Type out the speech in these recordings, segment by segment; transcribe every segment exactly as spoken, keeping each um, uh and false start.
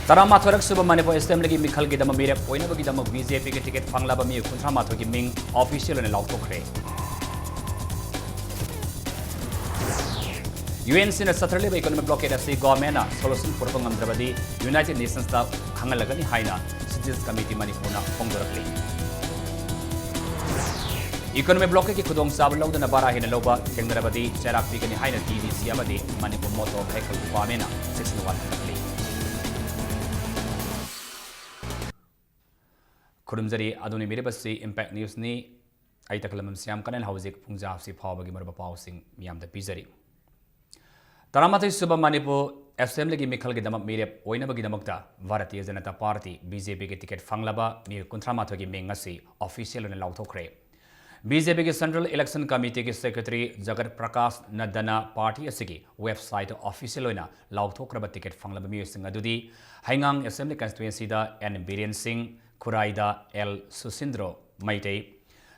ꯇꯔꯥꯃꯥꯊꯣꯏꯔꯛ ꯁꯨꯕ ꯃꯅꯤꯄꯨꯔ ꯑꯦꯁꯦꯝꯕ꯭ꯂꯤꯒꯤ ꯃꯤꯈꯜꯒꯤꯗꯃꯛ ꯃꯤꯔꯦꯞ ꯑꯣꯏꯅꯕꯒꯤꯗꯃꯛ ꯕꯤ ꯖꯦ ꯄꯤꯒꯤ ꯇꯤꯀꯦꯠ ꯐꯪꯂꯕ ꯃꯤꯑꯣꯏ ꯀꯨꯟꯊ꯭ꯔꯥ ꯃꯥꯊꯣꯏꯒꯤ ꯃꯤꯡ ꯑꯣꯐꯤꯁꯤꯌꯦꯜ ꯑꯣꯏꯅ ꯂꯥꯎꯊꯣꯛꯈ꯭ꯔꯦ꯫ ꯌꯨ ꯑꯦꯟ ꯁꯤꯅ ꯆꯠꯊꯔꯛꯂꯤꯕ ꯏꯀꯣꯅꯣꯃꯤꯛ ꯕ꯭ꯂꯣꯀꯦꯗ ꯑꯁꯤ ꯒꯣꯚꯔꯟꯃꯦꯟꯠꯅ ꯁꯣꯂꯨꯁꯟ ꯄꯨꯔꯛꯄ ꯉꯝꯗ꯭ꯔꯕꯗꯤ ꯌꯨꯅꯥꯏꯇꯦꯗ ꯅꯦꯁꯟꯁꯇ ꯈꯪꯍꯜꯂꯒꯅꯤ ꯍꯥꯏꯅ ꯁꯤꯇꯤꯖꯟꯁ ꯀꯃꯤꯇꯤ ꯃꯅꯤꯄꯨꯔꯅ ꯐꯣꯡꯗꯣꯔꯛꯂꯤ꯫ ꯏꯀꯣꯅꯣꯃꯤꯛ ꯕ꯭ꯂꯣꯀꯦꯗꯀꯤ ꯈꯨꯗꯣꯡꯆꯥꯕ ꯂꯧꯗꯨꯅ ꯚꯥꯔꯥ ꯍꯦꯟꯅ ꯂꯧꯕ ꯊꯦꯡꯅꯔꯕꯗꯤ ꯆꯩꯔꯥꯛ ꯄꯤꯒꯅꯤ ꯍꯥꯏꯅ ꯇꯤ ꯗꯤ ꯁꯤ ꯑꯃꯗꯤ ꯃꯅꯤꯄꯨꯔ ꯃꯣꯇꯣꯔ ꯚꯦꯍꯤꯀꯜ ꯗꯤꯄꯥꯔꯠꯃꯦꯟꯠꯅ ꯁꯤꯛꯁ ꯏꯟ ꯋꯥꯟ ꯍꯟꯗꯣꯛꯂꯤ꯫ ꯈꯨꯔꯨꯝꯖꯔꯤ, ꯑꯗꯣꯝꯅ ꯌꯦꯡꯕꯤꯔꯤꯕꯁꯤ ꯏꯝꯄꯦꯛ ꯅ꯭ꯌꯨꯁꯅꯤ꯫ ꯑꯩ ꯇꯈꯂꯝꯕꯝ ꯁ꯭ꯌꯥꯝ ꯀꯅꯦꯜ ꯍꯧꯖꯤꯛ ꯄꯨꯡꯖꯥꯁꯤ ꯐꯥꯎꯕꯒꯤ ꯃꯔꯨꯑꯣꯏꯕ ꯄꯥꯎꯁꯤꯡ ꯃꯤꯌꯥꯝꯗ ꯄꯤꯖꯔꯤ꯫ ꯇꯔꯥꯃꯥꯊꯣꯏ ꯁꯨꯕ ꯃꯅꯤꯄꯨꯔ ꯑꯦꯁꯦꯝꯕ꯭ꯂꯤꯒꯤ ꯃꯤꯈꯜꯒꯤꯗꯃꯛ ꯃꯤꯔꯦꯞ ꯑꯣꯏꯅꯕꯒꯤꯗꯃꯛꯇ Bharatiya Janata party, B J ꯄꯤꯒꯤ ꯇꯤꯀꯦꯠ ꯐꯪꯂꯕ ꯃꯤꯑꯣꯏ ꯀꯨꯟꯊ꯭ꯔꯥ ꯃꯥꯊꯣꯏꯒꯤ ꯃꯤꯡ ꯉꯁꯤ ꯑꯣꯐꯤꯁꯤꯌꯦꯜ ꯑꯣꯏꯅ ꯂꯥꯎꯊꯣꯛꯈ꯭ꯔꯦ꯫ ꯕꯤ ꯖꯦ ꯄꯤꯒꯤ ꯁꯦꯟꯇ꯭ꯔꯦꯜ ꯏꯂꯦꯛꯁꯟ ꯀꯃꯤꯇꯤꯒꯤ ꯁꯦꯀ꯭ꯔꯦꯇꯔꯤ ꯖꯒꯠ ꯄ꯭ꯔꯀꯥꯁ ꯅꯗ꯭ꯗꯅ ꯄꯥꯔꯇꯤ ꯑꯁꯤꯒꯤ ꯋꯦꯕꯁꯥꯏꯠꯇ ꯑꯣꯐꯤꯁꯤꯌꯦꯜ ꯑꯣꯏꯅ ꯂꯥꯎꯊꯣꯛꯈ꯭ꯔꯕ ꯇꯤꯀꯦꯠ ꯐꯪꯂꯕ ꯃꯤꯑꯣꯏꯁꯤꯡ ꯑꯗꯨꯗꯤ ꯍꯩꯉꯥꯡ ꯑꯦꯁꯦꯝꯕ꯭ꯂꯤ ꯀꯟꯁꯇꯤꯇ꯭ꯋꯦꯟꯁꯤꯗ ꯑꯦꯟ ꯕꯤꯔꯦꯟ ꯁꯤꯡ, ꯈꯨꯔꯥꯏꯗ ꯑꯦꯜ ꯁꯨꯁꯤꯟꯗ꯭ꯔꯣ ꯃꯩꯇꯩ,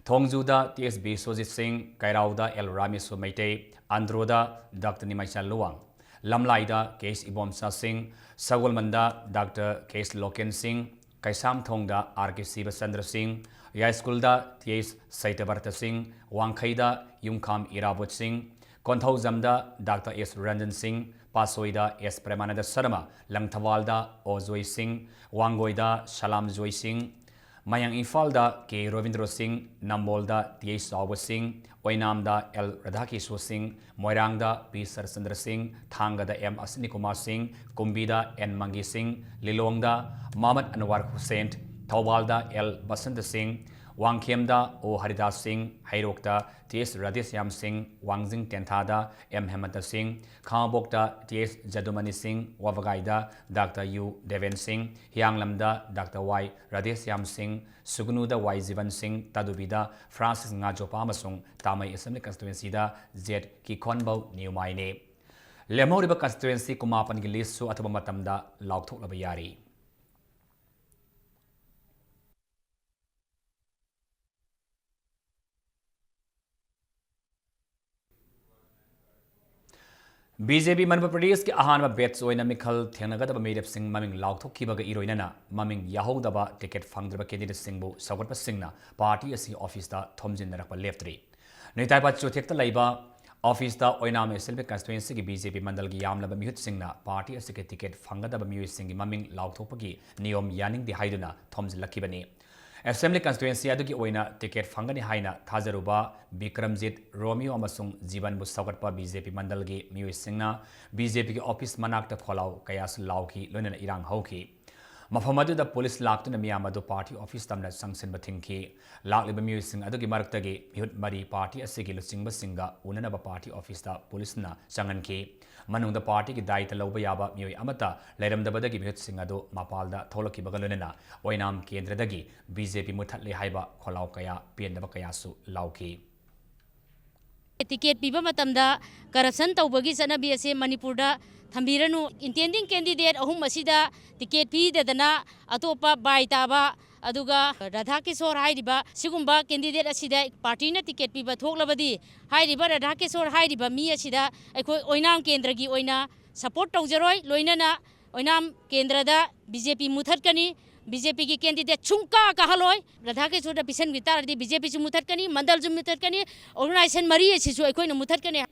ꯊꯣꯡꯖꯨꯗ ꯇꯤ ꯑꯦꯁ ꯕꯤꯁ꯭ꯋꯖꯤꯠ ꯁꯤꯡ, ꯀꯩꯔꯥꯎꯗ ꯑꯦꯜ ꯔꯥꯃꯦꯁ꯭ꯋꯔ ꯃꯩꯇꯩ, ꯑꯟꯗ꯭ꯔꯣꯗ ꯗꯥꯛꯇꯔ ꯅꯤꯃꯩꯆꯥ ꯂꯨꯋꯥꯡ, ꯂꯝꯂꯥꯏꯗ ꯀꯦ ꯑꯦꯁ ꯏꯕꯣꯝꯆꯥ ꯁꯤꯡ, ꯁꯒꯣꯜꯕꯟꯗ ꯗꯥꯛꯇꯔ ꯀꯦ ꯑꯦꯁ ꯂꯣꯀꯦꯟ ꯁꯤꯡ, ꯀꯩꯁꯥꯝꯊꯣꯡꯗ ꯑꯥꯔ ꯀꯦ ꯁꯤꯕꯆꯟꯗ꯭ꯔ ꯁꯤꯡ, ꯌꯥꯏꯁ꯭ꯀꯨꯜꯗ ꯇꯤ ꯑꯦꯁ ꯁꯩꯇꯕ꯭ꯔꯇ ꯁꯤꯡ, ꯋꯥꯡꯈꯩꯗ ꯌꯨꯝꯈꯥꯝ ꯏꯔꯥꯕꯣꯠ ꯁꯤꯡ, ꯀꯣꯟꯊꯧꯖꯝꯗ ꯗꯥꯛꯇꯔ ꯑꯦꯁ ꯔꯟꯖꯟ ꯁꯤꯡ, ꯄꯥꯠꯁꯣꯏꯗ ꯑꯦꯁ ꯄ꯭ꯔꯦꯃꯥꯅꯟꯗ ꯁꯔꯃ, ꯂꯪꯊꯕꯥꯜꯗ ꯑꯣ ꯖꯣꯏ ꯁꯤꯡ, ꯋꯥꯡꯒꯣꯏꯗ ꯁꯂꯥꯝ ꯖꯣꯏ ꯁꯤꯡ, ꯃꯌꯥꯡ ꯏꯝꯐꯥꯜꯗ ꯀꯦ ꯔꯣꯕꯤꯟꯗ꯭ꯔꯣ ꯁꯤꯡ, ꯅꯝꯕꯣꯜꯗ ꯇꯤ ꯑꯩꯆ ꯆꯥꯎꯕ ꯁꯤꯡ, ꯑꯣꯏꯅꯥꯝꯗ ꯑꯦꯜ ꯔꯥꯙꯥꯀꯤꯁ꯭ꯋ ꯁꯤꯡ, ꯃꯣꯏꯔꯥꯡꯗ ꯄꯤ ꯁꯔꯆꯟꯗ꯭ꯔ ꯁꯤꯡ, ꯊꯥꯡꯒꯗ ꯑꯦꯝ ꯑꯁ꯭ꯋꯤꯅꯤ ꯀꯨꯃꯥꯔ ꯁꯤꯡ, ꯀꯨꯝꯕꯤꯗ ꯑꯦꯟ ꯃꯪꯒꯤ ꯁꯤꯡ, ꯂꯤꯂꯣꯡꯗ ꯃꯍꯃꯗ ꯑꯟꯋꯥꯔ ꯍꯨꯁꯦꯟ, ꯊꯧꯕꯥꯜꯗ ꯑꯦꯜ ꯕꯁꯟꯇ ꯁꯤꯡ, ꯋꯥꯡꯈꯦꯝꯗ ꯑꯣ ꯍꯔꯤꯗꯥꯁ ꯁꯤꯡ, ꯍꯩꯔꯣꯛꯇ ꯇꯤ ꯑꯩꯆ ꯔꯥꯙꯦꯁ꯭ꯌꯥꯝ ꯁꯤꯡ, ꯋꯥꯡꯖꯤꯡ ꯇꯦꯟꯊꯥꯗ ꯑꯦꯝ ꯍꯦꯃꯟꯇ ꯁꯤꯡ, ꯈꯥꯉꯕꯣꯛꯇ ꯇꯤ ꯑꯩꯆ ꯖꯗꯨꯃꯅꯤ ꯁꯤꯡ, ꯋꯥꯕꯒꯥꯏꯗ ꯗꯥꯛꯇꯔ ꯌꯨ ꯗꯦꯕꯦꯟ ꯁꯤꯡ, ꯍꯤꯌꯥꯡꯂꯝꯗ ꯗꯥꯛꯇꯔ ꯋꯥꯏ ꯔꯥꯙꯦꯁ꯭ꯌꯥꯝ ꯁꯤꯡ, ꯁꯨꯒꯅꯨꯗ ꯋꯥꯏ ꯖꯤꯕꯟ ꯁꯤꯡ, ꯇꯥꯗꯨꯕꯤꯗ ꯐ꯭ꯔꯥꯟꯁꯤꯁ ꯉꯥꯖꯣꯄꯥ ꯑꯃꯁꯨꯡ ꯇꯥꯃꯩ ꯑꯦꯁꯦꯝꯕ꯭ꯂꯤ ꯀꯟꯁꯇꯤꯇ꯭ꯋꯦꯟꯁꯤꯗ ꯖꯦꯗ ꯀꯤꯈꯣꯟꯕꯧ ꯅ꯭ꯌꯨꯃꯥꯏꯅꯤ꯫ ꯂꯦꯝꯍꯧꯔꯤꯕ ꯀꯟꯁꯇꯤꯇ꯭ꯋꯦꯟꯁꯤ ꯀꯨꯟꯃꯥꯄꯟꯒꯤ ꯂꯤꯁ꯭ꯠꯁꯨ ꯑꯊꯨꯕ ꯃꯇꯝꯗ ꯂꯥꯎꯊꯣꯛꯂꯕ ꯌꯥꯔꯤ꯫ ꯕꯤ ꯖꯦ ꯄꯤ ꯃꯅꯤꯄꯨꯔ ꯄ꯭ꯔꯗꯦꯁꯀꯤ ꯑꯍꯥꯟꯕ ꯕꯦꯠꯆ ꯑꯣꯏꯅ ꯃꯤꯈꯜ ꯊꯦꯡꯅꯒꯗꯕ ꯃꯤꯔꯦꯞꯁꯤꯡ ꯃꯃꯤꯡ ꯂꯥꯎꯊꯣꯛꯈꯤꯕꯒ ꯏꯔꯣꯏꯅꯅ ꯃꯃꯤꯡ ꯌꯥꯍꯧꯗꯕ ꯇꯤꯀꯦꯠ ꯐꯪꯗ꯭ꯔꯕ ꯀꯦꯟꯗꯤꯗꯦꯠꯁꯤꯡꯕꯨ ꯁꯧꯒꯠꯄꯁꯤꯡꯅ ꯄꯥꯔꯇꯤ ꯑꯁꯤꯒꯤ ꯑꯣꯐꯤꯁꯇ ꯊꯣꯝꯖꯤꯟꯅꯔꯛꯄ ꯂꯦꯞꯇ꯭ꯔꯤ꯫ ꯅꯣꯏꯇꯥꯏꯄꯥ ꯆꯨꯊꯦꯛꯇ ꯂꯩꯕ ꯑꯣꯐꯤꯁꯇ ꯑꯣꯏꯅꯥꯝ ꯑꯦꯁꯦꯝꯕ꯭ꯂꯤ ꯀꯟꯁꯇꯤꯇ꯭ꯋꯦꯟꯁꯤꯒꯤ ꯕꯤ ꯖꯦ ꯄꯤ ꯃꯟꯗꯜꯒꯤ ꯌꯥꯝꯂꯕ ꯃꯤꯍꯨꯠꯁꯤꯡꯅ ꯄꯥꯔꯇꯤ ꯑꯁꯤꯒꯤ ꯇꯤꯀꯦꯠ ꯐꯪꯒꯗꯕ ꯃꯤꯑꯣꯏꯁꯤꯡꯒꯤ ꯃꯃꯤꯡ ꯂꯥꯎꯊꯣꯛꯄꯒꯤ ꯅꯤꯌꯣꯝ ꯌꯥꯅꯤꯡꯗꯦ ꯍꯥꯏꯗꯨꯅ ꯊꯣꯝꯖꯤꯜꯂꯛꯈꯤꯕꯅꯤ꯫ ꯑꯦꯁꯦꯝꯕ꯭ꯂꯤ ꯀꯟꯁꯇꯤꯇ꯭ꯋꯦꯟꯁꯤ ꯑꯗꯨꯒꯤ ꯑꯣꯏꯅ ꯇꯤꯀꯦꯠ ꯐꯪꯒꯅꯤ ꯍꯥꯏꯅ ꯊꯥꯖꯔꯨꯕ ꯕꯤꯀ꯭ꯔꯝꯖꯤꯠ, ꯔꯣꯃꯤꯌꯣ ꯑꯃꯁꯨꯡ ꯖꯤꯕꯟꯕꯨ ꯁꯧꯒꯠꯄ ꯕꯤ ꯖꯦ ꯄꯤ ꯃꯟꯗꯜꯒꯤ ꯃꯤꯑꯣꯏꯁꯤꯡꯅ ꯕꯤ ꯖꯦ ꯄꯤꯒꯤ ꯑꯣꯐꯤꯁ ꯃꯅꯥꯛꯇ ꯈꯣꯜꯂꯥꯎ ꯀꯌꯥꯁꯨ ꯂꯥꯎꯈꯤ, ꯂꯣꯏꯅꯅ ꯏꯔꯥꯡ ꯍꯧꯈꯤ꯫ ꯃꯐꯝ ꯑꯗꯨꯗ ꯄꯨꯂꯤꯁ ꯂꯥꯛꯇꯨꯅ ꯃꯤꯌꯥꯝ ꯑꯗꯨ ꯄꯥꯔꯇꯤ ꯑꯣꯐꯤꯁ ꯇꯝꯅ ꯆꯪꯁꯤꯟꯕ ꯊꯤꯡꯈꯤ꯫ ꯂꯥꯛꯂꯤꯕ ꯃꯤꯑꯣꯏꯁꯤꯡ ꯑꯗꯨꯒꯤ ꯃꯔꯛꯇꯒꯤ ꯃꯤꯍꯨꯠ ꯃꯔꯤ ꯄꯥꯔꯇꯤ ꯑꯁꯤꯒꯤ ꯂꯨꯆꯤꯡꯕꯁꯤꯡꯒ ꯎꯅꯅꯕ ꯄꯥꯔꯇꯤ ꯑꯣꯐꯤꯁꯇ ꯄꯨꯂꯤꯁꯅ ꯆꯪꯍꯟꯈꯤ꯫ ꯃꯅꯨꯡꯗ ꯄꯥꯔꯇꯤꯒꯤ ꯗꯥꯌꯤꯠꯇ ꯂꯧꯕ ꯌꯥꯕ ꯃꯤꯑꯣꯏ ꯑꯃꯠꯇ ꯂꯩꯔꯝꯗꯕꯗꯒꯤ ꯃꯤꯍꯨꯠꯁꯤꯡ ꯑꯗꯨ ꯃꯄꯥꯜꯗ ꯊꯣꯛꯂꯛꯈꯤꯕꯒ ꯂꯣꯏꯅꯅ ꯑꯣꯏꯅꯥꯝ ꯀꯦꯟꯗ꯭ꯔꯗꯒꯤ ꯕꯤ ꯖꯦ ꯄꯤ ꯃꯨꯠꯊꯠꯂꯦ ꯍꯥꯏꯕ ꯈꯣꯜꯂꯥꯎ ꯀꯌꯥ, ꯄꯦꯟꯗꯕ ꯀꯌꯥꯁꯨ ꯂꯥꯎꯈꯤ꯫ ꯇꯤꯀꯦꯠ ꯄꯤꯕ ꯃꯇꯝꯗ ꯀꯔꯞꯁꯟ ꯇꯧꯕꯒꯤ ꯆꯠꯅꯕꯤ ꯑꯁꯤ ꯃꯅꯤꯄꯨꯔꯗ ꯊꯝꯕꯤꯔꯅꯨ꯫ ꯏꯟꯇꯦꯟꯗꯤꯡ ꯀꯦꯟꯗꯤꯗꯦꯠ ꯑꯍꯨꯝ ꯑꯁꯤꯗ ꯇꯤꯀꯦꯠ ꯄꯤꯗꯗꯅ ꯑꯇꯣꯞꯄ ꯕꯥꯏ ꯇꯥꯕ, ꯑꯗꯨꯒ ꯔꯥꯙꯥ ꯀꯤꯁꯣꯔ ꯍꯥꯏꯔꯤꯕ ꯁꯤꯒꯨꯝꯕ ꯀꯦꯟꯗꯤꯗꯦꯠ ꯑꯁꯤꯗ ꯄꯥꯔꯇꯤꯅ ꯇꯤꯀꯦꯠ ꯄꯤꯕ ꯊꯣꯛꯂꯕꯗꯤ, ꯍꯥꯏꯔꯤꯕ ꯔꯥꯙꯥ ꯀꯤꯁꯣꯔ ꯍꯥꯏꯔꯤꯕ ꯃꯤ ꯑꯁꯤꯗ ꯑꯩꯈꯣꯏ ꯑꯣꯏꯅꯥꯝ ꯀꯦꯟꯗ꯭ꯔꯒꯤ ꯑꯣꯏꯅ ꯁꯄꯣꯔꯠ ꯇꯧꯖꯔꯣꯏ, ꯂꯣꯏꯅꯅ ꯑꯣꯏꯅꯥꯝ ꯀꯦꯟꯗ꯭ꯔꯗ ꯕꯤ ꯖꯦ ꯄꯤ ꯃꯨꯊꯠꯀꯅꯤ, ꯕꯤ ꯖꯦ ꯄꯤꯒꯤ ꯀꯦꯟꯗꯤꯗꯦꯠ ꯁꯨꯡꯀꯥ ꯀꯥꯍꯜꯂꯣꯏ꯫ ꯔꯥꯙꯥ ꯀꯤꯁꯣꯔꯗ ꯄꯤꯁꯟꯈꯤ ꯇꯥꯔꯗꯤ ꯕꯤ ꯖꯦ ꯄꯤꯁꯨ ꯃꯨꯊꯠꯀꯅꯤ, ꯃꯟꯗꯜꯁꯨ ꯃꯨꯊꯠꯀꯅꯤ, ꯑꯣꯔꯒꯅꯥꯏꯖꯦꯁꯟ ꯃꯔꯤ ꯑꯁꯤꯁꯨ ꯑꯩꯈꯣꯏꯅ ꯃꯨꯊꯠꯀꯅꯤ꯫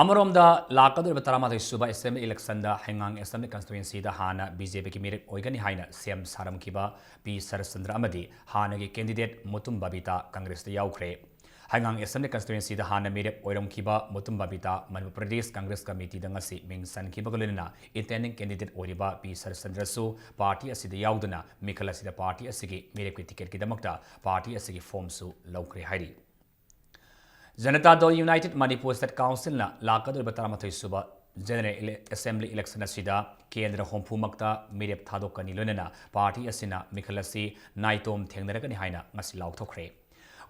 ꯑꯃꯔꯣꯝꯗ, ꯂꯥꯛꯀꯗꯧꯔꯤꯕ ꯇꯔꯥꯃꯥꯊꯣꯏ ꯁꯨꯕ ꯑꯦꯁꯦꯝꯕ꯭ꯂꯤ ꯏꯂꯦꯛꯁꯟꯗ ꯍꯩꯉꯥꯡ ꯑꯦꯁꯦꯝꯕ꯭ꯂꯤ ꯀꯟꯁꯇꯤꯇ꯭ꯋꯦꯟꯁꯤꯗ ꯍꯥꯟꯅ ꯕꯤ ꯖꯦ ꯄꯤꯒꯤ ꯃꯤꯔꯦꯞ ꯑꯣꯏꯒꯅꯤ ꯍꯥꯏꯅ ꯁꯦꯝ ꯁꯥꯔꯝꯈꯤꯕ ꯄꯤ ꯁꯔꯠꯆꯟꯗ꯭ꯔ ꯑꯃꯗꯤ ꯍꯥꯟꯅꯒꯤ ꯀꯦꯟꯗꯤꯗꯦꯠ ꯃꯨꯇꯨꯝ ꯕꯕꯤꯇꯥ ꯀꯪꯒ꯭ꯔꯦꯁꯇ ꯌꯥꯎꯈ꯭ꯔꯦ꯫ ꯍꯩꯉꯥꯡ ꯑꯦꯁꯦꯝꯕ꯭ꯂꯤ ꯀꯟꯁꯇꯤꯇ꯭ꯋꯦꯟꯁꯤꯗ ꯍꯥꯟꯅ ꯃꯤꯔꯦꯞ ꯑꯣꯏꯔꯝꯈꯤꯕ ꯃꯨꯇꯨꯝ ꯕꯕꯤꯇꯥ ꯃꯅꯤꯄꯨꯔ ꯄ꯭ꯔꯗꯦꯁ ꯀꯪꯒ꯭ꯔꯦꯁ ꯀꯃꯤꯇꯤꯗ ꯉꯁꯤ ꯃꯤꯡ ꯆꯟꯈꯤꯕꯒ ꯂꯣꯏꯅꯅ ꯏꯟꯇꯦꯟꯗꯤꯡ ꯀꯦꯟꯗꯤꯗꯦꯠ ꯑꯣꯏꯔꯤꯕ ꯄꯤ ꯁꯔꯠꯆꯟꯗ꯭ꯔꯁꯨ ꯄꯥꯔꯇꯤ ꯑꯁꯤꯗ ꯌꯥꯎꯗꯨꯅ ꯃꯤꯈꯜ ꯑꯁꯤꯗ ꯄꯥꯔꯇꯤ ꯑꯁꯤꯒꯤ ꯃꯤꯔꯦꯞꯀꯤ ꯇꯤꯀꯦꯠꯀꯤꯗꯃꯛꯇ ꯄꯥꯔꯇꯤ ꯑꯁꯤꯒꯤ ꯐꯣꯔꯝꯁꯨ ꯂꯧꯈ꯭ꯔꯦ ꯍꯥꯏꯔꯤ꯫ ꯖꯅꯇꯥ ꯗꯜ ꯌꯨꯅꯥꯏꯇꯦꯗ ꯃꯅꯤꯄꯨꯔ ꯁ꯭ꯇꯦꯠ ꯀꯥꯎꯟꯁꯤꯜꯅ ꯂꯥꯛꯀꯗꯧꯔꯤꯕ ꯇꯔꯥꯃꯥꯊꯣꯏ ꯁꯨꯕ ꯖꯦꯅꯔꯦꯜ ꯏꯂꯦ-, ꯑꯦꯁꯦꯝꯕ꯭ꯂꯤ ꯏꯂꯦꯛꯁꯟ ꯑꯁꯤꯗ ꯀꯦꯟꯗ꯭ꯔ ꯍꯨꯝꯐꯨꯃꯛꯇ ꯃꯤꯔꯦꯞ ꯊꯥꯗꯣꯛꯀꯅꯤ, ꯂꯣꯏꯅꯅ ꯄꯥꯔꯇꯤ ꯑꯁꯤꯅ ꯃꯤꯈꯜ ꯑꯁꯤ ꯅꯥꯏꯇꯣꯝ ꯊꯦꯡꯅꯔꯒꯅꯤ ꯍꯥꯏꯅ ꯉꯁꯤ ꯂꯥꯎꯊꯣꯛꯈ꯭ꯔꯦ꯫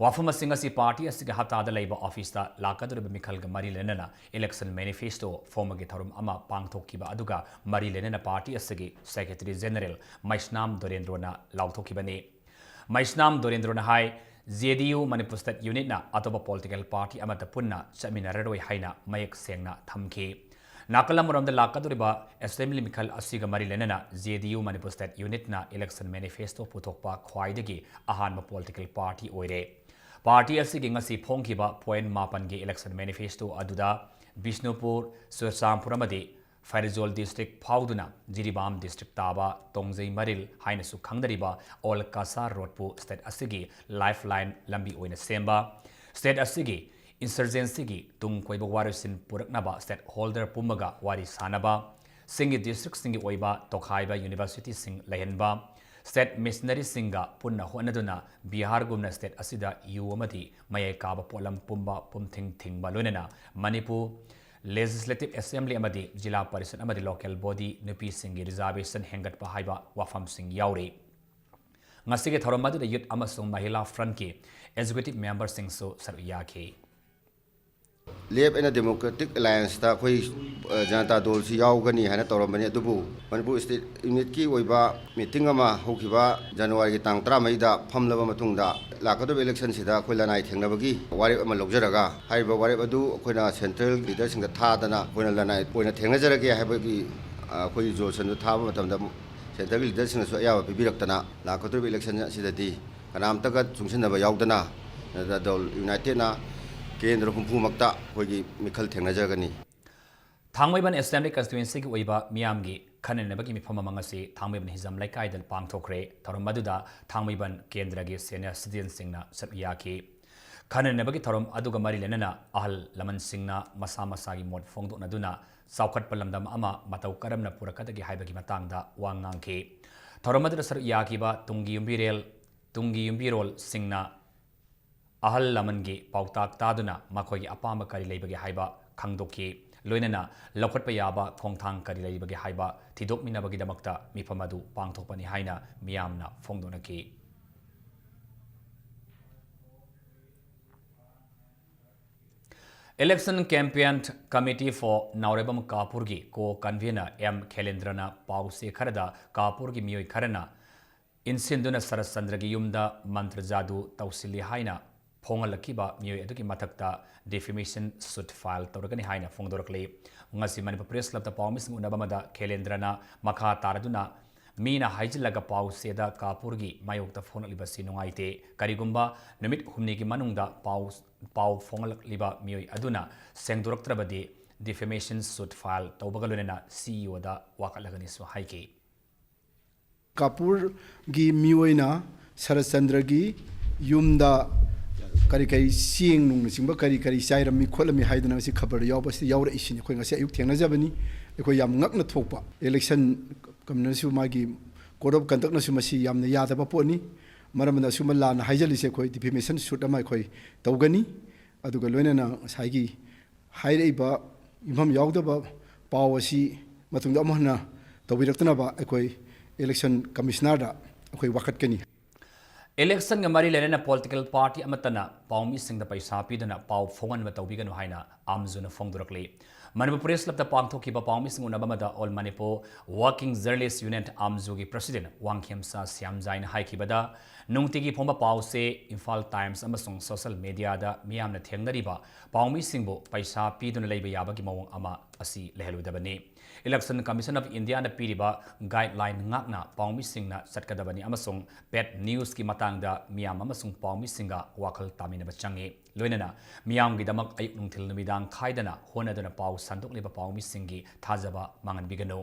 ꯋꯥꯐꯝ ꯑꯁꯤ ꯉꯁꯤ ꯄꯥꯔꯇꯤ ꯑꯁꯤꯒꯤ ꯍꯞꯇꯥꯗ ꯂꯩꯕ ꯑꯣꯐꯤꯁꯇ ꯂꯥꯛꯀꯗꯧꯔꯤꯕ ꯃꯤꯈꯜꯒ ꯃꯔꯤ ꯂꯩꯅꯅ ꯏꯂꯦꯛꯁꯟ ꯃꯦꯅꯤꯐꯦꯁꯇꯣ ꯐꯣꯡꯕꯒꯤ ꯊꯧꯔꯝ ꯑꯃ ꯄꯥꯡꯊꯣꯛꯈꯤꯕ ꯑꯗꯨꯒ ꯃꯔꯤ ꯂꯩꯅꯅ ꯄꯥꯔꯇꯤ ꯑꯁꯤꯒꯤ ꯁꯦꯀ꯭ꯔꯦꯇꯔꯤ ꯖꯦꯅꯔꯦꯜ ꯃꯩꯁꯅꯥꯝ ꯗꯣꯔꯦꯟꯗ꯭ꯔꯣꯅ ꯂꯥꯎꯊꯣꯛꯈꯤꯕꯅꯤ꯫ ꯃꯩꯁꯅꯥꯝ ꯗꯣꯔꯦꯟꯗ꯭ꯔꯣꯅ ꯍꯥꯏ, ꯖꯦ ꯗꯤ ꯌꯨ ꯃꯅꯤꯄꯨꯔ ꯁ꯭ꯇꯦꯠ ꯌꯨꯅꯤꯠꯅ ꯑꯇꯣꯞꯄ ꯄꯣꯂꯤꯇꯤꯀꯦꯜ ꯄꯥꯔꯇꯤ ꯑꯃꯠꯇ ꯄꯨꯟꯅ ꯆꯠꯃꯤꯟꯅꯔꯔꯣꯏ ꯍꯥꯏꯅ ꯃꯌꯦꯛ ꯁꯦꯡꯅ ꯊꯝꯈꯤ꯫ ꯅꯥꯀꯜ ꯑꯃꯔꯣꯝꯗ, ꯂꯥꯛꯀꯗꯧꯔꯤꯕ ꯑꯦꯁꯦꯝꯕ꯭ꯂꯤ ꯃꯤꯈꯜ ꯑꯁꯤꯒ ꯃꯔꯤ ꯂꯩꯅꯅ ꯖꯦ ꯗꯤ ꯌꯨ ꯃꯅꯤꯄꯨꯔ ꯁ꯭ꯇꯦꯠ ꯌꯨꯅꯤꯠꯅ ꯏꯂꯦꯛꯁꯟ ꯃꯦꯅꯤꯐꯦꯁꯇꯣ ꯄꯨꯊꯣꯛꯄ ꯈ꯭ꯋꯥꯏꯗꯒꯤ ꯑꯍꯥꯟꯕ ꯄꯣꯂꯤꯇꯤꯀꯦꯜ ꯄꯥꯔꯇꯤ ꯑꯣꯏꯔꯦ꯫ ꯄꯥꯔꯇꯤ ꯑꯁꯤꯒꯤ ꯉꯁꯤ ꯐꯣꯡꯈꯤꯕ ꯄꯣꯏꯟꯠ ꯃꯥꯄꯟꯒꯤ ꯏꯂꯦꯛꯁꯟ ꯃꯦꯅꯤꯐꯦꯁꯇꯣ ꯑꯗꯨꯗ ꯕꯤꯁꯅꯨꯄꯨꯔ, ꯆꯨꯔꯆꯥꯟꯄꯨꯔ ꯑꯃꯗꯤ ꯐꯩꯔꯖꯣꯜ ꯗꯤꯁꯇ꯭ꯔꯤꯛ ꯐꯥꯎꯗꯨꯅ ꯖꯤꯔꯤꯕꯥꯝ ꯗꯤꯁꯇ꯭ꯔꯤꯛ ꯇꯥꯕ ꯇꯣꯡꯖꯩ ꯃꯔꯤꯜ ꯍꯥꯏꯅꯁꯨ ꯈꯪꯅꯔꯤꯕ ꯑꯣꯜ ꯀꯁꯥꯔ ꯔꯣꯗꯄꯨ ꯁ꯭ꯇꯦꯠ ꯑꯁꯤꯒꯤ ꯂꯥꯏꯐ ꯂꯥꯏꯟ ꯂꯝꯕꯤ ꯑꯣꯏꯅ ꯁꯦꯝꯕ, ꯁ꯭ꯇꯦꯠ ꯑꯁꯤꯒꯤ ꯏꯟꯁꯔꯖꯦꯟꯁꯤꯒꯤ ꯇꯨꯡ ꯀꯣꯏꯕ ꯋꯥꯔꯣꯏꯁꯤꯟ ꯄꯨꯔꯛꯅꯕ ꯁ꯭ꯇꯦꯛ ꯍꯣꯜꯗꯔ ꯄꯨꯝꯕꯒ ꯋꯥꯔꯤ ꯁꯥꯅꯕ, ꯁꯤꯡꯒꯤ ꯗꯤꯁꯇ꯭ꯔꯤꯛꯁꯤꯡꯒꯤ ꯑꯣꯏꯕ ꯇꯣꯈꯥꯏꯕ ꯌꯨꯅꯤꯚꯔꯁꯤꯇꯤꯁꯤꯡ ꯂꯩꯍꯟꯕ, ꯁ꯭ꯇꯦꯠ ꯃꯤꯁꯅꯔꯤꯁꯤꯡꯒ ꯄꯨꯟꯅ ꯍꯣꯠꯅꯗꯨꯅ ꯕꯤꯍꯥꯔꯒꯨꯝꯅ ꯁ꯭ꯇꯦꯠ ꯑꯁꯤꯗ ꯌꯨ ꯑꯃꯗꯤ ꯃꯌꯥꯏ ꯀꯥꯕ ꯄꯣꯠꯂꯝ ꯄꯨꯝꯕ ꯄꯨꯝꯊꯤꯡ ꯊꯤꯡꯕ, ꯂꯣꯏꯅꯅ ꯃꯅꯤꯄꯨꯔ ꯂꯦꯖꯤꯁꯂꯦꯇꯤꯚ ꯑꯦꯁꯦꯝꯕ꯭ꯂꯤ ꯑꯃꯗꯤ ꯖꯤꯂꯥ ꯄꯔꯤꯁꯗ ꯑꯃꯗꯤ ꯂꯣꯀꯦꯜ ꯕꯣꯗꯤ ꯅꯨꯄꯤꯁꯤꯡꯒꯤ ꯔꯤꯖꯥꯔꯕꯦꯁꯟ ꯍꯦꯟꯒꯠꯄ ꯍꯥꯏꯕ ꯋꯥꯐꯝꯁꯤꯡ ꯌꯥꯎꯔꯤ꯫ ꯉꯁꯤꯒꯤ ꯊꯧꯔꯝ ꯑꯗꯨꯗ ꯌꯨꯠ ꯑꯃꯁꯨꯡ ꯃꯍꯤꯂꯥ ꯐ꯭ꯔꯟꯠꯀꯤ ꯑꯦꯛꯖꯤꯀ꯭ꯌꯨꯇꯤꯚ ꯃꯦꯝꯕꯔꯁꯤꯡꯁꯨ ꯁꯔꯨꯛ ꯌꯥꯈꯤ꯫ ꯂꯦꯐ ꯑꯦꯟ ꯗꯦꯃꯣꯀ꯭ꯔꯦꯇꯤꯛ ꯑꯦꯂꯥꯏꯟꯁꯇ ꯑꯩꯈꯣꯏ, ꯑ, ꯖꯅꯇꯥ ꯗꯣꯜꯁꯤ ꯌꯥꯎꯒꯅꯤ ꯍꯥꯏꯅ ꯇꯧꯔꯝꯕꯅꯤ, ꯑꯗꯨꯕꯨ ꯃꯅꯤꯄꯨꯔ ꯁ꯭ꯇꯦꯠ ꯌꯨꯅꯤꯠꯀꯤ ꯑꯣꯏꯕ ꯃꯤꯇꯤꯡ ꯑꯃ ꯍꯧꯈꯤꯕ ꯖꯅꯋꯥꯔꯤꯒꯤ ꯇꯥꯡ ꯇꯔꯥꯃꯔꯤꯗ ꯐꯝꯂꯕ ꯃꯇꯨꯡꯗ, ꯂꯥꯛꯀꯗꯧꯔꯤꯕ ꯏꯂꯦꯛꯁꯟꯁꯤꯗ ꯑꯩꯈꯣꯏ ꯂꯅꯥꯏ ꯊꯦꯡꯅꯕꯒꯤ ꯋꯥꯔꯦꯞ ꯑꯃ ꯂꯧꯖꯔꯒ, ꯍꯥꯏꯔꯤꯕ ꯋꯥꯔꯦꯞ ꯑꯗꯨ ꯑꯩꯈꯣꯏꯅ ꯁꯦꯟꯇ꯭ꯔꯦꯜ ꯂꯤꯗꯔꯁꯤꯡꯗ ꯊꯥꯗꯅ ꯑꯩꯈꯣꯏꯅ ꯂꯅꯥꯏ ꯑꯣꯏꯅ ꯊꯦꯡꯅꯖꯔꯒꯦ ꯍꯥꯏꯕꯒꯤ, ꯑ, ꯑꯩꯈꯣꯏꯒꯤ ꯔꯤꯖꯣꯂꯨꯁꯟꯗꯨ ꯊꯥꯕ ꯃꯇꯝꯗ ꯁꯦꯟꯇ꯭ꯔꯒꯤ ꯂꯤꯗꯔꯁꯤꯡꯅꯁꯨ ꯑꯌꯥꯕ ꯄꯤꯕꯤꯔꯛꯇꯅ, ꯂꯥꯛꯀꯗꯧꯔꯤꯕ ꯏꯂꯦꯛꯁꯟ ꯑꯁꯤꯗꯗꯤ ꯀꯅꯥꯝꯇꯒ ꯆꯨꯡꯁꯤꯟꯅꯕ ꯌꯥꯎꯗꯅ, ꯖꯅꯇꯥ ꯗꯜ ꯌꯨꯅꯥꯏꯇꯦꯗꯅ ꯀꯦꯟꯗ꯭ꯔ ꯍꯨꯝꯐꯨꯃꯛꯇ ꯑꯩꯈꯣꯏꯒꯤ ꯃꯤꯈꯜ ꯊꯦꯡꯅꯖꯒꯅꯤ꯫ ꯊꯥꯡꯃꯩꯕꯟ ꯑꯦꯁꯦꯝꯕ꯭ꯂꯤ ꯀꯟꯁꯇꯤꯇ꯭ꯋꯦꯟꯁꯤꯒꯤ ꯑꯣꯏꯕ ꯃꯤꯌꯥꯝꯒꯤ ꯈꯟꯅ ꯅꯩꯅꯕꯒꯤ ꯃꯤꯐꯝ ꯑꯃ ꯉꯁꯤ ꯊꯥꯡꯃꯩꯕꯟ ꯍꯤꯖꯝ ꯂꯩꯀꯥꯏꯗ ꯄꯥꯡꯊꯣꯛꯈ꯭ꯔꯦ꯫ ꯊꯧꯔꯝ ꯑꯗꯨꯗ ꯊꯥꯡꯃꯩꯕꯟ ꯀꯦꯟꯗ꯭ꯔꯒꯤ ꯁꯦꯅꯤꯌꯔ ꯁꯤꯇꯤꯖꯦꯟꯁꯤꯡꯅ ꯁꯔꯨꯛ ꯌꯥꯈꯤ꯫ ꯈꯟꯅ ꯅꯩꯅꯕꯒꯤ ꯊꯧꯔꯝ ꯑꯗꯨꯒ ꯃꯔꯤ ꯂꯩꯅꯅ ꯑꯍꯜ ꯂꯃꯟꯁꯤꯡꯅ ꯃꯁꯥ ꯃꯁꯥꯒꯤ ꯃꯣꯠ ꯐꯣꯡꯗꯣꯛꯅꯗꯨꯅ ꯆꯥꯎꯈꯠꯄ ꯂꯝꯗꯝ ꯑꯃ ꯃꯇꯧ ꯀꯔꯝꯅ ꯄꯨꯔꯛꯀꯗꯒꯦ ꯍꯥꯏꯕꯒꯤ ꯃꯇꯥꯡꯗ ꯋꯥ ꯉꯥꯡꯈꯤ꯫ ꯊꯧꯔꯝ ꯑꯗꯨꯗ ꯁꯔꯨꯛ ꯌꯥꯈꯤꯕ ꯇꯨꯡꯒꯤ ꯌꯨꯝꯕꯤꯔꯦꯜ, ꯇꯨꯡꯒꯤ ꯌꯨꯝꯕꯤꯔꯣꯜꯁꯤꯡꯅ ꯑꯍꯜ ꯂꯃꯟꯒꯤ ꯄꯥꯎꯇꯥꯛ ꯇꯥꯗꯨꯅ ꯃꯈꯣꯏꯒꯤ ꯑꯄꯥꯝꯕ ꯀꯔꯤ ꯂꯩꯕꯒꯦ ꯍꯥꯏꯕ ꯈꯪꯗꯣꯛꯈꯤ꯫ ꯂꯣꯏꯅꯅ ꯂꯧꯈꯠꯄ ꯌꯥꯕ ꯈꯣꯡꯊꯥꯡ ꯀꯔꯤ ꯂꯩꯕꯒꯦ ꯍꯥꯏꯕ ꯊꯤꯗꯣꯛꯃꯤꯟꯅꯕꯒꯤꯗꯃꯛꯇ ꯃꯤꯐꯝ ꯑꯗꯨ ꯄꯥꯡꯊꯣꯛꯄꯅꯤ ꯍꯥꯏꯅ ꯃꯤꯌꯥꯝꯅ ꯐꯣꯡꯗꯣꯛꯅꯈꯤ꯫ Election Campaign Committee for ꯅꯥꯎꯔꯦꯝꯕꯝ ꯀꯥꯄꯨꯔꯒꯤ co-convener ꯑꯦꯝ ꯈꯦꯂꯦꯟꯗ꯭ꯔꯅ ꯄꯥꯎꯆꯦ ꯈꯔꯗ ꯀꯥꯄꯨꯔꯒꯤ ꯃꯤꯑꯣꯏ ꯈꯔꯅ ꯏꯟꯁꯤꯟꯗꯨꯅ ꯁꯔꯠꯆꯟꯗ꯭ꯔꯒꯤ ꯌꯨꯝꯗ ꯃꯟꯇ꯭ꯔ ꯖꯥꯗꯨ ꯇꯧꯁꯤꯜꯂꯤ ꯍꯥꯏꯅ ꯐꯣꯡꯍꯜꯂꯛꯈꯤꯕ ꯃꯤꯑꯣꯏ ꯑꯗꯨꯒꯤ ꯃꯊꯛꯇ defamation suit file ꯇꯧꯔꯒꯅꯤ ꯍꯥꯏꯅ ꯐꯣꯡꯗꯣꯔꯛꯂꯤ꯫ ꯉꯁꯤ ꯃꯅꯤꯄꯨꯔ ꯄ꯭ꯔꯦꯁ ꯀ꯭ꯂꯕꯇ ꯄꯥꯎꯃꯤꯁꯤꯡ ꯎꯅꯕ ꯑꯃꯗ ꯈꯦꯂꯦꯟꯗ꯭ꯔꯅ ꯃꯈꯥ ꯇꯥꯔꯗꯨꯅ ꯃꯤꯅ ꯍꯥꯏꯖꯤꯜꯂꯒ ꯄꯥꯎ ꯆꯦꯗ ꯀꯥꯄꯨꯔꯒꯤ ꯃꯥꯌꯣꯛꯇ ꯐꯣꯡꯂꯛꯂꯤꯕꯁꯤ ꯅꯨꯡꯉꯥꯏꯇꯦ꯫ ꯀꯔꯤꯒꯨꯝꯕ ꯅꯨꯃꯤꯠ ꯍꯨꯝꯅꯤꯒꯤ ꯃꯅꯨꯡꯗ ꯄꯥꯎ, ꯄꯥꯎ ꯐꯣꯡꯂꯛꯂꯤꯕ ꯃꯤꯑꯣꯏ ꯑꯗꯨꯅ ꯁꯦꯡꯗꯣꯔꯛꯇ꯭ꯔꯕꯗꯤ defamation suit file ꯇꯧꯕꯒ ꯂꯣꯏꯅꯅ ꯁꯤ ꯏ ꯑꯣꯗ ꯋꯥꯀꯠꯂꯒꯅꯤꯁꯨ ꯍꯥꯏꯈꯤ꯫ ꯀꯥꯄꯨꯔꯒꯤ ꯃꯤꯑꯣꯏꯅ ꯁꯔꯠꯆꯟꯗ꯭ꯔꯒꯤ ꯌꯨꯝꯗ ꯀꯔꯤ ꯀꯔꯤ ꯆꯦꯡ ꯅꯨꯡꯅꯆꯤꯡꯕ ꯀꯔꯤ ꯀꯔꯤ ꯆꯥꯏꯔꯝꯃꯤ ꯈꯣꯠꯂꯝꯃꯤ ꯍꯥꯏꯗꯅ ꯉꯁꯤ ꯈꯕꯔꯗ ꯌꯥꯎꯕꯁꯤꯗ ꯌꯥꯎꯔꯛꯏꯁꯤꯅꯤ꯫ ꯑꯩꯈꯣꯏ ꯉꯁꯤ ꯑꯌꯨꯛ ꯊꯦꯡꯅꯖꯕꯅꯤ꯫ ꯑꯩꯈꯣꯏ ꯌꯥꯝ ꯉꯛꯅ ꯊꯣꯛꯄ, election commissionerꯁꯨ ꯃꯥꯒꯤ code of conductꯅꯁꯨ ꯃꯁꯤ ꯌꯥꯝꯅ ꯌꯥꯗꯕ ꯄꯣꯠꯅꯤ꯫ ꯃꯔꯝ ꯑꯗꯨꯅ ꯑꯁꯨꯝꯕ ꯂꯥꯟꯅ ꯍꯥꯏꯖꯜꯂꯤꯁꯦ ꯑꯩꯈꯣꯏ defamation suit ꯑꯃ ꯑꯩꯈꯣꯏ ꯇꯧꯒꯅꯤ꯫ ꯑꯗꯨꯒ ꯂꯣꯏꯅꯅ ꯉꯁꯥꯏꯒꯤ ꯍꯥꯏꯔꯛꯏꯕ ꯌꯨꯝꯐꯝ ꯌꯥꯎꯗꯕ ꯄꯥꯎ ꯑꯁꯤ ꯃꯇꯨꯡꯗ ꯑꯃꯨꯛ ꯍꯟꯅ ꯇꯧꯕꯤꯔꯛꯇꯅꯕ ꯑꯩꯈꯣꯏ election commissionerꯗ ꯑꯩꯈꯣꯏ ꯋꯥꯀꯠꯀꯅꯤ꯫ Electionꯒ ꯃꯔꯤ ꯂꯩꯅꯅ political party ꯑꯃꯠꯇꯅ ꯄꯥꯎꯃꯤꯁꯤꯡꯗ ꯄꯩꯁꯥ ꯄꯤꯗꯨꯅ ꯄꯥꯎ ꯐꯣꯡꯍꯟꯕ ꯇꯧꯕꯤꯒꯅꯨ ꯍꯥꯏꯅ ꯑꯥꯝꯖꯨꯅ ꯐꯣꯡꯗꯣꯔꯛꯂꯤ꯫ ꯃꯅꯤꯄꯨꯔ ꯄ꯭ꯔꯦꯁ ꯀ꯭ꯂꯕꯇ ꯄꯥꯡꯊꯣꯛꯈꯤꯕ ꯄꯥꯎꯃꯤꯁꯤꯡ ꯎꯅꯕ ꯑꯃꯗ All Manipur Working Journalist Union, ꯑꯥꯝꯖꯨꯒꯤ president Wangkhemcha ꯁ꯭ꯌꯥꯝꯖꯥꯏꯅ ꯍꯥꯏꯈꯤꯕꯗ, ꯅꯨꯡꯇꯤꯒꯤ ꯐꯣꯡꯕ ꯄꯥꯎꯁꯦ ꯏꯝꯐꯥꯜ Times ꯑꯃꯁꯨꯡ social mediaꯗ ꯃꯤꯌꯥꯝꯅ ꯊꯦꯡꯅꯔꯤꯕ ꯄꯥꯎꯃꯤꯁꯤꯡꯕꯨ ꯄꯩꯁꯥ ꯄꯤꯗꯨꯅ ꯂꯩꯕ ꯌꯥꯕꯒꯤ ꯃꯑꯣꯡ ꯑꯃ ꯑꯁꯤ ꯂꯩꯍꯜꯂꯣꯏꯗꯕꯅꯤ꯫ Election Commission of Indiaꯅ ꯄꯤꯔꯤꯕ guideline ꯉꯥꯛꯅ ꯄꯥꯎꯃꯤꯁꯤꯡꯅ ꯆꯠꯀꯗꯕꯅꯤ ꯑꯃꯁꯨꯡ paid newsꯀꯤ ꯃꯇꯥꯡꯗ ꯃꯤꯌꯥꯝ ꯑꯃꯁꯨꯡ ꯄꯥꯎꯃꯤꯁꯤꯡꯒ ꯋꯥꯈꯜ ꯇꯥꯃꯤꯟꯅꯕ ꯆꯪꯏ꯫ ꯂꯣꯏꯅꯅ ꯃꯤꯌꯥꯝꯒꯤꯗꯃꯛ ꯑꯌꯨꯛ ꯅꯨꯡꯊꯤꯜ ꯅꯨꯃꯤꯗꯥꯡ ꯈꯥꯏꯗꯅ ꯍꯣꯠꯅꯗꯨꯅ ꯄꯥꯎ ꯁꯟꯗꯣꯛꯂꯤꯕ ꯄꯥꯎꯃꯤꯁꯤꯡꯒꯤ ꯊꯥꯖꯕ ꯃꯥꯡꯍꯟꯕꯤꯒꯅꯨ꯫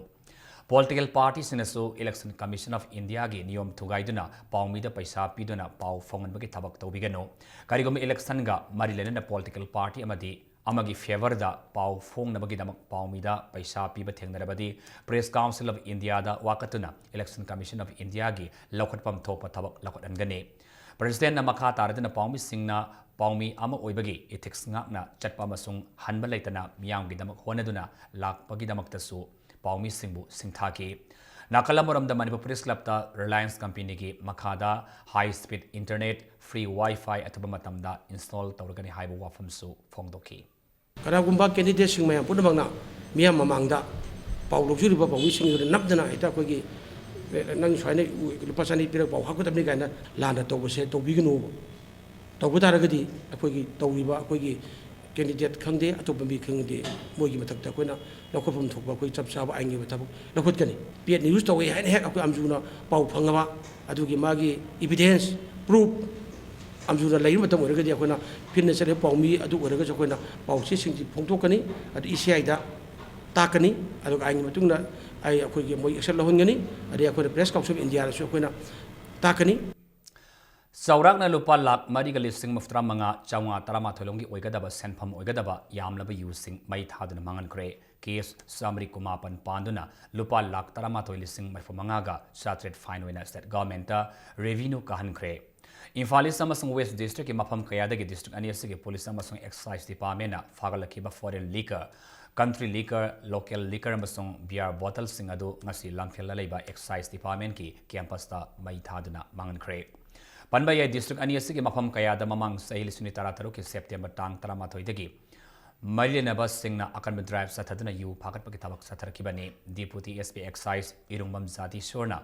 Political partyꯁꯤꯡꯅꯁꯨ Election Commission of Indiaꯒꯤ ꯅꯤꯌꯣꯝ ꯊꯨꯒꯥꯏꯗꯨꯅ ꯄꯥꯎꯃꯤꯗ ꯄꯩꯁꯥ ꯄꯤꯗꯨꯅ ꯄꯥꯎ ꯐꯣꯡꯍꯟꯕꯒꯤ ꯊꯕꯛ ꯇꯧꯕꯤꯒꯅꯨ꯫ ꯀꯔꯤꯒꯨꯝꯕ electionꯒ ꯃꯔꯤ ꯂꯩꯅꯅ political party ꯑꯃꯗꯤ ꯑꯃꯒꯤ favourꯗ ꯄꯥꯎ ꯐꯣꯡꯅꯕꯒꯤꯗꯃꯛ ꯄꯥꯎꯃꯤꯗ ꯄꯩꯁꯥ ꯄꯤꯕ ꯊꯦꯡꯅꯔꯕꯗꯤ Press Council of Indiaꯗ ꯋꯥꯀꯠꯇꯨꯅ Election Commission of Indiaꯒꯤ ꯂꯧꯈꯠꯐꯝ ꯊꯣꯛꯄ ꯊꯕꯛ ꯂꯧꯈꯠꯍꯟꯒꯅꯤ꯫ Presidentꯅ ꯃꯈꯥ ꯇꯥꯔꯗꯨꯅ ꯄꯥꯎꯃꯤꯁꯤꯡꯅ ꯄꯥꯎꯃꯤ ꯑꯃ ꯑꯣꯏꯕꯒꯤ ethics ꯉꯥꯛꯅ ꯆꯠꯄ ꯑꯃꯁꯨꯡ ꯍꯟꯕ ꯂꯩꯇꯅ ꯃꯤꯌꯥꯝꯒꯤꯗꯃꯛ ꯍꯣꯠꯅꯗꯨꯅ ꯂꯥꯛꯄꯒꯤꯗꯃꯛꯇꯁꯨ ꯄꯥꯎꯃꯤꯁꯤꯡꯕꯨ ꯁꯤꯡꯊꯥꯈꯤ꯫ ꯅꯥꯀꯜ ꯑꯃꯔꯣꯝꯗ ꯃꯅꯤꯄꯨꯔ ꯄ꯭ꯔꯦꯁ ꯀ꯭ꯂꯕꯇ Reliance ꯀꯝꯄꯦꯅꯤꯒꯤ ꯃꯈꯥꯗ high speed internet, free Wi-Fi ꯑꯊꯨꯕ ꯃꯇꯝꯗ install ꯇꯧꯔꯒꯅꯤ ꯍꯥꯏꯕ ꯋꯥꯐꯝꯁꯨ ꯐꯣꯡꯗꯣꯛꯈꯤ꯫ ꯀꯅꯥꯒꯨꯝꯕ candidateꯁꯤꯡ ꯃꯌꯥꯝ ꯄꯨꯝꯅꯃꯛꯅ ꯃꯤꯌꯥꯝ ꯃꯃꯥꯡꯗ ꯄꯥꯎ ꯂꯧꯖꯔꯤꯕ ꯄꯥꯎꯃꯤꯁꯤꯡꯗꯨꯗ ꯅꯝꯗꯅ ꯍꯦꯛꯇ ꯑꯩꯈꯣꯏꯒꯤ ꯅꯪ ꯁꯨꯃꯥꯏꯅ ꯂꯨꯄꯥ ꯆꯅꯤ ꯄꯤꯔꯒ ꯄꯥꯎ ꯍꯥꯞꯀꯗꯕꯅꯤ ꯀꯥꯏꯅ ꯂꯥꯟꯅ ꯇꯧꯕꯁꯦ ꯇꯧꯕꯤꯒꯅꯨꯕ꯫ ꯇꯧꯕ ꯇꯥꯔꯒꯗꯤ ꯑꯩꯈꯣꯏꯒꯤ ꯇꯧꯔꯤꯕ ꯑꯩꯈꯣꯏꯒꯤ candidate ꯈꯪꯗꯦ, ꯑꯇꯣꯞꯄ ꯃꯤ ꯈꯪꯗꯦ, ꯃꯣꯏꯒꯤ ꯃꯊꯛꯇ ꯑꯩꯈꯣꯏꯅ ꯂꯧꯈꯠꯐꯝ ꯊꯣꯛꯄ ꯑꯩꯈꯣꯏ ꯆꯞ ꯆꯥꯕ ꯑꯥꯏꯟꯒꯤ ꯑꯣꯏꯕ ꯊꯕꯛ ꯂꯧꯈꯠꯀꯅꯤ꯫ Fake news ꯇꯧꯋꯦ ꯍꯥꯏꯅ ꯍꯦꯛ ꯑꯩꯈꯣꯏ ꯑꯝꯖꯨꯅ ꯄꯥꯎ ꯐꯪꯉꯕ, ꯑꯗꯨꯒꯤ ꯃꯥꯒꯤ evidence, proof ꯑꯝꯖꯨꯅ ꯂꯩꯕ ꯃꯇꯝ ꯑꯣꯏꯔꯒꯗꯤ ꯑꯩꯈꯣꯏꯅ ꯐꯤꯟꯅ ꯆꯠꯂꯤꯕ ꯄꯥꯎꯃꯤ ꯑꯗꯨ ꯑꯣꯏꯔꯒꯁꯨ ꯑꯩꯈꯣꯏꯅ ꯄꯥꯎ ꯆꯦꯁꯤꯡꯁꯤ ꯐꯣꯡꯗꯣꯛꯀꯅꯤ꯫ ꯑꯗꯨ E C I ꯗ ꯇꯥꯛꯀꯅꯤ꯫ ꯑꯗꯨꯒ ꯑꯥꯏꯟꯒꯤ ꯃꯇꯨꯡ ꯏꯟꯅ ꯑꯩ, ꯑꯩꯈꯣꯏꯒꯤ ꯃꯣꯏ action ꯂꯧꯍꯟꯒꯅꯤ꯫ ꯑꯗꯩ ꯑꯩꯈꯣꯏꯅ Press Council of India ꯗꯁꯨ ꯑꯩꯈꯣꯏꯅ ꯇꯥꯛꯀꯅꯤ꯫ ꯆꯥꯎꯔꯥꯛꯅ ꯂꯨꯄꯥ ꯂꯥꯈ ꯃꯔꯤꯒ ꯂꯤꯁꯤꯡ ꯃꯔꯤꯐꯨꯇꯔꯥ ꯃꯉꯥ ꯆꯥꯝꯃꯉꯥ ꯇꯔꯥꯃꯥꯊꯣꯏ ꯂꯣꯝꯒꯤ ꯑꯣꯏꯒꯗꯕ ꯁꯦꯟꯐꯝ ꯑꯣꯏꯒꯗꯕ ꯌꯥꯝꯂꯕ ꯌꯨꯁꯤꯡ ꯃꯩ ꯊꯥꯗꯨꯅ ꯃꯥꯡꯍꯟꯈ꯭ꯔꯦ꯫ Case ꯆꯥꯃꯔꯤ ꯀꯨꯟꯃꯥꯄꯟ ꯄꯥꯟꯗꯨꯅ ꯂꯨꯄꯥ ꯂꯥꯈ ꯇꯔꯥꯃꯥꯊꯣꯏ ꯂꯤꯁꯤꯡ ꯃꯔꯤꯐꯨꯃꯉꯥꯒ ꯆꯥꯇ꯭ꯔꯦꯠ fine ꯑꯣꯏꯅ state government ꯇ revenue ꯀꯥꯍꯟꯈ꯭ꯔꯦ꯫ ꯏꯝꯐꯥꯜ East ꯑꯃꯁꯨꯡ West District ꯀꯤ ꯃꯐꯝ ꯀꯌꯥꯗꯒꯤ district ꯑꯅꯤ ꯑꯁꯤꯒꯤ police ꯑꯃꯁꯨꯡ excise department ꯅ ꯐꯥꯒꯠꯂꯛꯈꯤꯕ foreign liquor, country liquor, local liquor ꯑꯃꯁꯨꯡ beer bottle ꯁꯤꯡ ꯑꯗꯨ ꯉꯁꯤ ꯂꯝꯐꯦꯜꯗ ꯂꯩꯕ excise department ꯀꯤ campus ꯇ ꯃꯩ ꯊꯥꯗꯨꯅ ꯃꯥꯡꯍꯟꯈ꯭ꯔꯦ꯫ ꯄꯟꯕ ꯌꯥꯏ, district ꯑꯅꯤ ꯑꯁꯤꯒꯤ ꯃꯐꯝ ꯀꯌꯥꯗ ꯃꯃꯥꯡ ꯆꯍꯤ ꯂꯤꯁꯤꯡ ꯑꯅꯤ ꯇꯔꯥꯇꯔꯨꯛꯀꯤ September ꯇꯥꯡ ꯇꯔꯥꯃꯥꯊꯣꯏꯗꯒꯤ ꯃꯔꯤ ꯂꯩꯅꯕꯁꯤꯡꯅ ꯑꯀꯟꯕ drive ꯆꯠꯊꯗꯨꯅ ꯌꯨ ꯐꯥꯒꯠꯄꯒꯤ ꯊꯕꯛ ꯆꯠꯊꯔꯛꯈꯤꯕꯅꯤ꯫ Deputy S P Excise ꯏꯔꯨꯡꯕꯝ ꯖꯥꯇꯤꯁꯣꯔꯅ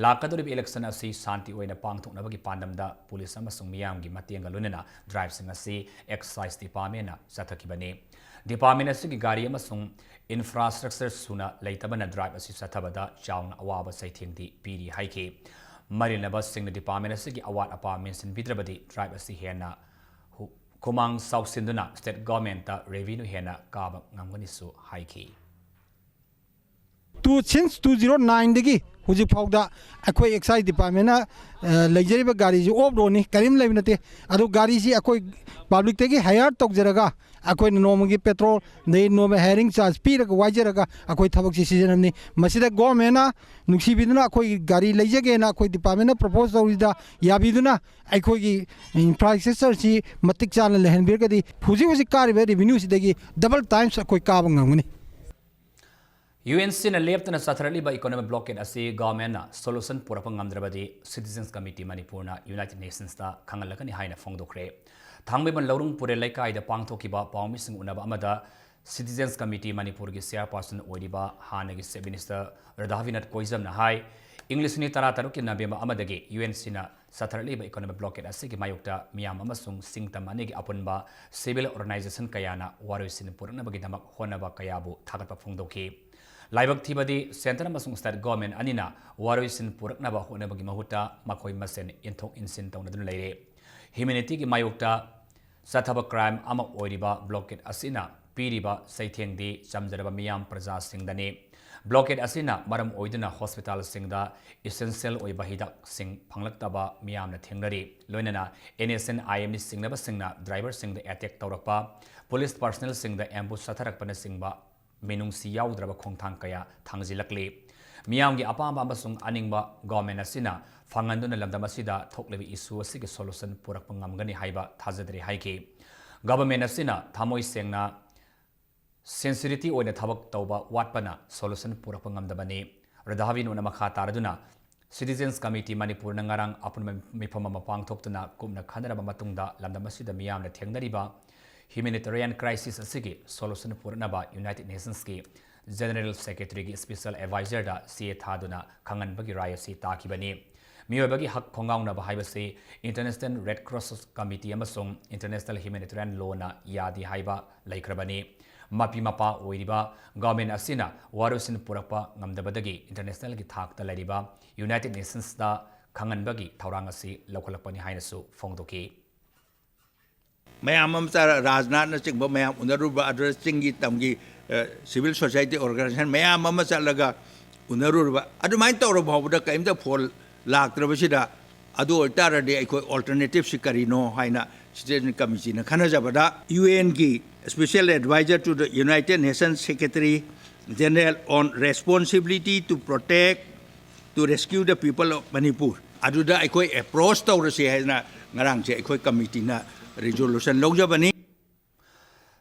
ꯂꯥꯛꯀꯗꯧꯔꯤꯕ election ꯑꯁꯤ ꯁꯥꯟꯇꯤ ꯑꯣꯏꯅ ꯄꯥꯡꯊꯣꯛꯅꯕꯒꯤ ꯄꯥꯟꯗꯝꯗ police ꯑꯃꯁꯨꯡ ꯃꯤꯌꯥꯝꯒꯤ ꯃꯇꯦꯡꯒ ꯂꯣꯏꯅꯅ drive ꯁꯤꯡ ꯑꯁꯤ excise department ꯅ ꯆꯠꯊꯈꯤꯕꯅꯤ꯫ Department ꯑꯁꯤꯒꯤ ꯒꯥꯔꯤ ꯑꯃꯁꯨꯡ infrastructure ꯁꯨꯅ ꯂꯩꯇꯕꯅ drive ꯑꯁꯤ ꯆꯠꯊꯕꯗ ꯆꯥꯎꯅ ꯑꯋꯥꯕ ꯆꯩꯊꯦꯡꯗꯤ ꯄꯤꯔꯤ ꯍꯥꯏꯈꯤ꯫ ꯃꯔꯤ ꯂꯩꯅꯕꯁꯤꯡꯅ department ꯑꯁꯤꯒꯤ ꯑꯋꯥꯠ ꯑꯄꯥ ꯃꯦꯟꯁꯤꯟꯕꯤꯗ꯭ꯔꯕꯗꯤ drive ꯑꯁꯤ ꯍꯦꯟꯅ ꯍꯨ-, ꯈꯨꯃꯥꯡ ꯆꯥꯎꯁꯤꯟꯗꯨꯅ state government ꯇ revenue ꯍꯦꯟꯅ ꯀꯥꯕ ꯉꯝꯒꯅꯤꯁꯨ ꯍꯥꯏꯈꯤ꯫ Two, since two zero nine ꯗꯒꯤ ꯍꯧꯖꯤꯛ ꯐꯥꯎꯗ ꯑꯩꯈꯣꯏ excise department ꯅ, ꯑ, ꯂꯩꯖꯔꯤꯕ ꯒꯥꯔꯤꯁꯤ off road ꯅꯤ, ꯀꯔꯤꯝ ꯂꯩꯕ ꯅꯠꯇꯦ꯫ ꯑꯗꯨ ꯒꯥꯔꯤꯁꯤ ꯑꯩꯈꯣꯏ public ꯇꯒꯤ hire ꯇꯧꯖꯔꯒ ꯑꯩꯈꯣꯏꯅ ꯅꯣꯡꯃꯒꯤ petrol, ꯑꯗꯩ ꯅꯣꯡꯃ hiring charge ꯄꯤꯔꯒ ꯋꯥꯏꯖꯔꯒ ꯑꯩꯈꯣꯏ ꯊꯕꯛꯁꯤ ꯁꯤꯖꯤꯟꯅꯕꯅꯤ꯫ ꯃꯁꯤꯗ government ꯅ ꯅꯨꯡꯁꯤꯕꯤꯗꯨꯅ ꯑꯩꯈꯣꯏꯒꯤ ꯒꯥꯔꯤ ꯂꯩꯖꯒꯦꯅ ꯑꯩꯈꯣꯏ department ꯅ propose ꯇꯧꯔꯤꯗ ꯌꯥꯕꯤꯗꯨꯅ ꯑꯩꯈꯣꯏꯒꯤ infrastructure ꯁꯤ ꯃꯇꯤꯛ ꯆꯥꯅ ꯂꯩꯍꯟꯕꯤꯔꯒꯗꯤ ꯍꯧꯖꯤꯛ ꯍꯧꯖꯤꯛ ꯀꯥꯔꯤꯕ revenue ꯁꯤꯗꯒꯤ double times ꯑꯩꯈꯣꯏ ꯀꯥꯕ ꯉꯝꯒꯅꯤ꯫ U N C ꯅ ꯂꯦꯞꯇꯅ ꯆꯠꯊꯔꯛꯂꯤꯕ economic blockade ꯑꯁꯤ government ꯅ solution ꯄꯨꯔꯛꯄ ꯉꯝꯗ꯭ꯔꯕꯗꯤ Citizens Committee ꯃꯅꯤꯄꯨꯔꯅ United Nations ꯇ ꯈꯪꯍꯜꯂꯛꯀꯅꯤ ꯍꯥꯏꯅ ꯐꯣꯡꯗꯣꯛꯈ꯭ꯔꯦ꯫ ꯊꯥꯡꯃꯩꯕꯟ ꯂꯧꯔꯨꯡ ꯄꯨꯔꯦꯜ ꯂꯩꯀꯥꯏꯗ ꯄꯥꯡꯊꯣꯛꯈꯤꯕ ꯄꯥꯎꯃꯤꯁꯤꯡ ꯎꯅꯕ ꯑꯃꯗ Citizens Committee ꯃꯅꯤꯄꯨꯔꯒꯤ chairperson ꯑꯣꯏꯔꯤꯕ ꯍꯥꯟꯅꯒꯤ Chief Minister ꯔꯥꯙꯥꯕꯤꯅꯣꯗ ꯀꯣꯏꯖꯝꯅ ꯍꯥꯏ, ꯏꯪ ꯂꯤꯁꯤꯡ ꯑꯅꯤ ꯇꯔꯥꯇꯔꯨꯛꯀꯤ ꯅꯕꯦꯝꯕꯔ ꯑꯃꯗꯒꯤ ꯌꯨ ꯑꯦꯟ ꯁꯤꯅ ꯆꯠꯊꯔꯛꯂꯤꯕ economic blockade ꯑꯁꯤꯒꯤ ꯃꯥꯌꯣꯛꯇ ꯃꯤꯌꯥꯝ ꯑꯃꯁꯨꯡ ꯁꯤꯟ ꯊꯨꯡꯅ ꯑꯅꯤꯒꯤ ꯑꯄꯨꯟꯕ civil organization ꯀꯌꯥꯅ ꯋꯥꯔꯣꯏꯁꯤꯟ ꯄꯨꯔꯛꯅꯕꯒꯤꯗꯃꯛ ꯍꯣꯠꯅꯕ ꯀꯌꯥꯕꯨ ꯊꯥꯒꯠꯄ ꯐꯣꯡꯗꯣꯛꯈꯤ꯫ ꯂꯥꯏꯕꯛ ꯊꯤꯕꯗꯤ, centre ꯑꯃꯁꯨꯡ state government ꯑꯅꯤꯅ ꯋꯥꯔꯣꯏꯁꯤꯟ ꯄꯨꯔꯛꯅꯕ ꯍꯣꯠꯅꯕꯒꯤ ꯃꯍꯨꯠꯇ ꯃꯈꯣꯏ ꯃꯁꯦꯟ ꯏꯟꯊꯣꯛ ꯏꯟꯁꯤꯟ ꯇꯧꯅꯗꯨꯅ ꯂꯩꯔꯦ꯫ Humanityꯒꯤ ꯃꯥꯌꯣꯛꯇ ꯆꯠꯊꯕ crime ꯑꯃ ꯑꯣꯏꯔꯤꯕ blockade ꯑꯁꯤꯅ ꯄꯤꯔꯤꯕ ꯆꯩꯊꯦꯡꯗꯤ ꯆꯝꯖꯔꯕ ꯃꯤꯌꯥꯝ ꯄ꯭ꯔꯖꯥꯁꯤꯡꯗꯅꯤ꯫ Blockade ꯑꯁꯤꯅ ꯃꯔꯝ ꯑꯣꯏꯗꯨꯅ hospitalꯁꯤꯡꯗ essential ꯑꯣꯏꯕ ꯍꯤꯗꯥꯛꯁꯤꯡ ꯐꯪꯂꯛꯇꯕ ꯃꯤꯌꯥꯝꯅ ꯊꯦꯡꯅꯔꯤ꯫ ꯂꯣꯏꯅꯅ NSCN-IMꯅ ꯆꯤꯡꯅꯕꯁꯤꯡꯅ driverꯁꯤꯡꯗ attack ꯇꯧꯔꯛꯄ, police personnelꯁꯤꯡꯗ ambush ꯆꯠꯊꯔꯛꯄꯅꯆꯤꯡꯕ ꯃꯤꯅꯨꯡꯁꯤ ꯌꯥꯎꯗ꯭ꯔꯕ ꯈꯣꯡꯊꯥꯡ ꯀꯌꯥ ꯊꯥꯡꯖꯤꯜꯂꯛꯂꯤ꯫ ꯃꯤꯌꯥꯝꯒꯤ ꯑꯄꯥꯝꯕ ꯑꯃꯁꯨꯡ ꯑꯅꯤꯡꯕ government ꯑꯁꯤꯅ ꯐꯪꯍꯟꯗꯨꯅ ꯂꯝꯗꯝ ꯑꯁꯤꯗ ꯊꯣꯛꯂꯤꯕ issue ꯑꯁꯤꯒꯤ solution ꯄꯨꯔꯛꯄ ꯉꯝꯒꯅꯤ ꯍꯥꯏꯕ ꯊꯥꯖꯗ꯭ꯔꯦ ꯍꯥꯏꯈꯤ꯫ Government ꯑꯁꯤꯅ ꯊꯃꯣꯏ ꯁꯦꯡꯅ sincerity ꯑꯣꯏꯅ ꯊꯕꯛ ꯇꯧꯕ ꯋꯥꯠꯄꯅ solution ꯄꯨꯔꯛꯄ ꯉꯝꯗꯕꯅꯤ꯫ ꯔꯙꯥꯕꯤꯅꯨꯅ ꯃꯈꯥ ꯇꯥꯔꯗꯨꯅ, Citizens Committee ꯃꯅꯤꯄꯨꯔꯅ ꯉꯔꯥꯡ ꯑꯄꯨꯟꯕ ꯃꯤꯐꯝ ꯑꯃ ꯄꯥꯡꯊꯣꯛꯇꯨꯅ ꯀꯨꯞꯅ ꯈꯟꯅꯔꯕ ꯃꯇꯨꯡꯗ ꯂꯝꯗꯝ ꯑꯁꯤꯗ ꯃꯤꯌꯥꯝꯅ ꯊꯦꯡꯅꯔꯤꯕ humanitarian crisis ꯑꯁꯤꯒꯤ solution ꯄꯨꯔꯛꯅꯕ United Nationsꯀꯤ General Secretaryꯒꯤ special advisorꯗ ꯆꯦ ꯊꯥꯗꯨꯅ ꯈꯪꯍꯟꯕꯒꯤ ꯔꯥꯏ ꯑꯁꯤ ꯇꯥꯈꯤꯕꯅꯤ꯫ ꯃꯤꯑꯣꯏꯕꯒꯤ ꯍꯛ ꯈꯣꯡꯒꯥꯎꯅꯕ ꯍꯥꯏꯕꯁꯤ International Red Cross Committee ꯑꯃꯁꯨꯡ international humanitarian lawꯅ ꯌꯥꯗꯦ ꯍꯥꯏꯕ ꯂꯩꯈ꯭ꯔꯕꯅꯤ꯫ ꯃꯄꯤ ꯃꯄꯥ ꯑꯣꯏꯔꯤꯕ government ꯑꯁꯤꯅ ꯋꯥꯔꯣꯏꯁꯤꯟ ꯄꯨꯔꯛꯄ ꯉꯝꯗꯕꯗꯒꯤ internationalꯒꯤ ꯊꯥꯛꯇ ꯂꯩꯔꯤꯕ United Nationsꯇ ꯈꯪꯍꯟꯕꯒꯤ ꯊꯧꯔꯥꯡ ꯑꯁꯤ ꯂꯧꯈꯠꯂꯛꯄꯅꯤ ꯍꯥꯏꯅꯁꯨ ꯐꯣꯡꯗꯣꯛꯈꯤ꯫ ꯃꯌꯥꯝ ꯑꯃ ꯆꯥꯔ-, ꯔꯥꯖꯅꯥꯊꯅꯆꯤꯡꯕ ꯃꯌꯥꯝ ꯎꯅꯔꯨꯕ, ꯑꯗꯨꯗ ꯆꯤꯡꯒꯤ ꯇꯝꯒꯤ, ꯑ, civil society organization ꯃꯌꯥꯝ ꯑꯃ ꯆꯠꯂꯒ ꯎꯅꯔꯨꯔꯕ, ꯑꯗꯨꯃꯥꯏꯅ ꯇꯧꯔ ꯐꯥꯎꯕꯗ ꯀꯔꯤꯝꯇ ꯐꯣꯜ ꯂꯥꯛꯇ꯭ꯔꯕꯁꯤꯗ, ꯑꯗꯨ ꯑꯣꯏꯇꯥꯔꯗꯤ ꯑꯩꯈꯣꯏ alternativeꯁꯤ ꯀꯔꯤꯅꯣ ꯍꯥꯏꯅ Citizen Committeeꯅ ꯈꯟꯅꯖꯕꯗ, UNꯒꯤ Special Advisor to the United Nations Secretary General on Responsibility to Protect, to Rescue the People of Manipur, ꯑꯗꯨꯗ ꯑꯩꯈꯣꯏ approach ꯇꯧꯔꯁꯤ ꯍꯥꯏꯅ ꯉꯔꯥꯡꯁꯦ ꯑꯩꯈꯣꯏ committeeꯅ resolution ꯂꯧꯖꯕꯅꯤ꯫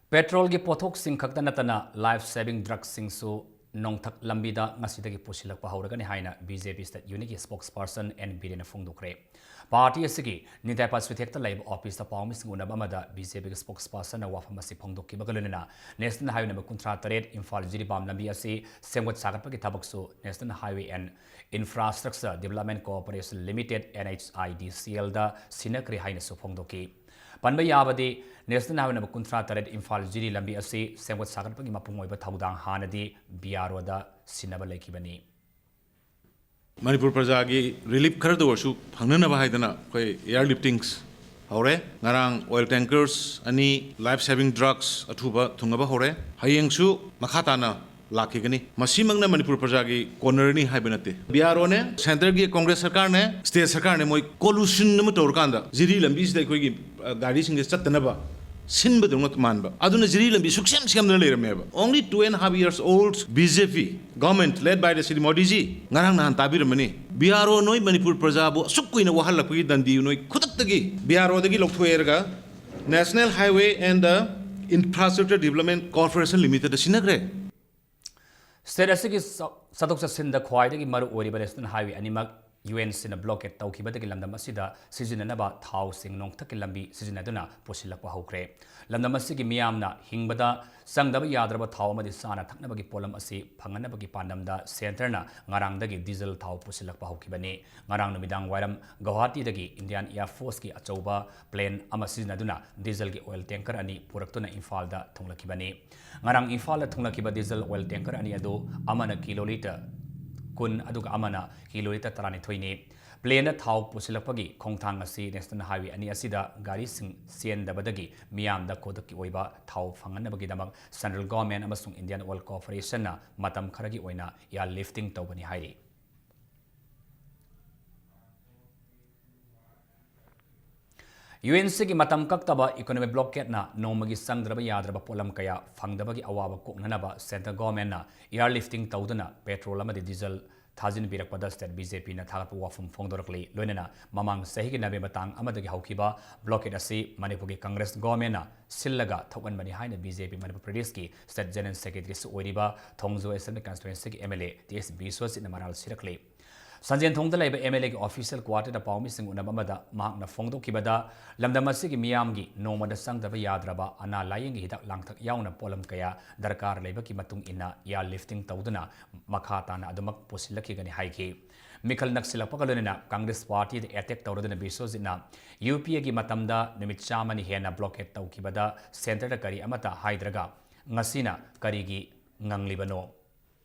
Petrolꯒꯤ ꯄꯣꯠꯊꯣꯛꯁꯤꯡ ꯈꯛꯇ ꯅꯠꯇꯅ life saving drugꯁꯤꯡꯁꯨ ꯅꯣꯡꯊꯛ ꯂꯝꯕꯤꯗ ꯉꯁꯤꯗꯒꯤ ꯄꯨꯁꯤꯜꯂꯛꯄ ꯍꯧꯔꯒꯅꯤ ꯍꯥꯏꯅ B J P State Unit ꯀꯤ spokesperson N Birena ꯐꯣꯡꯗꯣꯛꯈ꯭ꯔꯦ꯫ Party ꯑꯁꯤꯒꯤ ꯅꯤꯡꯊꯥꯏ ꯄꯥꯁ꯭ꯋꯤꯊꯦꯛꯇ ꯂꯩꯕ office ꯇ ꯄꯥꯎꯃꯤꯁꯤꯡ ꯎꯅꯕ ꯑꯃꯗ B J P ꯒꯤ spokesperson ꯅ ꯋꯥꯐꯝ ꯑꯁꯤ ꯐꯣꯡꯗꯣꯛꯈꯤꯕꯒ ꯂꯣꯏꯅꯅ National Highway number ꯀꯨꯟꯊ꯭ꯔꯥ ꯇꯔꯦꯠ ꯏꯝꯐꯥꯜ ꯖꯤꯔꯤꯕꯥꯝ ꯂꯝꯕꯤ ꯑꯁꯤ ꯁꯦꯝꯒꯠ ꯁꯥꯒꯠꯄꯒꯤ ꯊꯕꯛꯁꯨ National Highway and Infrastructure Development Corporation Limited, N H I D C L ꯗ ꯁꯤꯟꯅꯈ꯭ꯔꯦ ꯍꯥꯏꯅꯁꯨ ꯐꯣꯡꯗꯣꯛꯈꯤ꯫ ꯄꯟꯕ ꯌꯥꯕꯗꯤ, National Highway number ꯀꯨꯟꯊ꯭ꯔꯥ ꯇꯔꯦꯠ ꯏꯝꯐꯥꯜ ꯖꯤꯔꯤ ꯂꯝꯕꯤ ꯑꯁꯤ ꯁꯦꯝꯒꯠ ꯁꯥꯒꯠꯄꯒꯤ ꯃꯄꯨꯡ ꯑꯣꯏꯕ ꯊꯧꯗꯥꯡ ꯍꯥꯟꯅꯗꯤ B R O ꯗ ꯁꯤꯟꯅꯕ ꯂꯩꯈꯤꯕꯅꯤ꯫ ꯃꯅꯤꯄꯨꯔ ꯄ꯭ꯔꯖꯥꯒꯤ relief ꯈꯔꯗ ꯑꯣꯏꯔꯁꯨ ꯐꯪꯅꯅꯕ ꯍꯥꯏꯗꯅ ꯑꯩꯈꯣꯏ air liftings ꯍꯧꯔꯦ꯫ ꯉꯔꯥꯡ oil tankers ꯑꯅꯤ life saving drugs ꯑꯊꯨꯕ ꯊꯨꯡꯅꯕ ꯍꯧꯔꯦ꯫ ꯍꯌꯦꯡꯁꯨ ꯃꯈꯥ ꯇꯥꯅ ꯂꯥꯛꯈꯤꯒꯅꯤ꯫ ꯃꯁꯤꯃꯛꯅ ꯃꯅꯤꯄꯨꯔ ꯄ꯭ꯔꯖꯥꯒꯤ ꯀꯣꯟꯅꯔꯅꯤ ꯍꯥꯏꯕ ꯅꯠꯇꯦ꯫ B R O ꯅꯦ, centre ꯒꯤ Congress ꯁꯔꯀꯥꯔꯅꯦ, state ꯁꯔꯀꯥꯔꯅꯦ, ꯃꯣꯏ collusion ꯑꯃ ꯇꯧꯔꯀꯥꯟꯗ ꯖꯤꯔꯤ ꯂꯝꯕꯤꯁꯤꯗ ꯑꯩꯈꯣꯏꯒꯤ, ꯑ, ꯒꯥꯔꯤꯁꯤꯡꯁꯦ ꯆꯠꯇꯅꯕ ꯁꯤꯟꯕꯗꯧꯅ ꯃꯥꯟꯕ꯫ ꯑꯗꯨꯅ ꯖꯤꯔꯤ ꯂꯝꯕꯤ ꯁꯨꯛꯁꯦꯝ ꯁꯦꯝꯗꯅ ꯂꯩꯔꯝꯃꯦꯕ꯫ Only two and half years old B J P government led by the Shri Modi ji, ꯉꯔꯥꯡ ꯅꯍꯥꯟ ꯇꯥꯕꯤꯔꯝꯃꯅꯤ, B R O ꯅꯣꯏ ꯃꯅꯤꯄꯨꯔ ꯄ꯭ꯔꯖꯥꯕꯨ ꯑꯁꯨꯛ ꯀꯨꯏꯅ ꯋꯥꯍꯜꯂꯛꯄꯒꯤ ꯗꯟꯗꯤ ꯅꯣꯏ ꯈꯨꯗꯛꯇꯒꯤ B R O ꯗꯒꯤ ꯂꯧꯊꯣꯛꯑꯦꯔꯒ National Highway and the Infrastructure Development Corporation Limited the ꯁꯤꯟꯅꯈ꯭ꯔꯦ꯫ State ꯑꯁꯤꯒꯤ ꯆ-, ꯆꯠꯊꯣꯛ ꯆꯠꯁꯤꯟꯗ ꯈ꯭ꯋꯥꯏꯗꯒꯤ ꯃꯔꯨ ꯑꯣꯏꯔꯤꯕ National Highway ꯑꯅꯤꯃꯛ U N C ꯅ blockade ꯇꯧꯈꯤꯕꯗꯒꯤ ꯂꯝꯗꯝ ꯑꯁꯤꯗ ꯁꯤꯖꯤꯟꯅꯅꯕ ꯊꯥꯎꯁꯤꯡ ꯅꯣꯡꯊꯛꯀꯤ ꯂꯝꯕꯤ ꯁꯤꯖꯤꯟꯅꯗꯨꯅ ꯄꯨꯁꯤꯜꯂꯛꯄ ꯍꯧꯈ꯭ꯔꯦ꯫ ꯂꯝꯗꯝ ꯑꯁꯤꯒꯤ ꯃꯤꯌꯥꯝꯅ ꯍꯤꯡꯕꯗ ꯆꯪꯗꯕ ꯌꯥꯗ꯭ꯔꯕ ꯊꯥꯎ ꯑꯃꯗꯤ ꯆꯥꯅ ꯊꯛꯅꯕꯒꯤ ꯄꯣꯠꯂꯝ ꯑꯁꯤ ꯐꯪꯍꯟꯅꯕꯒꯤ ꯄꯥꯟꯗꯝꯗ centre ꯅ ꯉꯔꯥꯡꯗꯒꯤ diesel ꯊꯥꯎ ꯄꯨꯁꯤꯜꯂꯛꯄ ꯍꯧꯈꯤꯕꯅꯤ꯫ ꯉꯔꯥꯡ ꯅꯨꯃꯤꯗꯥꯡ ꯋꯥꯏꯔꯝ ꯒꯧꯍꯥꯇꯤꯗꯒꯤ Indian Air Force ꯀꯤ ꯑꯆꯧꯕ plane ꯑꯃ ꯁꯤꯖꯤꯟꯅꯗꯨꯅ diesel ꯒꯤ oil tanker ꯑꯅꯤ ꯄꯨꯔꯛꯇꯨꯅ ꯏꯝꯐꯥꯜꯗ ꯊꯨꯡꯂꯛꯈꯤꯕꯅꯤ꯫ ꯉꯔꯥꯡ ꯏꯝꯐꯥꯜꯗ ꯊꯨꯡꯂꯛꯈꯤꯕ diesel oil tanker ꯑꯅꯤ ꯑꯗꯨ ꯑꯃꯅ kilolitre ꯀꯨꯟ ꯑꯗꯨꯒ ꯑꯃꯅ kilolitre ꯇꯔꯥꯅꯤꯊꯣꯏꯅꯤ꯫ Plane ꯗ ꯊꯥꯎ ꯄꯨꯁꯤꯜꯂꯛꯄꯒꯤ ꯈꯣꯡꯊꯥꯡ ꯑꯁꯤ National Highway ꯑꯅꯤ ꯑꯁꯤꯗ ꯒꯥꯔꯤꯁꯤꯡ ꯆꯦꯟꯗꯕꯗꯒꯤ ꯃꯤꯌꯥꯝꯗ ꯈꯨꯗꯛꯀꯤ ꯑꯣꯏꯕ ꯊꯥꯎ ꯐꯪꯍꯟꯅꯕꯒꯤꯗꯃꯛ central government ꯑꯃꯁꯨꯡ Indian Oil Corporation ꯅ ꯃꯇꯝ ꯈꯔꯒꯤ ꯑꯣꯏꯅ air lifting ꯇꯧꯕꯅꯤ ꯍꯥꯏꯔꯤ꯫ U N C ꯒꯤ ꯃꯇꯝ ꯀꯛꯇꯕ economic blockade ꯅ ꯅꯣꯡꯃꯒꯤ ꯆꯪꯗ꯭ꯔꯕ ꯌꯥꯗ꯭ꯔꯕ ꯄꯣꯠꯂꯝ ꯀꯌꯥ ꯐꯪꯗꯕꯒꯤ ꯑꯋꯥꯕ ꯀꯣꯛꯅꯅꯕ central government ꯅ air lifting ꯇꯧꯗꯨꯅ petrol ꯑꯃꯗꯤ diesel ꯊꯥꯖꯤꯟꯕꯤꯔꯛꯄꯗ state BJPꯅ ꯊꯥꯒꯠꯄ ꯋꯥꯐꯝ ꯐꯣꯡꯗꯣꯔꯛꯂꯤ꯫ ꯂꯣꯏꯅꯅ ꯃꯃꯥꯡ ꯆꯍꯤꯒꯤ November ꯇꯥꯡ ꯑꯃꯗꯒꯤ ꯍꯧꯈꯤꯕ blockade ꯑꯁꯤ ꯃꯅꯤꯄꯨꯔꯒꯤ Congress governmentꯅ ꯁꯤꯜꯂꯒ ꯊꯣꯛꯍꯟꯕꯅꯤ ꯍꯥꯏꯅ BJP ꯃꯅꯤꯄꯨꯔ ꯄ꯭ꯔꯗꯦꯁꯀꯤ state general secretaryꯁꯨ ꯑꯣꯏꯔꯤꯕ ꯊꯣꯡꯖꯣ Assembly constituencyꯒꯤ MLA ꯇꯤ ꯑꯦꯁ ꯕꯤꯁ꯭ꯋꯖꯤꯠꯅ ꯃꯔꯥꯜ ꯁꯤꯔꯛꯂꯤ꯫ ꯁꯟꯖꯦꯟꯊꯣꯡꯗ ꯂꯩꯕ MLAꯒꯤ official quarterꯗ ꯄꯥꯎꯃꯤꯁꯤꯡ ꯎꯅꯕ ꯑꯃꯗ ꯃꯍꯥꯛꯅ ꯐꯣꯡꯗꯣꯛꯈꯤꯕꯗ, ꯂꯝꯗꯝ ꯑꯁꯤꯒꯤ ꯃꯤꯌꯥꯝꯒꯤ ꯅꯣꯡꯃꯗ ꯆꯪꯗꯕ ꯌꯥꯗ꯭ꯔꯕ ꯑꯅꯥ ꯂꯥꯌꯦꯡꯒꯤ ꯍꯤꯗꯥꯛ ꯂꯥꯡꯊꯛ ꯌꯥꯎꯅ ꯄꯣꯠꯂꯝ ꯀꯌꯥ ꯗꯔꯀꯥꯔ ꯂꯩꯕꯒꯤ ꯃꯇꯨꯡ ꯏꯟꯅ air lifting ꯇꯧꯗꯨꯅ ꯃꯈꯥ ꯇꯥꯅ ꯑꯗꯨꯃꯛ ꯄꯨꯁꯤꯜꯂꯛꯈꯤꯒꯅꯤ ꯍꯥꯏꯈꯤ꯫ ꯃꯤꯈꯜ ꯅꯛꯁꯤꯜꯂꯛꯄꯒ ꯂꯣꯏꯅꯅ Congress partyꯗ attack ꯇꯧꯔꯗꯨꯅ ꯕꯤꯁ꯭ꯋꯖꯤꯠꯅ UPAꯒꯤ ꯃꯇꯝꯗ ꯅꯨꯃꯤꯠ ꯆꯥꯝꯃꯅꯤ ꯍꯦꯟꯅ blockade ꯇꯧꯈꯤꯕꯗ centreꯗ ꯀꯔꯤ ꯑꯃꯠꯇ ꯍꯥꯏꯗ꯭ꯔꯒ ꯉꯁꯤꯅ ꯀꯔꯤꯒꯤ ꯉꯪꯂꯤꯕꯅꯣ?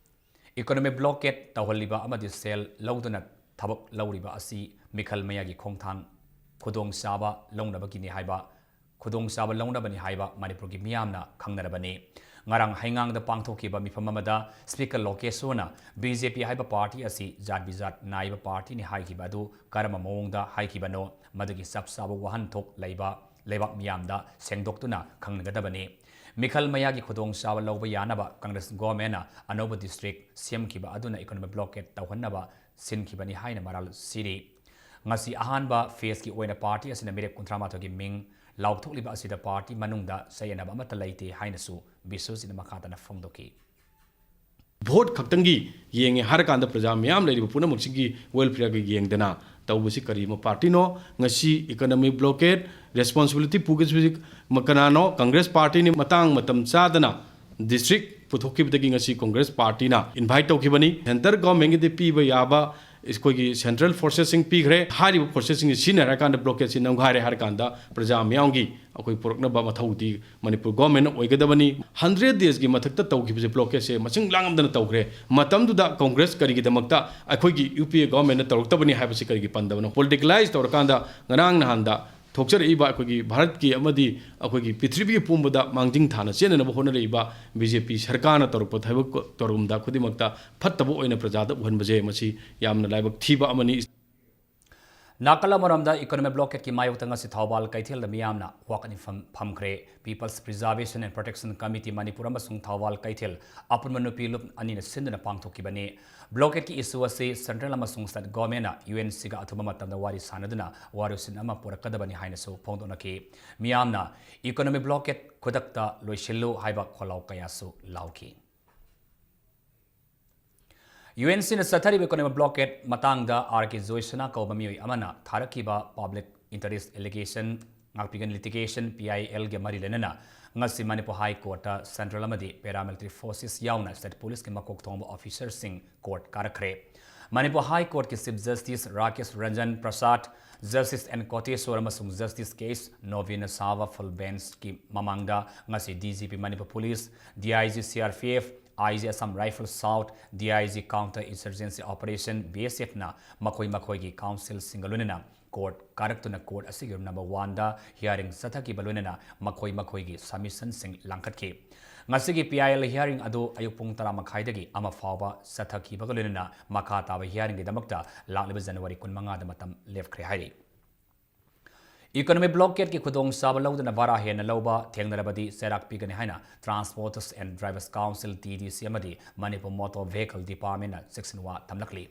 Economic blockade ꯇꯧꯍꯜꯂꯤꯕ ꯑꯃꯗꯤ ꯁꯦꯜ ꯂꯧꯗꯨꯅ ꯊꯕꯛ ꯂꯧꯔꯤꯕ ꯑꯁꯤ ꯃꯤꯈꯜ ꯃꯌꯥꯒꯤ ꯈꯣꯡꯊꯥꯡ ꯈꯨꯗꯣꯡꯆꯥꯕ ꯂꯧꯅꯕꯒꯤꯅꯤ ꯍꯥꯏꯕ, ꯈꯨꯗꯣꯡꯆꯥꯕ ꯂꯧꯅꯕꯅꯤ ꯍꯥꯏꯕ ꯃꯅꯤꯄꯨꯔꯒꯤ ꯃꯤꯌꯥꯝꯅ ꯈꯪꯅꯔꯕꯅꯤ꯫ ꯉꯔꯥꯡ ꯍꯩꯉꯥꯡꯗ ꯄꯥꯡꯊꯣꯛꯈꯤꯕ ꯃꯤꯐꯝ ꯑꯃꯗ Speaker ꯂꯣꯀꯦꯁꯣꯔꯅ BJP ꯍꯥꯏꯕ party ꯑꯁꯤ ꯖꯥꯠ ꯕꯤꯖꯥꯠ ꯅꯥꯏꯕ partyꯅꯤ ꯍꯥꯏꯈꯤꯕ ꯑꯗꯨ ꯀꯔꯝꯕ ꯃꯑꯣꯡꯗ ꯍꯥꯏꯈꯤꯕꯅꯣ? ꯃꯗꯨꯒꯤ ꯆꯞ ꯆꯥꯕ ꯋꯥꯍꯟꯊꯣꯛ ꯂꯩꯕ ꯂꯩꯕꯥꯛ ꯃꯤꯌꯥꯝꯗ ꯁꯦꯡꯗꯣꯛꯇꯨꯅ ꯈꯪꯅꯒꯗꯕꯅꯤ꯫ ꯃꯤꯈꯜ ꯃꯌꯥꯒꯤ ꯈꯨꯗꯣꯡꯆꯥꯕ ꯂꯧꯕ ꯌꯥꯅꯕ Congress governmentꯅ ꯑꯅꯧꯕ district ꯁꯦꯝꯈꯤꯕ ꯑꯗꯨꯅ economic blockade ꯇꯧꯍꯟꯅꯕ ꯁꯤꯟꯈꯤꯕꯅꯤ ꯍꯥꯏꯅ ꯃꯔꯥꯜ ꯁꯤꯔꯤ꯫ ꯉꯁꯤ ꯑꯍꯥꯟꯕ phaseꯀꯤ ꯑꯣꯏꯅ party ꯑꯁꯤꯅ ꯃꯤꯔꯦꯞ ꯀꯨꯟꯊ꯭ꯔꯥ ꯃꯥꯊꯣꯏꯒꯤ ꯃꯤꯡ ꯂꯥꯎꯊꯣꯛꯂꯤꯕ ꯑꯁꯤꯗ party ꯃꯅꯨꯡꯗ ꯆꯌꯦꯠꯅꯕ ꯑꯃꯠꯇ ꯂꯩꯇꯦ ꯍꯥꯏꯅꯁꯨ ꯕꯤꯁ꯭ꯋꯖꯤꯠꯅ ꯃꯈꯥ ꯇꯥꯅ ꯐꯣꯡꯗꯣꯛꯈꯤ꯫ Vote ꯈꯛꯇꯪꯒꯤ ꯌꯦꯡꯉꯦ ꯍꯥꯏꯔꯀꯥꯟꯗ ꯄ꯭ꯔꯖꯥ ꯃꯌꯥꯝ ꯂꯩꯔꯤꯕ ꯄꯨꯝꯅꯃꯛꯁꯤꯒꯤ welfareꯒ ꯌꯦꯡꯗꯅ ꯇꯧꯕꯁꯤ ꯀꯔꯤꯒꯨꯝꯕ partyꯅꯣ? ꯉꯁꯤ economic blockade responsibility ꯄꯨꯒꯗꯕꯁꯤ ꯀꯅꯥꯅꯣ? Congress partyꯅꯤ꯫ ꯃꯇꯥꯡ ꯃꯇꯝ ꯆꯥꯗꯅ district ꯄꯨꯊꯣꯛꯈꯤꯕꯗꯒꯤ ꯉꯁꯤ Congress partyꯅ invite ꯇꯧꯈꯤꯕꯅꯤ꯫ Centre governmentꯒꯤꯗꯤ ꯄꯤꯕ ꯌꯥꯕ ꯑꯩꯈꯣꯏꯒꯤ central forcesꯁꯤꯡ ꯄꯤꯈ꯭ꯔꯦ꯫ ꯍꯥꯏꯔꯤꯕ forcesꯁꯤꯡꯁꯤ ꯁꯤꯖꯤꯟꯅꯔꯀꯥꯟꯗ blockadeꯁꯤ ꯅꯝꯈꯥꯏꯔꯦ ꯍꯥꯏꯔꯀꯥꯟꯗ ꯄ꯭ꯔꯖꯥ ꯃꯤꯌꯥꯝꯒꯤ ꯑꯩꯈꯣꯏ ꯄꯨꯔꯛꯅꯕ ꯃꯊꯧꯗꯤ ꯃꯅꯤꯄꯨꯔ governmentꯅ ꯑꯣꯏꯒꯗꯕꯅꯤ꯫ Hundred daysꯀꯤ ꯃꯊꯛꯇ ꯇꯧꯈꯤꯕꯁꯦ blockadeꯁꯦ ꯃꯁꯤꯡ ꯂꯥꯡꯉꯝꯗꯅ ꯇꯧꯈ꯭ꯔꯦ꯫ ꯃꯇꯝꯗꯨꯗ Congress ꯀꯔꯤꯒꯤꯗꯃꯛꯇ ꯑꯩꯈꯣꯏꯒꯤ UPA governmentꯅ ꯇꯧꯔꯛꯇꯕꯅꯤ ꯍꯥꯏꯕꯁꯤ ꯀꯔꯤꯒꯤ ꯄꯟꯗꯕꯅꯣ? Politicalize ꯇꯧꯔꯀꯥꯟꯗ ꯉꯔꯥꯡ ꯅꯍꯥꯟꯗ ꯊꯣꯛꯆꯔꯛꯏꯕ ꯑꯩꯈꯣꯏꯒꯤ ꯚꯥꯔꯠꯀꯤ ꯑꯃꯗꯤ ꯑꯩꯈꯣꯏꯒꯤ ꯄ꯭ꯔꯤꯊꯤꯕꯤꯒꯤ ꯄꯨꯝꯕꯗ ꯃꯥꯡꯖꯤꯟ ꯊꯥꯅ ꯆꯦꯟꯅꯅꯕ ꯍꯣꯠꯅꯔꯛꯏꯕ BJP ꯁꯔꯀꯥꯔꯅ ꯇꯧꯔꯛꯄ ꯊꯕꯛ ꯇꯧꯔꯝꯗ ꯈꯨꯗꯤꯡꯃꯛꯇ ꯐꯠꯇꯕ ꯑꯣꯏꯅ ꯄ꯭ꯔꯖꯥꯗ ꯎꯍꯟꯕꯁꯦ ꯃꯁꯤ ꯌꯥꯝꯅ ꯂꯥꯏꯕꯛ ꯊꯤꯕ ꯑꯃꯅꯤ꯫ ꯅꯥꯀꯜ ꯑꯃꯔꯣꯝꯗ economic blockade ꯀꯤ ꯃꯥꯌꯣꯛꯇ ꯉꯁꯤ ꯊꯧꯕꯥꯜ ꯀꯩꯊꯦꯜꯗ ꯃꯤꯌꯥꯝꯅ ꯋꯥꯀꯠ ꯃꯤꯐꯝ ꯐꯝꯈ꯭ꯔꯦ꯫ People's Preservation and Protection Committee Manipur ꯑꯃꯁꯨꯡ ꯊꯧꯕꯥꯜ ꯀꯩꯊꯦꯜ ꯑꯄꯨꯟꯕ ꯅꯨꯄꯤ ꯂꯨꯞ ꯑꯅꯤꯅ ꯁꯤꯟꯗꯨꯅ ꯄꯥꯡꯊꯣꯛꯈꯤꯕꯅꯤ꯫ Blockade ꯀꯤ issue ꯑꯁꯤ central ꯑꯃꯁꯨꯡ state government ꯅ U N C ꯒ ꯑꯊꯨꯕ ꯃꯇꯝꯗ ꯋꯥꯔꯤ ꯁꯥꯟꯅꯗꯨꯅ ꯋꯥꯔꯣꯏꯁꯤꯟ ꯑꯃ ꯄꯨꯔꯛꯀꯗꯕꯅꯤ ꯍꯥꯏꯅꯁꯨ ꯐꯣꯡꯗꯣꯛꯅꯈꯤ꯫ ꯃꯤꯌꯥꯝꯅ economic blockade ꯈꯨꯗꯛꯇ ꯂꯣꯏꯁꯤꯜꯂꯨ ꯍꯥꯏꯕ ꯈꯣꯜꯂꯥꯎ ꯀꯌꯥꯁꯨ ꯂꯥꯎꯈꯤ꯫ U N C ꯅ ꯆꯠꯊꯔꯤꯕ economic blockade ꯃꯇꯥꯡꯗ R K ꯖꯣꯏꯁꯅꯥ ꯀꯧꯕ ꯃꯤꯑꯣꯏ ꯑꯃꯅ ꯊꯥꯔꯛꯈꯤꯕ public interest allegation ꯉꯥꯛꯄꯤꯒꯅꯤ litigation, P I L ꯒ ꯃꯔꯤ ꯂꯩꯅꯅ ꯉꯁꯤ ꯃꯅꯤꯄꯨꯔ High Court ꯇ central ꯑꯃꯗꯤ paramilitary forces ꯌꯥꯎꯅ state police ꯀꯤ ꯃꯀꯣꯛ ꯊꯣꯡꯕ officer ꯁꯤꯡ court ꯀꯥꯔꯛꯈ꯭ꯔꯦ꯫ ꯃꯅꯤꯄꯨꯔ High Court ꯀꯤ Chief Justice ꯔꯥꯀꯦꯁ ꯔꯟꯖꯟ ꯄ꯭ꯔꯁꯥꯗ, Justice N ꯀꯣꯇꯦꯁꯣꯔ ꯑꯃꯁꯨꯡ Justice K ꯅꯣꯕꯤꯅ ꯁꯥꯕ full bench ꯀꯤ ꯃꯃꯥꯡꯗ ꯉꯁꯤ D G P Manipur Police, D I G C R P F, I G Assam Rifles South, D I G Counter Insurgency Operation, B S F ꯅ ꯃꯈꯣꯏ ꯃꯈꯣꯏꯒꯤ counsel ꯁꯤꯡꯒ ꯂꯣꯏꯅꯅ court ꯀꯥꯔꯛꯇꯨꯅ court ꯑꯁꯤꯒꯤ room number one ꯗ hearing ꯆꯠꯊꯈꯤꯕ ꯂꯣꯏꯅꯅ ꯃꯈꯣꯏ ꯃꯈꯣꯏꯒꯤ submission ꯁꯤꯡ ꯂꯥꯡꯈꯠꯈꯤ꯫ ꯉꯁꯤꯒꯤ P I L hearing ꯑꯗꯨ ꯑꯌꯨꯛ ꯄꯨꯡ ꯇꯔꯥ ꯃꯈꯥꯏꯗꯒꯤ ꯑꯃ ꯐꯥꯎꯕ ꯆꯠꯊꯈꯤꯕꯒ ꯂꯣꯏꯅꯅ ꯃꯈꯥ ꯇꯥꯕ hearing ꯒꯤꯗꯃꯛꯇ ꯂꯥꯛꯂꯤꯕ January ꯀꯨꯟꯃꯉꯥꯗ ꯃꯇꯝ ꯂꯦꯞꯈ꯭ꯔꯦ ꯍꯥꯏꯔꯤ꯫ Economic blockade ꯀꯤ ꯈꯨꯗꯣꯡꯆꯥꯕ ꯂꯧꯗꯨꯅ ꯚꯔꯥ ꯍꯦꯟꯅ ꯂꯧꯕ ꯊꯦꯡꯅꯔꯕꯗꯤ ꯆꯩꯔꯥꯛ ꯄꯤꯒꯅꯤ ꯍꯥꯏꯅ Transporters and Drivers Council, T D C, ꯑꯃꯗꯤ Manipur Motor Vehicle Department ꯅ ꯆꯦꯛꯁꯤꯟꯋꯥ ꯊꯝꯂꯛꯂꯤ꯫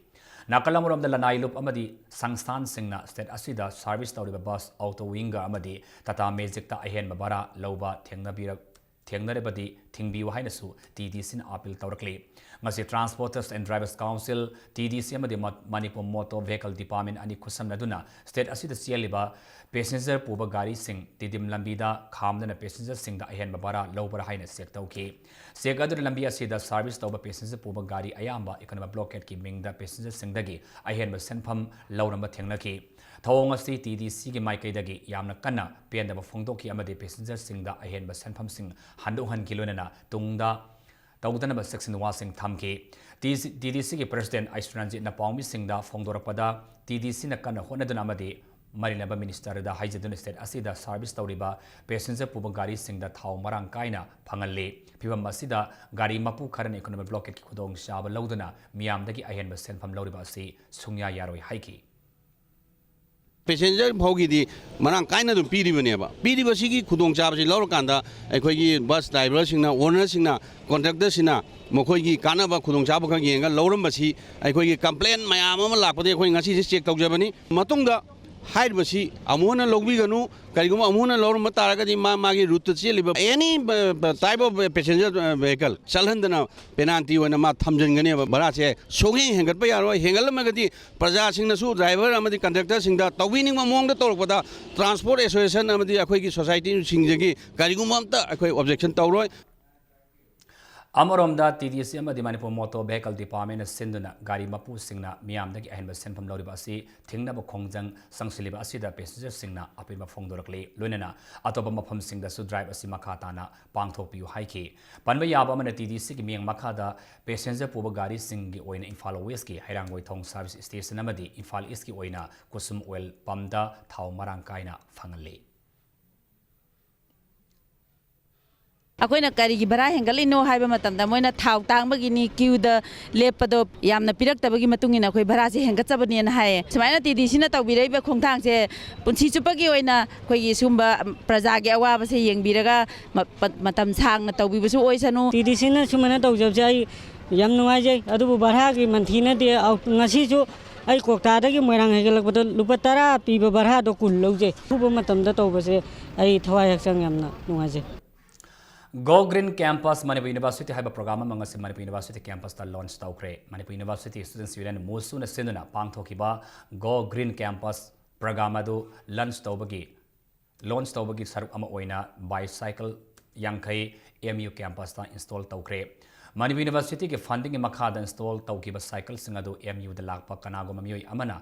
ꯅꯥꯀꯜ ꯑꯃꯔꯣꯝꯗ ꯂꯅꯥꯏ ꯂꯨꯞ ꯑꯃꯗꯤ ꯁꯪꯁꯊꯥꯟꯁꯤꯡꯅ state ꯑꯁꯤꯗ service ꯇꯧꯔꯤꯕ bus, auto, winger ꯑꯃꯗꯤ Tata Magic ꯇ ꯑꯍꯦꯟꯕ ꯚꯔꯥ ꯂꯧꯕ ꯊꯦꯡꯅꯕꯤꯔ-, ꯊꯦꯡꯅꯔꯕꯗꯤ ꯊꯤꯡꯕꯤꯌꯨ ꯍꯥꯏꯅꯁꯨ T D C ꯅ appeal ꯇꯧꯔꯛꯂꯤ꯫ ꯉꯁꯤ Transporters and Drivers Council, T D C, ꯑꯃꯗꯤ ꯃ-, Manipur Motor Vehicle Department ꯑꯅꯤ ꯈꯨꯠꯁꯝꯅꯗꯨꯅ state ꯑꯁꯤꯗ ꯆꯦꯜꯂꯤꯕ passenger ꯄꯨꯕ ꯒꯥꯔꯤꯁꯤꯡ ꯇꯤꯗꯤꯝ ꯂꯝꯕꯤꯗ ꯈꯥꯝꯗꯨꯅ passenger ꯁꯤꯡꯗ ꯑꯍꯦꯟꯕ ꯚꯔꯥ ꯂꯧꯕ꯭ꯔꯥ ꯍꯥꯏꯅ check ꯇꯧꯈꯤ꯫ Check ꯑꯗꯨꯅ ꯂꯝꯕꯤ ꯑꯁꯤꯗ service ꯇꯧꯕ passenger ꯄꯨꯕ ꯒꯥꯔꯤ ꯑꯌꯥꯝꯕ economic blockade ꯀꯤ ꯃꯤꯡꯗ passenger ꯁꯤꯡꯗꯒꯤ ꯑꯍꯦꯟꯕ ꯁꯦꯟꯐꯝ ꯂꯧꯔꯝꯕ ꯊꯦꯡꯅꯈꯤ꯫ ꯊꯧꯑꯣꯡ ꯑꯁꯤ T D C ꯒꯤ ꯃꯥꯏꯀꯩꯗꯒꯤ ꯌꯥꯝꯅ ꯀꯟꯅ ꯄꯦꯟꯗꯕ ꯐꯣꯡꯗꯣꯛꯈꯤ ꯑꯃꯗꯤ passenger ꯁꯤꯡꯗ ꯑꯍꯦꯟꯕ ꯁꯦꯟꯐꯝꯁꯤꯡ ꯍꯟꯗꯣꯛꯍꯟꯈꯤ ꯂꯣꯏꯅꯅ ꯇꯨꯡꯗ ꯇꯧꯗꯅꯕ ꯆꯦꯛꯁꯤꯟꯋꯥꯁꯤꯡ ꯊꯝꯈꯤ꯫ T D C ꯒꯤ President ꯑꯩꯁꯨꯔꯟꯖꯤꯠꯅ ꯄꯥꯎꯃꯤꯁꯤꯡꯗ ꯐꯣꯡꯗꯣꯔꯛꯄꯗ, T D C ꯅ ꯀꯟꯅ ꯍꯣꯠꯅꯗꯨꯅ ꯑꯃꯗꯤ ꯃꯔꯤ ꯂꯩꯅꯕ minister ꯗ ꯍꯥꯏꯖꯗꯨꯅ state ꯑꯁꯤꯗ service ꯇꯧꯔꯤꯕ passenger ꯄꯨꯕ ꯒꯥꯔꯤꯁꯤꯡꯗ ꯊꯥꯎ ꯃꯔꯥꯡ ꯀꯥꯏꯅ ꯐꯪꯍꯜꯂꯤ꯫ ꯐꯤꯚꯝ ꯑꯁꯤꯗ ꯒꯥꯔꯤ ꯃꯄꯨ ꯈꯔꯅ economic blockade ꯀꯤ ꯈꯨꯗꯣꯡꯆꯥꯕ ꯂꯧꯗꯨꯅ ꯃꯤꯌꯥꯝꯗꯒꯤ ꯑꯍꯦꯟꯕ ꯁꯦꯟꯐꯝ ꯂꯧꯔꯤꯕ ꯑꯁꯤ ꯁꯨꯡꯌꯥ ꯌꯥꯔꯣꯏ ꯍꯥꯏꯈꯤ꯫ ꯄꯦꯁꯦꯟꯖꯔ ꯐꯥꯎꯒꯤꯗꯤ ꯃꯔꯥꯡ ꯀꯥꯏꯅ ꯑꯗꯨꯝ ꯄꯤꯔꯤꯕꯅꯦꯕ꯫ ꯄꯤꯔꯤꯕꯁꯤꯒꯤ ꯈꯨꯗꯣꯡꯆꯥꯕꯁꯤ ꯂꯧꯔꯀꯥꯟꯗ ꯑꯩꯈꯣꯏꯒꯤ ꯕꯁ ꯗ꯭ꯔꯥꯏꯚꯔꯁꯤꯡꯅ, ꯑꯣꯅꯔꯁꯤꯡꯅ, ꯀꯣꯟꯇ꯭ꯔꯦꯛꯇꯔꯁꯤꯡꯅ ꯃꯈꯣꯏꯒꯤ ꯀꯥꯟꯅꯕ ꯈꯨꯗꯣꯡꯆꯥꯕ ꯈꯛ ꯌꯦꯡꯉꯒ ꯂꯧꯔꯝꯕꯁꯤ ꯑꯩꯈꯣꯏꯒꯤ ꯀꯝꯄ꯭ꯂꯦꯟ ꯃꯌꯥꯝ ꯑꯃ ꯂꯥꯛꯄꯗꯒꯤ ꯑꯩꯈꯣꯏ ꯉꯁꯤꯁꯦ ꯆꯦꯛ ꯇꯧꯖꯕꯅꯤ꯫ ꯃꯇꯨꯡꯗ ꯍꯥꯏꯔꯤꯕꯁꯤ ꯑꯃꯨꯛ ꯍꯟꯅ ꯂꯧꯕꯤꯒꯅꯨ꯫ ꯀꯔꯤꯒꯨꯝꯕ ꯑꯃꯨꯛ ꯍꯟꯅ ꯂꯧꯔꯝꯕ ꯇꯥꯔꯒꯗꯤ ꯃꯥ ꯃꯥꯒꯤ ꯔꯨꯠꯇ ꯆꯦꯜꯂꯤꯕ any type of passenger vehicle ꯆꯠꯍꯟꯗꯅ ꯄꯦꯅꯥꯜꯇꯤ ꯑꯣꯏꯅ ꯃꯥ ꯊꯝꯖꯤꯟꯒꯅꯦꯕ꯫ ꯚꯔꯥꯁꯦ ꯁꯨꯡꯍꯦꯟ ꯍꯦꯟꯒꯠꯄ ꯌꯥꯔꯣꯏ꯫ ꯍꯦꯟꯒꯠꯂꯝꯃꯒꯗꯤ ꯄ꯭ꯔꯖꯥꯁꯤꯡꯅꯁꯨ ꯗ꯭ꯔꯥꯏꯚꯔ ꯑꯃꯗꯤ ꯀꯟꯗꯛꯇꯔꯁꯤꯡꯗ ꯇꯧꯕꯤꯅꯤꯡꯕ ꯃꯑꯣꯡꯗ ꯇꯧꯔꯛꯄꯗ ꯇ꯭ꯔꯥꯟꯁꯄꯣꯔꯠ ꯑꯦꯁꯣꯁꯤꯌꯦꯁꯟ ꯑꯃꯗꯤ ꯑꯩꯈꯣꯏꯒꯤ ꯁꯣꯁꯥꯏꯇꯤꯁꯤꯡꯗꯒꯤ ꯀꯔꯤꯒꯨꯝꯕ ꯑꯝꯇ ꯑꯩꯈꯣꯏ ꯑꯣꯕꯖꯦꯛꯁꯟ ꯇꯧꯔꯣꯏ꯫ ꯑꯃꯔꯣꯝꯗ, ꯇꯤ ꯗꯤ ꯁꯤ ꯑꯃꯗꯤ ꯃꯅꯤꯄꯨꯔ ꯃꯣꯇꯣꯔ ꯚꯦꯍꯤꯀꯜ ꯗꯤꯄꯥꯔꯠꯃꯦꯟꯅ ꯁꯤꯟꯗꯨꯅ ꯒꯥꯔꯤ ꯃꯄꯨꯁꯤꯡꯅ ꯃꯤꯌꯥꯝꯗꯒꯤ ꯑꯍꯦꯟꯕ ꯁꯦꯟꯐꯝ ꯂꯧꯔꯤꯕ ꯑꯁꯤ ꯊꯤꯡꯅꯕ ꯈꯣꯡꯖꯪ ꯆꯪꯁꯤꯜꯂꯤꯕ ꯑꯁꯤꯗ ꯄꯦꯁꯦꯟꯖꯔꯁꯤꯡꯅ ꯑꯄꯦꯟꯕ ꯐꯣꯡꯗꯣꯔꯛꯂꯤ꯫ ꯂꯣꯏꯅꯅ ꯑꯇꯣꯞꯄ ꯃꯐꯝꯁꯤꯡꯗꯁꯨ ꯗ꯭ꯔꯥꯏꯚ ꯑꯁꯤ ꯃꯈꯥ ꯇꯥꯅ ꯄꯥꯡꯊꯣꯛꯄꯤꯌꯨ ꯍꯥꯏꯈꯤ꯫ ꯄꯟꯕ ꯌꯥꯕ ꯑꯃꯅ, ꯇꯤ ꯗꯤ ꯁꯤꯒꯤ ꯃꯤꯠꯌꯦꯡ ꯃꯈꯥꯗ ꯄꯦꯁꯦꯟꯖꯔ ꯄꯨꯕ ꯒꯥꯔꯤꯁꯤꯡꯒꯤ ꯑꯣꯏꯅ ꯏꯝꯐꯥꯜ ꯋꯦꯁꯀꯤ ꯍꯩꯔꯥꯡꯒꯣꯏꯊꯣꯡ ꯁꯥꯔꯚꯤꯁ ꯁ꯭ꯇꯦꯁꯟ ꯑꯃꯗꯤ ꯏꯝꯐꯥꯜ ꯏꯁꯀꯤ ꯑꯣꯏꯅ ꯀꯨꯁꯨꯝ ꯑꯣꯏꯜ ꯄꯝꯗ ꯊꯥꯎ ꯃꯔꯥꯡ ꯀꯥꯏꯅ ꯐꯪꯍꯜꯂꯤ꯫ ꯑꯩꯈꯣꯏꯅ ꯀꯔꯤꯒꯤ ꯚꯔꯥ ꯍꯦꯟꯒꯠꯂꯤꯅꯣ ꯍꯥꯏꯕ ꯃꯇꯝꯗ, ꯃꯣꯏꯅ ꯊꯥꯎ ꯇꯥꯡꯕꯒꯤꯅꯤ, ꯀ꯭ꯌꯨꯗ ꯂꯦꯞꯄꯗꯣ ꯌꯥꯝꯅ ꯄꯤꯔꯛꯇꯕꯒꯤ ꯃꯇꯨꯡ ꯏꯟꯅ ꯑꯩꯈꯣꯏ ꯚꯔꯥꯁꯦ ꯍꯦꯟꯒꯠꯆꯕꯅꯦꯅ ꯍꯥꯏꯌꯦ꯫ ꯁꯨꯃꯥꯏꯅ ꯇꯤ ꯗꯤ ꯁꯤꯅ ꯇꯧꯕꯤꯔꯛꯏꯕ ꯈꯣꯡꯊꯥꯡꯁꯦ ꯄꯨꯟꯁꯤ ꯆꯨꯞꯄꯒꯤ ꯑꯣꯏꯅ ꯑꯩꯈꯣꯏꯒꯤ ꯁꯤꯒꯨꯝꯕ ꯄ꯭ꯔꯖꯥꯒꯤ ꯑꯋꯥꯕꯁꯦ ꯌꯦꯡꯕꯤꯔꯒ ꯃ-, ꯄ-, ꯃꯇꯝ ꯁꯥꯡꯅ ꯇꯧꯕꯤꯕꯁꯨ ꯑꯣꯏꯁꯅꯨ꯫ ꯇꯤ ꯗꯤ ꯁꯤꯅ ꯁꯨꯃꯥꯏꯅ ꯇꯧꯖꯕꯁꯦ ꯑꯩ ꯌꯥꯝ ꯅꯨꯡꯉꯥꯏꯖꯩ꯫ ꯑꯗꯨꯕꯨ ꯚꯔꯥꯒꯤ ꯃꯟꯊꯤ ꯅꯠꯇꯦ꯫ ꯑ, ꯉꯁꯤꯁꯨ ꯑꯩ ꯀ꯭ꯋꯥꯛꯇꯥꯗꯒꯤ ꯃꯣꯏꯔꯥꯡ ꯍꯥꯏꯒꯠꯂꯛꯄꯗ ꯂꯨꯄꯥ ꯇꯔꯥ ꯄꯤꯕ ꯚꯔꯥꯗꯣ ꯀꯨꯟ ꯂꯧꯖꯩ꯫ ꯑꯊꯨꯕ ꯃꯇꯝꯗ ꯇꯧꯕꯁꯦ ꯑꯩ ꯊꯋꯥꯏ ꯍꯛꯆꯥꯡ ꯌꯥꯝꯅ ꯅꯨꯡꯉꯥꯏꯖꯩ꯫ Go Green Campus Manipur University ꯍꯥꯏꯕ ꯄ꯭ꯔꯣꯒ꯭ꯔꯥꯝ ꯑꯃ ꯉꯁꯤ ꯃꯅꯤꯄꯨꯔ ꯌꯨꯅꯤꯚꯔꯁꯤꯇꯤ ꯀꯦꯝꯄꯁꯇ ꯂꯣꯟꯆ ꯇꯧꯈ꯭ꯔꯦ꯫ ꯃꯅꯤꯄꯨꯔ ꯌꯨꯅꯤꯚꯔꯁꯤꯇꯤ ꯁ꯭ꯇꯨꯗꯦꯟꯠꯁ ꯌꯨꯅꯤꯌꯟ, ꯃꯨꯁꯨꯅ ꯁꯤꯟꯗꯨꯅ ꯄꯥꯡꯊꯣꯛꯈꯤꯕ Go Green Campus ꯄ꯭ꯔꯣꯒ꯭ꯔꯥꯝ ꯑꯗꯨ ꯂꯣꯟꯆ ꯇꯧꯕꯒꯤ ꯂꯣꯟꯆ ꯇꯧꯕꯒꯤ ꯁꯔꯨꯛ ꯑꯃ ꯑꯣꯏꯅ ꯕꯥꯏꯁꯥꯏꯀꯜ ꯌꯥꯡꯈꯩ ꯑꯦꯝ ꯌꯨ ꯀꯦꯝꯄꯁꯇ ꯏꯟꯁꯇꯣꯜ ꯇꯧꯈ꯭ꯔꯦ꯫ ꯃꯅꯤꯄꯨꯔ ꯌꯨꯅꯤꯚꯔꯁꯤꯇꯤꯒꯤ ꯐꯟꯗꯤꯡꯒꯤ ꯃꯈꯥꯗ ꯏꯟꯁꯇꯣꯜ ꯇꯧꯈꯤꯕ ꯁꯥꯏꯀꯜꯁꯤꯡ ꯑꯗꯨ ꯑꯦꯝ ꯌꯨꯗ ꯂꯥꯛꯄ ꯀꯅꯥꯒꯨꯝꯕ ꯃꯤꯑꯣꯏ ꯑꯃꯅ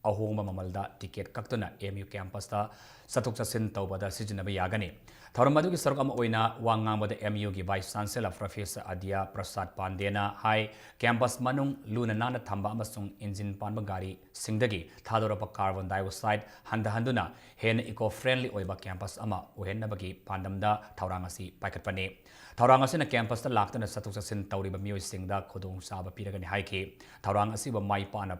ꯑꯍꯣꯡꯕ ꯃꯃꯜꯗ ꯇꯤꯀꯦꯠ ꯀꯛꯇꯨꯅ ꯑꯦꯝ ꯌꯨ ꯀꯦꯝꯄꯁꯇ ꯆꯠꯊꯣꯛ ꯆꯠꯁꯤꯟ ꯇꯧꯕꯗ ꯁꯤꯖꯤꯟꯅꯕ ꯌꯥꯒꯅꯤ꯫ ꯊꯧꯔꯝ ꯑꯗꯨꯒꯤ ꯁꯔꯨꯛ ꯑꯃ ꯑꯣꯏꯅ ꯋꯥ ꯉꯥꯡꯕꯗ ꯑꯦꯝ ꯌꯨꯒꯤ ꯚꯥꯏꯁ ꯆꯥꯟꯁꯦꯂꯔ ꯄ꯭ꯔꯣꯐꯦꯁꯔ ꯑꯗꯤꯌꯥ ꯄ꯭ꯔꯁꯥꯗ ꯄꯥꯟꯗꯦꯅ ꯍꯥꯏ, ꯀꯦꯝꯄꯁ ꯃꯅꯨꯡ ꯂꯨꯅ ꯅꯥꯟꯅ ꯊꯝꯕ ꯑꯃꯁꯨꯡ ꯏꯟꯖꯤꯟ ꯄꯥꯟꯕ ꯒꯥꯔꯤꯁꯤꯡꯗꯒꯤ ꯊꯥꯗꯣꯔꯛꯄ ꯀꯥꯔꯕꯣꯟ ꯗꯥꯏꯑꯣꯛꯁꯥꯏꯗ ꯍꯟꯊꯍꯟꯗꯨꯅ ꯍꯦꯟꯅ ꯏꯀꯣ ꯐ꯭ꯔꯦꯟꯂꯤ ꯑꯣꯏꯕ ꯀꯦꯝꯄꯁ ꯑꯃ ꯑꯣꯏꯍꯟꯅꯕꯒꯤ ꯄꯥꯟꯗꯝꯗ ꯊꯧꯔꯥꯡ ꯑꯁꯤ ꯄꯥꯏꯈꯠꯄꯅꯤ꯫ ꯊꯧꯔꯥꯡ ꯑꯁꯤꯅ ꯀꯦꯝꯄꯁꯇ ꯂꯥꯛꯇꯨꯅ ꯆꯠꯊꯣꯛ ꯆꯠꯁꯤꯟ ꯇꯧꯔꯤꯕ ꯃꯤꯑꯣꯏꯁꯤꯡꯗ ꯈꯨꯗꯣꯡꯆꯥꯕ ꯄꯤꯔꯒꯅꯤ ꯍꯥꯏꯈꯤ꯫ ꯊꯧꯔꯥꯡ ꯑꯁꯤꯕꯨ ꯃꯥꯏ ꯄꯥꯛꯅ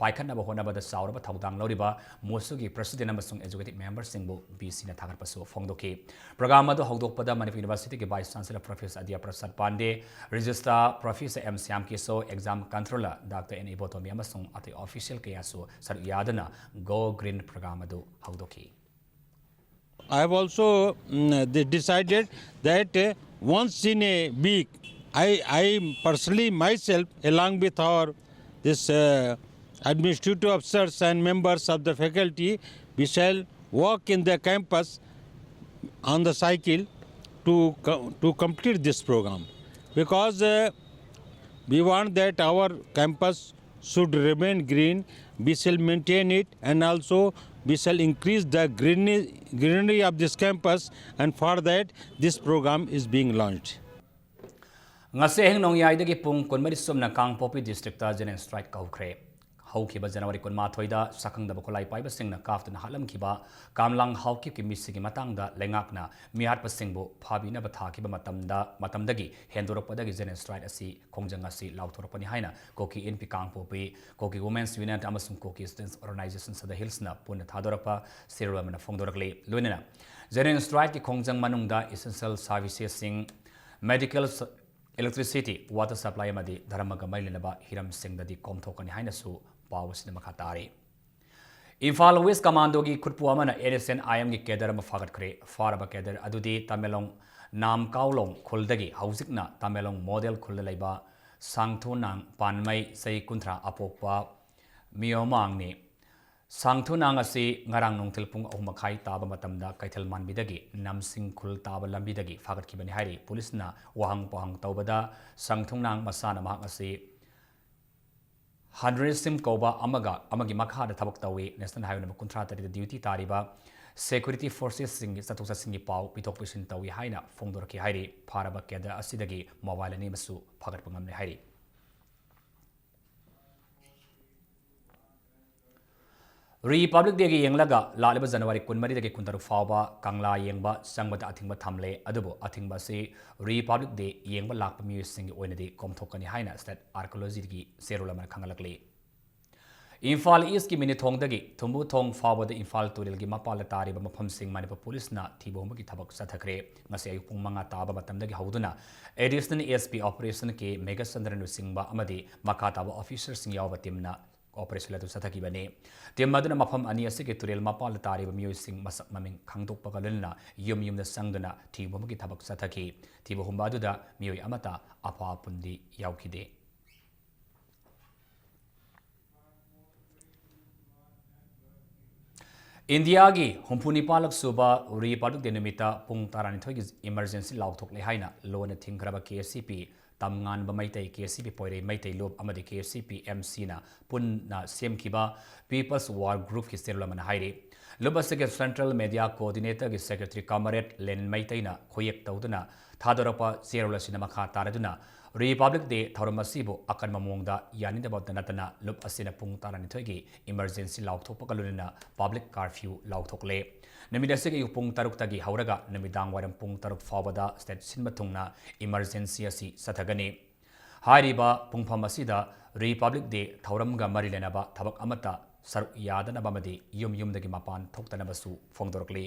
ꯄꯥꯏꯈꯠꯅꯕ ꯍꯣꯠꯅꯕꯗ ꯆꯥꯎꯔꯕ ꯊꯧꯗꯥꯡ ꯂꯧꯔꯤꯕ ꯃꯣꯁꯨꯒꯤ president ꯑꯃꯁꯨꯡ executive memberꯁꯤꯡꯕꯨ VCꯅ ꯊꯥꯒꯠꯄꯁꯨ ꯐꯣꯡꯗꯣꯛꯈꯤ꯫ Program ꯑꯗꯨ ꯍꯧꯗꯣꯛꯄꯗ ꯃꯅꯤꯄꯨꯔ Universityꯒꯤ Vice Chancellor Professor Aditya Prasad Pande, Registrar Professor M Shyam Keso, Exam Controller doctor N Ibotombi ꯑꯃꯁꯨꯡ ꯑꯇꯩ official ꯀꯌꯥꯁꯨ ꯁꯔꯨꯛ ꯌꯥꯗꯨꯅ Go Green program ꯑꯗꯨ ꯍꯧꯗꯣꯛꯈꯤ꯫ I have also, mm, de- decided that, uh, once in a week, I, I personally myself, along with our this uh, administrative officers and members of the faculty, we shall walk in the campus on the cycle to co- to complete this program, because uh, we want that our campus should remain green. We shall maintain it, and also we shall increase the green- greenery of this campus, and for that this program is being launched. ꯉꯁꯤ ꯑꯍꯤꯡ ꯅꯣꯡꯌꯥꯏꯗꯒꯤ ꯄꯨꯡ ꯀꯨꯟꯃꯔꯤ ꯆꯨꯞꯅ ꯀꯥꯡꯄꯣꯛꯄꯤ districtꯇ general strike ꯀꯧꯈ꯭ꯔꯦ꯫ ꯍꯧꯈꯤꯕ ꯖꯅꯋꯥꯔꯤ ꯀꯨꯟꯃꯥꯊꯣꯏꯗ ꯁꯛꯈꯪꯗꯕ ꯈꯨꯠꯂꯥꯏ ꯄꯥꯏꯕꯁꯤꯡꯅ ꯀꯥꯞꯇꯨꯅ ꯍꯥꯠꯂꯝꯈꯤꯕ ꯀꯥꯝꯂꯥꯡ ꯍꯥꯎꯀꯤꯞꯀꯤ ꯃꯤꯁꯤꯒꯤ ꯃꯇꯥꯡꯗ ꯂꯩꯉꯥꯛꯅ ꯃꯤꯍꯥꯠꯄꯁꯤꯡꯕꯨ ꯐꯥꯕꯤꯅꯕ ꯊꯥꯈꯤꯕ ꯃꯇꯝꯗ, ꯃꯇꯝꯗꯒꯤ ꯍꯦꯟꯗꯣꯔꯛꯄꯗꯒꯤ general strike ꯑꯁꯤ ꯈꯣꯡꯖꯪ ꯑꯁꯤ ꯂꯥꯎꯊꯣꯔꯛꯄꯅꯤ ꯍꯥꯏꯅ ꯀꯣꯀꯤ ꯏꯟꯄꯤ ꯀꯥꯡꯄꯣꯛꯄꯤ, ꯀꯣꯀꯤ Women's Union ꯑꯃꯁꯨꯡ ꯀꯣꯀꯤ Students Organization Sadar Hillsꯅ ꯄꯨꯟꯅ ꯊꯥꯗꯣꯔꯛꯄ ꯆꯦꯔꯣꯜ ꯑꯃꯅ ꯐꯣꯡꯗꯣꯔꯛꯂꯤ꯫ ꯂꯣꯏꯅꯅ general strikeꯀꯤ ꯈꯣꯡꯖꯪ ꯃꯅꯨꯡꯗ essential servicesꯁꯤꯡ, medical, electricity, water supply ꯑꯃꯗꯤ ꯙꯔꯃꯒ ꯃꯔꯤ ꯂꯩꯅꯕ ꯍꯤꯔꯝꯁꯤꯡꯗꯗꯤ ꯀꯣꯝꯊꯣꯛꯀꯅꯤ ꯍꯥꯏꯅꯁꯨ ꯄꯥꯎ ꯑꯁꯤꯗ ꯃꯈꯥ ꯇꯥꯔꯤ꯫ ꯏꯝꯐꯥꯜ West Commandoꯒꯤ ꯈꯨꯠꯄꯨ ꯑꯃꯅ NSCN-IMꯒꯤ cadre ꯑꯃ ꯐꯥꯒꯠꯈ꯭ꯔꯦ꯫ ꯐꯥꯔꯕ cadre ꯑꯗꯨꯗꯤ ꯇꯃꯦꯡꯂꯣꯡ ꯅꯥꯝꯀꯥꯎꯂꯣꯡ ꯈꯨꯜꯗꯒꯤ, ꯍꯧꯖꯤꯛꯅ ꯇꯃꯦꯡꯂꯣꯡ ꯃꯣꯗꯦꯜ ꯈꯨꯜꯗ ꯂꯩꯕ ꯁꯥꯡꯊꯣꯅꯥꯡ ꯄꯥꯟꯃꯩ, ꯆꯍꯤ ꯀꯨꯟꯊ꯭ꯔꯥ, ꯑꯄꯣꯛꯄ ꯃꯤꯑꯣꯃꯥꯡꯅꯤ꯫ ꯁꯥꯡꯊꯨꯅꯥꯡ ꯑꯁꯤ ꯉꯔꯥꯡ ꯅꯨꯡꯊꯤꯜ ꯄꯨꯡ ꯑꯍꯨꯝ ꯃꯈꯥꯏ ꯇꯥꯕ ꯃꯇꯝꯗ ꯀꯩꯊꯦꯜ ꯃꯥꯟꯕꯤꯗꯒꯤ ꯅꯝꯁꯤꯡ ꯈꯨꯜ ꯇꯥꯕ ꯂꯝꯕꯤꯗꯒꯤ ꯐꯥꯒꯠꯈꯤꯕꯅꯤ ꯍꯥꯏꯔꯤ꯫ ꯄꯨꯂꯤꯁꯅ ꯋꯥꯍꯪ ꯄꯥꯎꯍꯪ ꯇꯧꯕꯗ ꯁꯥꯡꯊꯨꯅꯥꯡ ꯃꯁꯥꯅ ꯃꯍꯥꯛ ꯑꯁꯤ ꯍꯟꯗ꯭ꯔꯦꯁꯤꯝ ꯀꯧꯕ ꯑꯃꯒ ꯑꯃꯒꯤ ꯃꯈꯥꯗ ꯊꯕꯛ ꯇꯧꯏ꯫ National Highway number ꯀꯨꯟꯊ꯭ꯔꯥ ꯇꯔꯦꯠꯇ duty ꯇꯥꯔꯤꯕ security forcesꯁꯤꯡꯒꯤ ꯆꯠꯊꯣꯛ ꯆꯠꯁꯤꯟꯒꯤ ꯄꯥꯎ ꯄꯤꯊꯣꯛ ꯄꯤꯁꯤꯟ ꯇꯧꯏ ꯍꯥꯏꯅ ꯐꯣꯡꯗꯣꯔꯛꯈꯤ ꯍꯥꯏꯔꯤ꯫ ꯐꯥꯔꯕ cadre ꯑꯁꯤꯗꯒꯤ mobile ꯑꯅꯤ ꯑꯃꯁꯨ ꯐꯥꯒꯠꯄ ꯉꯝꯂꯦ ꯍꯥꯏꯔꯤ꯫ Republic Dayꯒꯤ ꯌꯦꯡꯂꯒ ꯂꯥꯛꯂꯤꯕ ꯖꯅꯋꯥꯔꯤ ꯀꯨꯟꯃꯔꯤꯗꯒꯤ ꯀꯨꯟꯇꯔꯨꯛ ꯐꯥꯎꯕ ꯀꯪꯂꯥ ꯌꯦꯡꯕ ꯆꯪꯕꯗ ꯑꯊꯤꯡꯕ ꯊꯝꯂꯦ꯫ ꯑꯗꯨꯕꯨ ꯑꯊꯤꯡꯕ ꯑꯁꯤ Republic Day ꯌꯦꯡꯕ ꯂꯥꯛꯄ ꯃꯤꯑꯣꯏꯁꯤꯡꯒꯤ ꯑꯣꯏꯅꯗꯤ ꯀꯣꯝꯊꯣꯛꯀꯅꯤ ꯍꯥꯏꯅ State Archaeologyꯒꯤ ꯆꯦꯔꯣꯜ ꯑꯃꯅ ꯈꯪꯍꯜꯂꯛꯂꯤ꯫ ꯏꯝꯐꯥꯜ ꯏꯁꯀꯤ ꯃꯤꯅꯤꯊꯣꯡꯗꯒꯤ ꯊꯨꯝꯕꯨꯊꯣꯡ ꯐꯥꯎꯕꯗ ꯏꯝꯐꯥꯜ ꯇꯨꯔꯦꯜꯒꯤ ꯃꯄꯥꯜꯗ ꯇꯥꯔꯤꯕ ꯃꯐꯝꯁꯤꯡ ꯃꯅꯤꯄꯨꯔ ꯄꯨꯂꯤꯁꯅ ꯊꯤꯕ ꯍꯨꯝꯕꯒꯤ ꯊꯕꯛ ꯆꯠꯊꯈ꯭ꯔꯦ꯫ ꯉꯁꯤ ꯑꯌꯨꯛ ꯄꯨꯡ ꯃꯉꯥ ꯇꯥꯕ ꯃꯇꯝꯗꯒꯤ ꯍꯧꯗꯨꯅ ꯑꯦꯗꯤꯁꯅꯦꯜ ꯑꯦꯁ ꯄꯤ ꯑꯣꯄꯔꯦꯁꯟ ꯀꯦ ꯃꯦꯘꯆꯟꯗ꯭ꯔ ꯂꯨꯆꯤꯡꯕ ꯑꯃꯗꯤ ꯃꯈꯥ ꯇꯥꯕ ꯑꯣꯐꯤꯁꯔꯁꯤꯡ ꯌꯥꯎꯕ ꯇꯤꯝꯅ ꯑꯣꯄꯔꯦꯁꯟ ꯑꯗꯨ ꯆꯠꯊꯈꯤꯕꯅꯤ꯫ ꯇꯤꯝ ꯑꯗꯨꯅ ꯃꯐꯝ ꯑꯅꯤ ꯑꯁꯤꯒꯤ ꯇꯨꯔꯦꯜ ꯃꯄꯥꯜꯗ ꯇꯥꯔꯤꯕ ꯃꯤꯑꯣꯏꯁꯤꯡ ꯃꯁꯛ ꯃꯃꯤꯡ ꯈꯪꯗꯣꯛꯄꯒ ꯂꯣꯏꯅꯅ ꯌꯨꯝ ꯌꯨꯝꯗ ꯆꯪꯗꯨꯅ ꯊꯤꯕ ꯍꯨꯝꯕꯒꯤ ꯊꯕꯛ ꯆꯠꯊꯈꯤ꯫ ꯊꯤꯕ ꯍꯨꯝꯕ ꯑꯗꯨꯗ ꯃꯤꯑꯣꯏ ꯑꯃꯠꯇ ꯑꯄꯥ ꯑꯄꯨꯟꯗꯤ ꯌꯥꯎꯈꯤꯗꯦ꯫ ꯏꯟꯗꯤꯌꯥꯒꯤ ꯍꯨꯝꯐꯨ ꯅꯤꯄꯥꯜꯂꯛ ꯁꯨꯕ ꯔꯤꯄꯕ꯭ꯂꯤꯛ ꯗꯦ ꯅꯨꯃꯤꯠꯇ ꯄꯨꯡ ꯇꯔꯥꯅꯤꯊꯣꯏꯒꯤ ꯏꯃꯔꯖꯦꯟꯁꯤ ꯂꯥꯎꯊꯣꯛꯂꯦ ꯍꯥꯏꯅ ꯂꯣꯟꯅ ꯊꯤꯡꯈ꯭ꯔꯕ ꯀꯦ ꯁꯤ ꯄꯤ ꯇꯝꯉꯥꯟꯕ ꯃꯩꯇꯩ, ꯀꯦ ꯁꯤ ꯄꯤ ꯄꯣꯏꯔꯩ ꯃꯩꯇꯩ ꯂꯨꯞ ꯑꯃꯗꯤ ꯀꯦ ꯁꯤ ꯄꯤ ꯑꯦꯝ ꯁꯤꯅ ꯄꯨꯟꯅ ꯁꯦꯝꯈꯤꯕ ꯄꯤꯄꯜꯁ ꯋꯥꯔ ꯒ꯭ꯔꯨꯞꯀꯤ ꯆꯦꯔꯣꯜ ꯑꯃꯅ ꯍꯥꯏꯔꯤ꯫ ꯂꯨꯞ ꯑꯁꯤꯒꯤ ꯁꯦꯟꯇ꯭ꯔꯦꯜ ꯃꯦꯗꯤꯌꯥ ꯀꯣꯑꯣꯔꯗꯤꯅꯦꯇꯔꯒꯤ ꯁꯦꯀ꯭ꯔꯦꯇꯔꯤ ꯀꯃꯔꯦꯗ ꯂꯦꯟ ꯃꯩꯇꯩꯅ ꯈꯨꯌꯦꯛ ꯇꯧꯗꯨꯅ ꯊꯥꯗꯣꯔꯛꯄ ꯆꯦꯔꯣꯜ ꯑꯁꯤꯅ ꯃꯈꯥ ꯇꯥꯔꯗꯨꯅ ꯔꯤꯄꯕ꯭ꯂꯤꯛ ꯗꯦ ꯊꯧꯔꯝ ꯑꯁꯤꯕꯨ ꯑꯀꯟꯕ ꯃꯑꯣꯡꯗ ꯌꯥꯅꯤꯡꯗꯕꯇ ꯅꯠꯇꯅ ꯂꯨꯞ ꯑꯁꯤꯅ ꯄꯨꯡ ꯇꯔꯥꯅꯤꯊꯣꯏꯒꯤ ꯏꯃꯔꯖꯦꯟꯁꯤ ꯂꯥꯎꯊꯣꯛꯄꯒ ꯂꯣꯏꯅꯅ ꯄꯕ꯭ꯂꯤꯛ ꯀꯥꯔꯐ꯭ꯌꯨ ꯂꯥꯎꯊꯣꯛꯂꯦ꯫ ꯅꯨꯃꯤꯠ ꯑꯁꯤꯒꯤ ꯑꯌꯨꯛ ꯄꯨꯡ ꯇꯔꯨꯛꯇꯒꯤ ꯍꯧꯔꯒ ꯅꯨꯃꯤꯗꯥꯡ ꯋꯥꯏꯔꯝ ꯄꯨꯡ ꯇꯔꯨꯛ ꯐꯥꯎꯕꯗ ꯁ꯭ꯇꯦꯠ ꯁꯤꯟꯕ ꯊꯨꯡꯅ ꯏꯃꯔꯖꯦꯟꯁꯤ ꯑꯁꯤ ꯆꯠꯊꯒꯅꯤ꯫ ꯍꯥꯏꯔꯤꯕ ꯄꯨꯡꯐꯝ ꯑꯁꯤꯗ ꯔꯤꯄꯕ꯭ꯂꯤꯛ ꯗꯦ ꯊꯧꯔꯝꯒ ꯃꯔꯤ ꯂꯩꯅꯕ ꯊꯕꯛ ꯑꯃꯠꯇ ꯁꯔꯨꯛ ꯌꯥꯗꯅꯕ ꯑꯃꯗꯤ ꯌꯨꯝ ꯌꯨꯝꯗꯒꯤ ꯃꯄꯥꯟ ꯊꯣꯛꯇꯅꯕꯁꯨ ꯐꯣꯡꯗꯣꯔꯛꯂꯤ꯫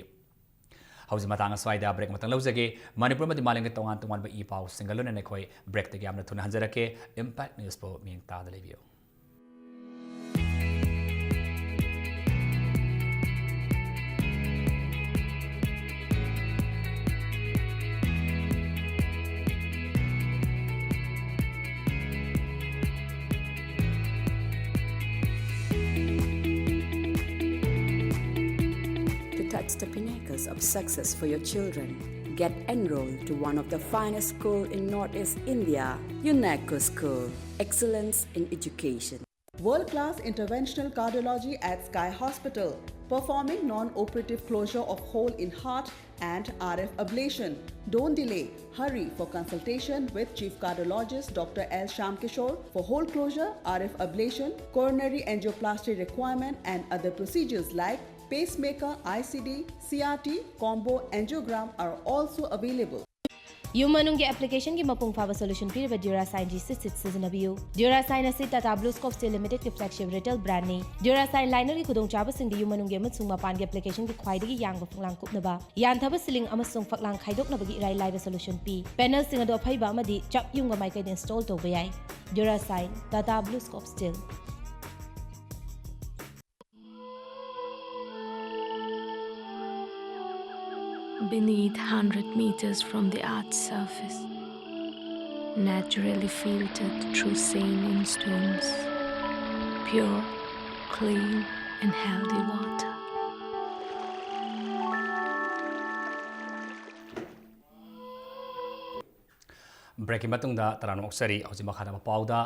ꯍꯧꯖꯤꯛ ꯃꯇꯥꯡ ꯑꯁ꯭ꯋꯥꯏꯗ ꯕ꯭ꯔꯦꯛ ꯑꯃꯇꯪ ꯂꯧꯖꯒꯦ꯫ ꯃꯅꯤꯄꯨꯔ ꯑꯃꯗꯤ ꯃꯥꯂꯦꯝꯒꯤ ꯇꯣꯉꯥꯟ ꯇꯣꯉꯥꯟꯕ ꯏ ꯄꯥꯎꯁꯤꯡꯒ ꯂꯣꯏꯅꯅ ꯑꯩꯈꯣꯏ ꯕ꯭ꯔꯦꯛꯇꯒꯤ ꯌꯥꯝꯅ ꯊꯨꯅ ꯍꯟꯖꯔꯛꯀꯦ꯫ ꯏꯝꯄꯦꯛ ꯅ꯭ꯌꯨꯁꯄꯨ ꯃꯤꯠꯌꯦꯡ ꯇꯥꯗ ꯂꯩꯕꯤꯌꯨ꯫ To touch the pinnacles of success for your children, get enrolled to one of the finest school in Northeast India, UNECO School. Excellence in education. World-class interventional cardiology at Sky Hospital, performing non-operative closure of hole in heart and R F ablation. Don't delay. Hurry for consultation with Chief Cardiologist Doctor L Shyamkishore for hole closure, R F ablation, coronary angioplasty requirement, and other procedures like pacemaker, I C D, C R T, combo angiogram are also available. ꯌꯨꯝ ꯃꯅꯨꯡꯒꯤ ꯑꯦꯄ꯭ꯂꯤꯀꯦꯁꯟꯒꯤ ꯃꯄꯨꯡ ꯐꯥꯕ solution ꯄꯤꯔꯤꯕ Durasine G C ꯁꯤꯠ ꯁꯤꯖꯤꯟꯅꯕꯤꯌꯨ꯫ Durasine ꯑꯁꯤ Tata Blue Scope Steel Limitedꯀꯤ flagship retail brandꯅꯤ꯫ Durasine linerꯒꯤ ꯈꯨꯗꯣꯡꯆꯥꯕꯁꯤꯡꯗꯤ ꯌꯨꯝ ꯃꯅꯨꯡꯒꯤ ꯑꯃꯁꯨꯡ ꯃꯄꯥꯟꯒꯤ ꯑꯦꯄ꯭ꯂꯤꯀꯦꯁꯟꯒꯤ ꯈ꯭ꯋꯥꯏꯗꯒꯤ ꯌꯥꯡꯕ ꯐꯛꯂꯥꯡ ꯀꯨꯞꯅꯕ, ꯌꯥꯟꯊꯕ ꯁꯤꯂꯤꯡ ꯑꯃꯁꯨꯡ ꯐꯛꯂꯥꯡ ꯈꯥꯏꯗꯣꯛꯅꯕꯒꯤ ꯏꯔꯥꯏ ꯂꯥꯏꯕ ꯁꯣꯂꯨꯁꯟ ꯄꯤ꯫ ꯄꯦꯅꯦꯜꯁꯤꯡ ꯑꯗꯨ ꯑꯐꯩꯕ ꯑꯃꯗꯤ ꯆꯞ ꯌꯨꯡꯕ ꯃꯥꯏꯀꯩꯗ ꯏꯟꯁꯇꯣꯜ ꯇꯧꯕ ꯌꯥꯏ꯫ Durasine, Tata Blue Scope Steel. Beneath, hundred meters from the earth's surface, naturally filtered through saline stones, pure, clean, and healthy water. ꯕ꯭ꯔꯦꯛꯀꯤ ꯃꯇꯨꯡꯗ ꯇꯔꯥꯝꯅ ꯑꯣꯛꯆꯔꯤ꯫ ꯍꯧꯖꯤꯛ ꯃꯈꯥ ꯇꯥꯕ ꯄꯥꯎꯗ,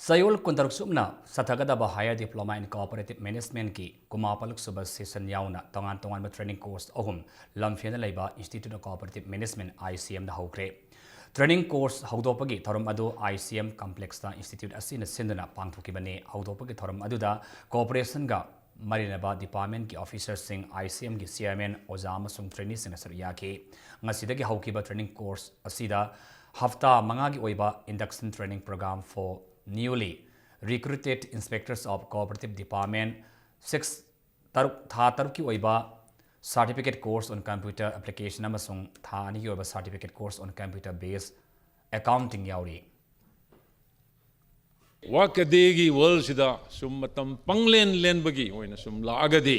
ꯆꯌꯣꯜ ꯀꯨꯟꯇꯔꯨꯛ ꯁꯨꯞꯅ ꯆꯠꯊꯒꯗꯕ Higher Diploma in Cooperative Managementꯀꯤ ꯀꯨꯟꯃꯥꯄꯜ ꯁꯨꯕ session ꯌꯥꯎꯅ ꯇꯣꯉꯥꯟ ꯇꯣꯉꯥꯟꯕ training course ꯑꯍꯨꯝ ꯂꯝꯐꯦꯜꯗ ꯂꯩꯕ Institute of Cooperative Management, I C Mꯗ ꯍꯧꯈ꯭ꯔꯦ꯫ Training course ꯍꯧꯗꯣꯛꯄꯒꯤ ꯊꯧꯔꯝ ꯑꯗꯨ I C M complexꯇ institute ꯑꯁꯤꯅ ꯁꯤꯟꯗꯨꯅ ꯄꯥꯡꯊꯣꯛꯈꯤꯕꯅꯤ꯫ ꯍꯧꯗꯣꯛꯄꯒꯤ ꯊꯧꯔꯝ ꯑꯗꯨꯗ corporationꯒ ꯃꯔꯤ ꯂꯩꯅꯕ departmentꯀꯤ officerꯁꯤꯡ, I C Mꯒꯤ chairman, ꯑꯣꯖꯥ ꯑꯃꯁꯨꯡ traineeꯁꯤꯡꯅ ꯁꯔꯨꯛ ꯌꯥꯈꯤ꯫ ꯉꯁꯤꯗꯒꯤ ꯍꯧꯈꯤꯕ training course ꯑꯁꯤꯗ ꯍꯞꯇꯥ ꯃꯉꯥꯒꯤ ꯑꯣꯏꯕ induction training program for newly recruited inspectors of cooperative department, six, ꯇꯔꯨꯛ, ꯊꯥ ꯇꯔꯨꯛꯀꯤ ꯑꯣꯏꯕ certificate course on computer application ꯑꯃꯁꯨꯡ ꯊꯥ ꯑꯅꯤꯒꯤ ꯑꯣꯏꯕ certificate course on computer based accounting ꯌꯥꯎꯔꯤ꯫ Workaday ꯒꯤ world ꯁꯤꯗ ꯁꯨꯝ ꯃꯇꯝ ꯄꯪꯂꯦꯟ ꯂꯦꯟꯕꯒꯤ ꯑꯣꯏꯅ ꯁꯨꯝ ꯂꯥꯛꯑꯒꯗꯤ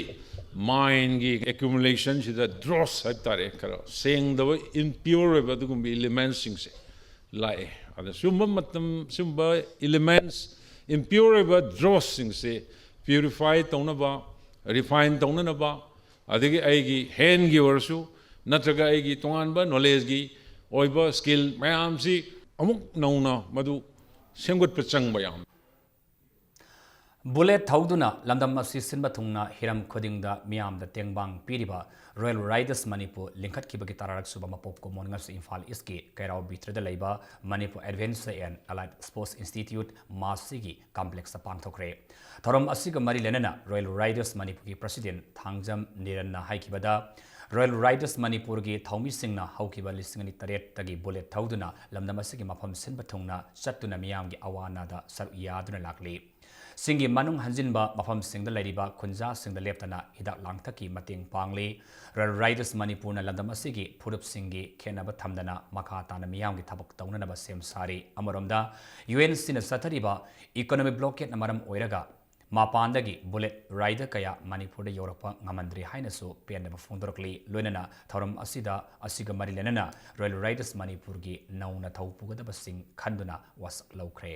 mind ꯒꯤ accumulation ꯁꯤꯗ dross ꯍꯥꯏꯕ ꯇꯥꯔꯦ, ꯈꯔ ꯁꯦꯡꯗꯕ, impure ꯑꯣꯏꯕ ꯑꯗꯨꯒꯨꯝꯕ element ꯁꯤꯡꯁꯦ ꯂꯥꯛꯑꯦ꯫ ꯑꯗ ꯁꯨꯝꯕ ꯃꯇꯝ, ꯁꯨꯝꯕ elements, impure ꯑꯣꯏꯕ dross ꯁꯤꯡꯁꯦ purify ꯇꯧꯅꯕ, refine ꯇꯧꯅꯅꯕ, ꯑꯗꯒꯤ ꯑꯩꯒꯤ hand ꯒꯤ ꯑꯣꯏꯔꯁꯨ ꯅꯠꯇ꯭ꯔꯒ ꯑꯩꯒꯤ ꯇꯣꯉꯥꯟꯕ knowledge ꯒꯤ ꯑꯣꯏꯕ skill ꯃꯌꯥꯝꯁꯤ ꯑꯃꯨꯛ ꯅꯧꯅ ꯃꯗꯨ ꯁꯦꯝꯒꯠꯄ ꯆꯪꯕ ꯌꯥꯝ Bullet ꯊꯧꯗꯨꯅ ꯂꯝꯗꯝ ꯑꯁꯤ ꯁꯤꯟꯕ ꯊꯨꯡꯅ ꯍꯤꯔꯝ ꯈꯨꯗꯤꯡꯗ ꯃꯤꯌꯥꯝꯗ ꯇꯦꯡꯕꯥꯡ ꯄꯤꯔꯤꯕ Royal Riders Manipur ꯂꯤꯡꯈꯠꯈꯤꯕꯒꯤ ꯇꯔꯥꯔꯛ ꯁꯨꯕ ꯃꯄꯣꯛ ꯀꯨꯝꯑꯣꯟ ꯉꯁꯤ ꯏꯝꯐꯥꯜ ꯏꯁꯀꯤ ꯀꯩꯔꯥꯎ ꯕꯤꯇ꯭ꯔꯗ ꯂꯩꯕ Manipur Adventure and Allied Sports Institute, ꯃꯥꯁꯤꯒꯤ complexꯇ ꯄꯥꯡꯊꯣꯛꯈ꯭ꯔꯦ꯫ ꯊꯧꯔꯝ ꯑꯁꯤꯒ ꯃꯔꯤ ꯂꯩꯅꯅ Royal Riders Manipurꯒꯤ president Thangjam ꯅꯤꯔꯟꯅ ꯍꯥꯏꯈꯤꯕꯗ, Royal Riders ꯃꯅꯤꯄꯨꯔꯒꯤ ꯊꯧꯃꯤꯁꯤꯡꯅ ꯍꯧꯈꯤꯕ ꯂꯤꯁꯤꯡ ꯑꯅꯤ ꯇꯔꯦꯠꯇꯒꯤ bullet ꯊꯧꯗꯨꯅ ꯂꯝꯗꯝ ꯑꯁꯤꯒꯤ ꯃꯐꯝ ꯁꯤꯟꯕ ꯊꯨꯡꯅ ꯆꯠꯇꯨꯅ ꯃꯤꯌꯥꯝꯒꯤ ꯑꯋꯥ ꯑꯅꯥꯗ ꯁꯔꯨꯛ ꯌꯥꯗꯨꯅ ꯂꯥꯛꯂꯤ꯫ ꯆꯤꯡꯒꯤ ꯃꯅꯨꯡ ꯍꯟꯖꯤꯟꯕ ꯃꯐꯝꯁꯤꯡꯗ ꯂꯩꯔꯤꯕ ꯈꯨꯟꯖꯥꯁꯤꯡꯗ ꯂꯦꯞꯇꯅ ꯍꯤꯗꯥꯛ ꯂꯥꯡꯊꯛꯀꯤ ꯃꯇꯦꯡ ꯄꯥꯡꯂꯤ꯫ Royal Riders ꯃꯅꯤꯄꯨꯔꯅ ꯂꯝꯗꯝ ꯑꯁꯤꯒꯤ ꯐꯨꯔꯨꯞꯁꯤꯡꯒꯤ ꯈꯦꯠꯅꯕ ꯊꯝꯗꯅ ꯃꯈꯥ ꯇꯥꯅ ꯃꯤꯌꯥꯝꯒꯤ ꯊꯕꯛ ꯇꯧꯅꯅꯕ ꯁꯦꯝ ꯁꯥꯔꯤ꯫ ꯑꯃꯔꯣꯝꯗ, UNCꯅ ꯆꯠꯊꯔꯤꯕ economic blockadeꯅ ꯃꯔꯝ ꯑꯣꯏꯔꯒ ꯃꯄꯥꯟꯗꯒꯤ bullet rider ꯀꯌꯥ ꯃꯅꯤꯄꯨꯔꯗ ꯌꯧꯔꯛꯄ ꯉꯝꯍꯟꯗ꯭ꯔꯤ ꯍꯥꯏꯅꯁꯨ ꯄꯦꯟꯗꯕ ꯐꯣꯡꯗꯣꯔꯛꯂꯤ꯫ ꯂꯣꯏꯅꯅ ꯊꯧꯔꯝ ꯑꯁꯤꯗ, ꯑꯁꯤꯒ ꯃꯔꯤ ꯂꯩꯅꯅ Royal Riders ꯃꯅꯤꯄꯨꯔꯒꯤ ꯅꯧꯅ ꯊꯧ ꯄꯨꯒꯗꯕꯁꯤꯡ ꯈꯟꯗꯨꯅ ꯋꯥꯁꯛ ꯂꯧꯈ꯭ꯔꯦ꯫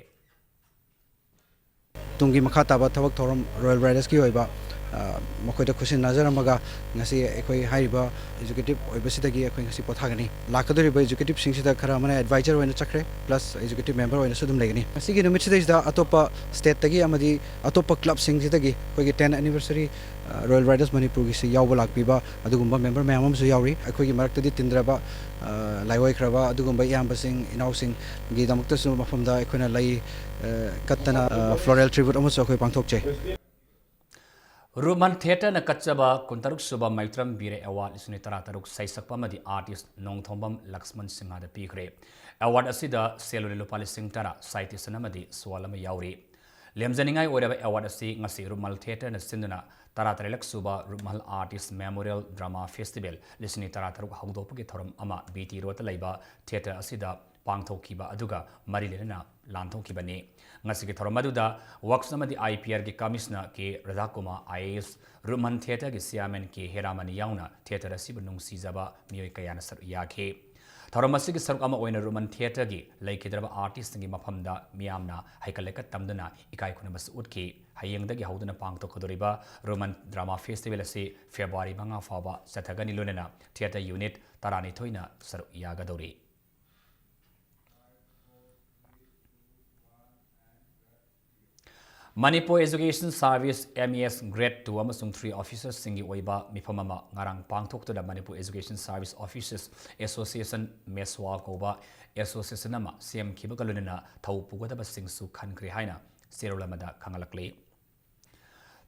ꯇꯨꯡꯒꯤ ꯃꯈꯥ ꯇꯥꯕ ꯊꯕꯛ ꯊꯧꯔꯝ Royal Riders ꯀꯤ ꯑꯣꯏꯕ, ꯑ, ꯃꯈꯣꯏꯗ ꯈꯨꯠꯁꯤꯟꯅꯖꯔꯝꯃꯒ ꯉꯁꯤ ꯑꯩꯈꯣꯏ ꯍꯥꯏꯔꯤꯕ executive ꯑꯣꯏꯕꯁꯤꯗꯒꯤ ꯑꯩꯈꯣꯏ ꯉꯁꯤ ꯄꯣꯊꯥꯒꯅꯤ꯫ ꯂꯥꯛꯀꯗꯧꯔꯤꯕ executive ꯁꯤꯡꯁꯤꯗ ꯈꯔ ꯑꯃꯅ advisor ꯑꯣꯏꯅ ꯆꯠꯈ꯭ꯔꯦ, plus executive member ꯑꯣꯏꯅꯁꯨ ꯑꯗꯨꯝ ꯂꯩꯒꯅꯤ꯫ ꯉꯁꯤꯒꯤ ꯅꯨꯃꯤꯠꯁꯤꯗꯩꯁꯤꯗ ꯑꯇꯣꯞꯄ state ꯇꯒꯤ ꯑꯃꯗꯤ ꯑꯇꯣꯞꯄ club ꯁꯤꯡꯁꯤꯗꯒꯤ ꯑꯩꯈꯣꯏꯒꯤ ten anniversary, ꯑ, Royal Riders ꯃꯅꯤꯄꯨꯔꯒꯤꯁꯤ ꯌꯥꯎꯕ ꯂꯥꯛꯄꯤꯕ ꯑꯗꯨꯒꯨꯝꯕ member ꯃꯌꯥꯝ ꯑꯃꯁꯨ ꯌꯥꯎꯔꯤ꯫ ꯑꯩꯈꯣꯏꯒꯤ ꯃꯔꯛꯇꯗꯤ ꯇꯤꯟꯗ꯭ꯔꯕ, ꯑ, ꯂꯥꯏꯑꯣꯏꯈ꯭ꯔꯕ ꯑꯗꯨꯒꯨꯝꯕ ꯏꯌꯥꯝꯕꯁꯤꯡ, ꯏꯅꯥꯎꯁꯤꯡꯒꯤꯗꯃꯛꯇꯁꯨ ꯃꯐꯝꯗ ꯑꯩꯈꯣꯏꯅ ꯂꯩ, ꯑ, ꯀꯠꯇꯅ, ꯑ, floral tribute ꯑꯃꯁꯨ ꯑꯩꯈꯣꯏ ꯄꯥꯡꯊꯣꯛꯆꯩ꯫ ꯔꯨꯞꯃꯟ ꯊꯤꯌꯦꯇꯔꯅ ꯀꯠꯆꯕ ꯀꯨꯟꯇꯔꯨꯛ ꯁꯨꯕ ꯃꯩꯇ꯭ꯔꯝ ꯕꯤꯔ award ꯂꯤꯁꯤꯡ ꯇꯔꯥꯇꯔꯨꯛ ꯁꯩꯁꯛꯄ ꯑꯃꯗꯤ artist ꯅꯣꯡꯊꯣꯝꯕꯝ ꯂꯛꯁꯃꯟ ꯁꯤꯡꯍꯗ ꯄꯤꯈ꯭ꯔꯦ꯫ Award ꯑꯁꯤꯗ ꯁꯦꯜ ꯑꯣꯏꯅ ꯂꯨꯄꯥ ꯂꯤꯁꯤꯡ ꯇꯔꯥ, citation ꯑꯃꯗꯤ ꯁꯣꯜ ꯑꯃ ꯌꯥꯎꯔꯤ꯫ ꯂꯦꯝꯖꯅꯤꯡꯉꯥꯏ ꯑꯣꯏꯔꯕ award ꯑꯁꯤ ꯉꯁꯤ ꯔꯨꯞꯃꯜ ꯊꯤꯌꯦꯇꯔꯅ ꯁꯤꯟꯗꯨꯅ ꯇꯔꯥꯇꯔꯦꯠꯂꯛ ꯁꯨꯕ ꯔꯨꯞꯃꯜ artist memorial drama festival ꯂꯤꯁꯤꯡ ꯇꯔꯥꯇꯔꯨꯛ ꯍꯧꯗꯣꯛꯄꯒꯤ ꯊꯧꯔꯝ ꯑꯃ BT Roadꯇ ꯂꯩꯕ ꯊꯤꯌꯦꯇꯔ ꯑꯁꯤꯗ ꯄꯥꯡꯊꯣꯛꯈꯤꯕ ꯑꯗꯨꯒ ꯃꯔꯤ ꯂꯩꯅꯅ ꯂꯥꯟꯊꯣꯛꯈꯤꯕꯅꯤ꯫ ꯉꯁꯤꯒꯤ ꯊꯧꯔꯝ ꯑꯗꯨꯗ Works ꯑꯃꯗꯤ IPRꯒꯤ Commissioner ꯀꯦ ꯔꯥꯙꯥꯀꯨꯃꯥꯔ IAS, ꯔꯨꯞꯃꯟ ꯊꯤꯌꯦꯇꯔꯒꯤ Chairman ꯀꯦ ꯍꯦꯔꯥꯃꯅꯤ ꯌꯥꯎꯅ ꯊꯤꯌꯦꯇꯔ ꯑꯁꯤꯕꯨ ꯅꯨꯡꯁꯤꯖꯕ ꯃꯤꯑꯣꯏ ꯀꯌꯥꯅ ꯁꯔꯨꯛ ꯌꯥꯈꯤ꯫ ꯊꯧꯔꯝ ꯑꯁꯤꯒꯤ ꯁꯔꯨꯛ ꯑꯃ ꯑꯣꯏꯅ ꯔꯨꯞꯃꯟ ꯊꯤꯌꯦꯇꯔꯒꯤ ꯂꯩꯈꯤꯗ꯭ꯔꯕ artistꯁꯤꯡꯒꯤ ꯃꯐꯝꯗ ꯃꯤꯌꯥꯝꯅ ꯍꯩꯀꯠ ꯂꯩꯀꯠ ꯇꯝꯗꯨꯅ ꯏꯀꯥꯏ ꯈꯨꯝꯅꯕꯁꯨ ꯎꯠꯈꯤ꯫ ꯍꯌꯦꯡꯗꯒꯤ ꯍꯧꯗꯨꯅ ꯄꯥꯡꯊꯣꯛꯀꯗꯧꯔꯤꯕ ꯔꯨꯃꯟ drama festival ꯑꯁꯤ February ꯃꯉꯥ ꯐꯥꯎꯕ ꯆꯠꯊꯒꯅꯤ꯫ ꯂꯣꯏꯅꯅ theatre unit ꯇꯔꯥꯅꯤꯊꯣꯏꯅ ꯁꯔꯨꯛ ꯌꯥꯒꯗꯧꯔꯤ꯫ Manipur Education Service, MES Grade two ꯑꯃꯁꯨꯡ three officersꯁꯤꯡꯒꯤ ꯑꯣꯏꯕ ꯃꯤꯐꯝ ꯑꯃ ꯉꯔꯥꯡ ꯄꯥꯡꯊꯣꯛꯇꯨꯅ Manipur Education Service Officers Association, MESWA ꯀꯧꯕ association ꯑꯃ ꯁꯦꯝꯈꯤꯕꯒ ꯂꯣꯏꯅꯅ ꯊꯧ ꯄꯨꯒꯗꯕꯁꯤꯡꯁꯨ ꯈꯟꯈ꯭ꯔꯦ ꯍꯥꯏꯅ ꯆꯦꯔꯣꯜ ꯑꯃꯗ ꯈꯪꯍꯜꯂꯛꯂꯤ꯫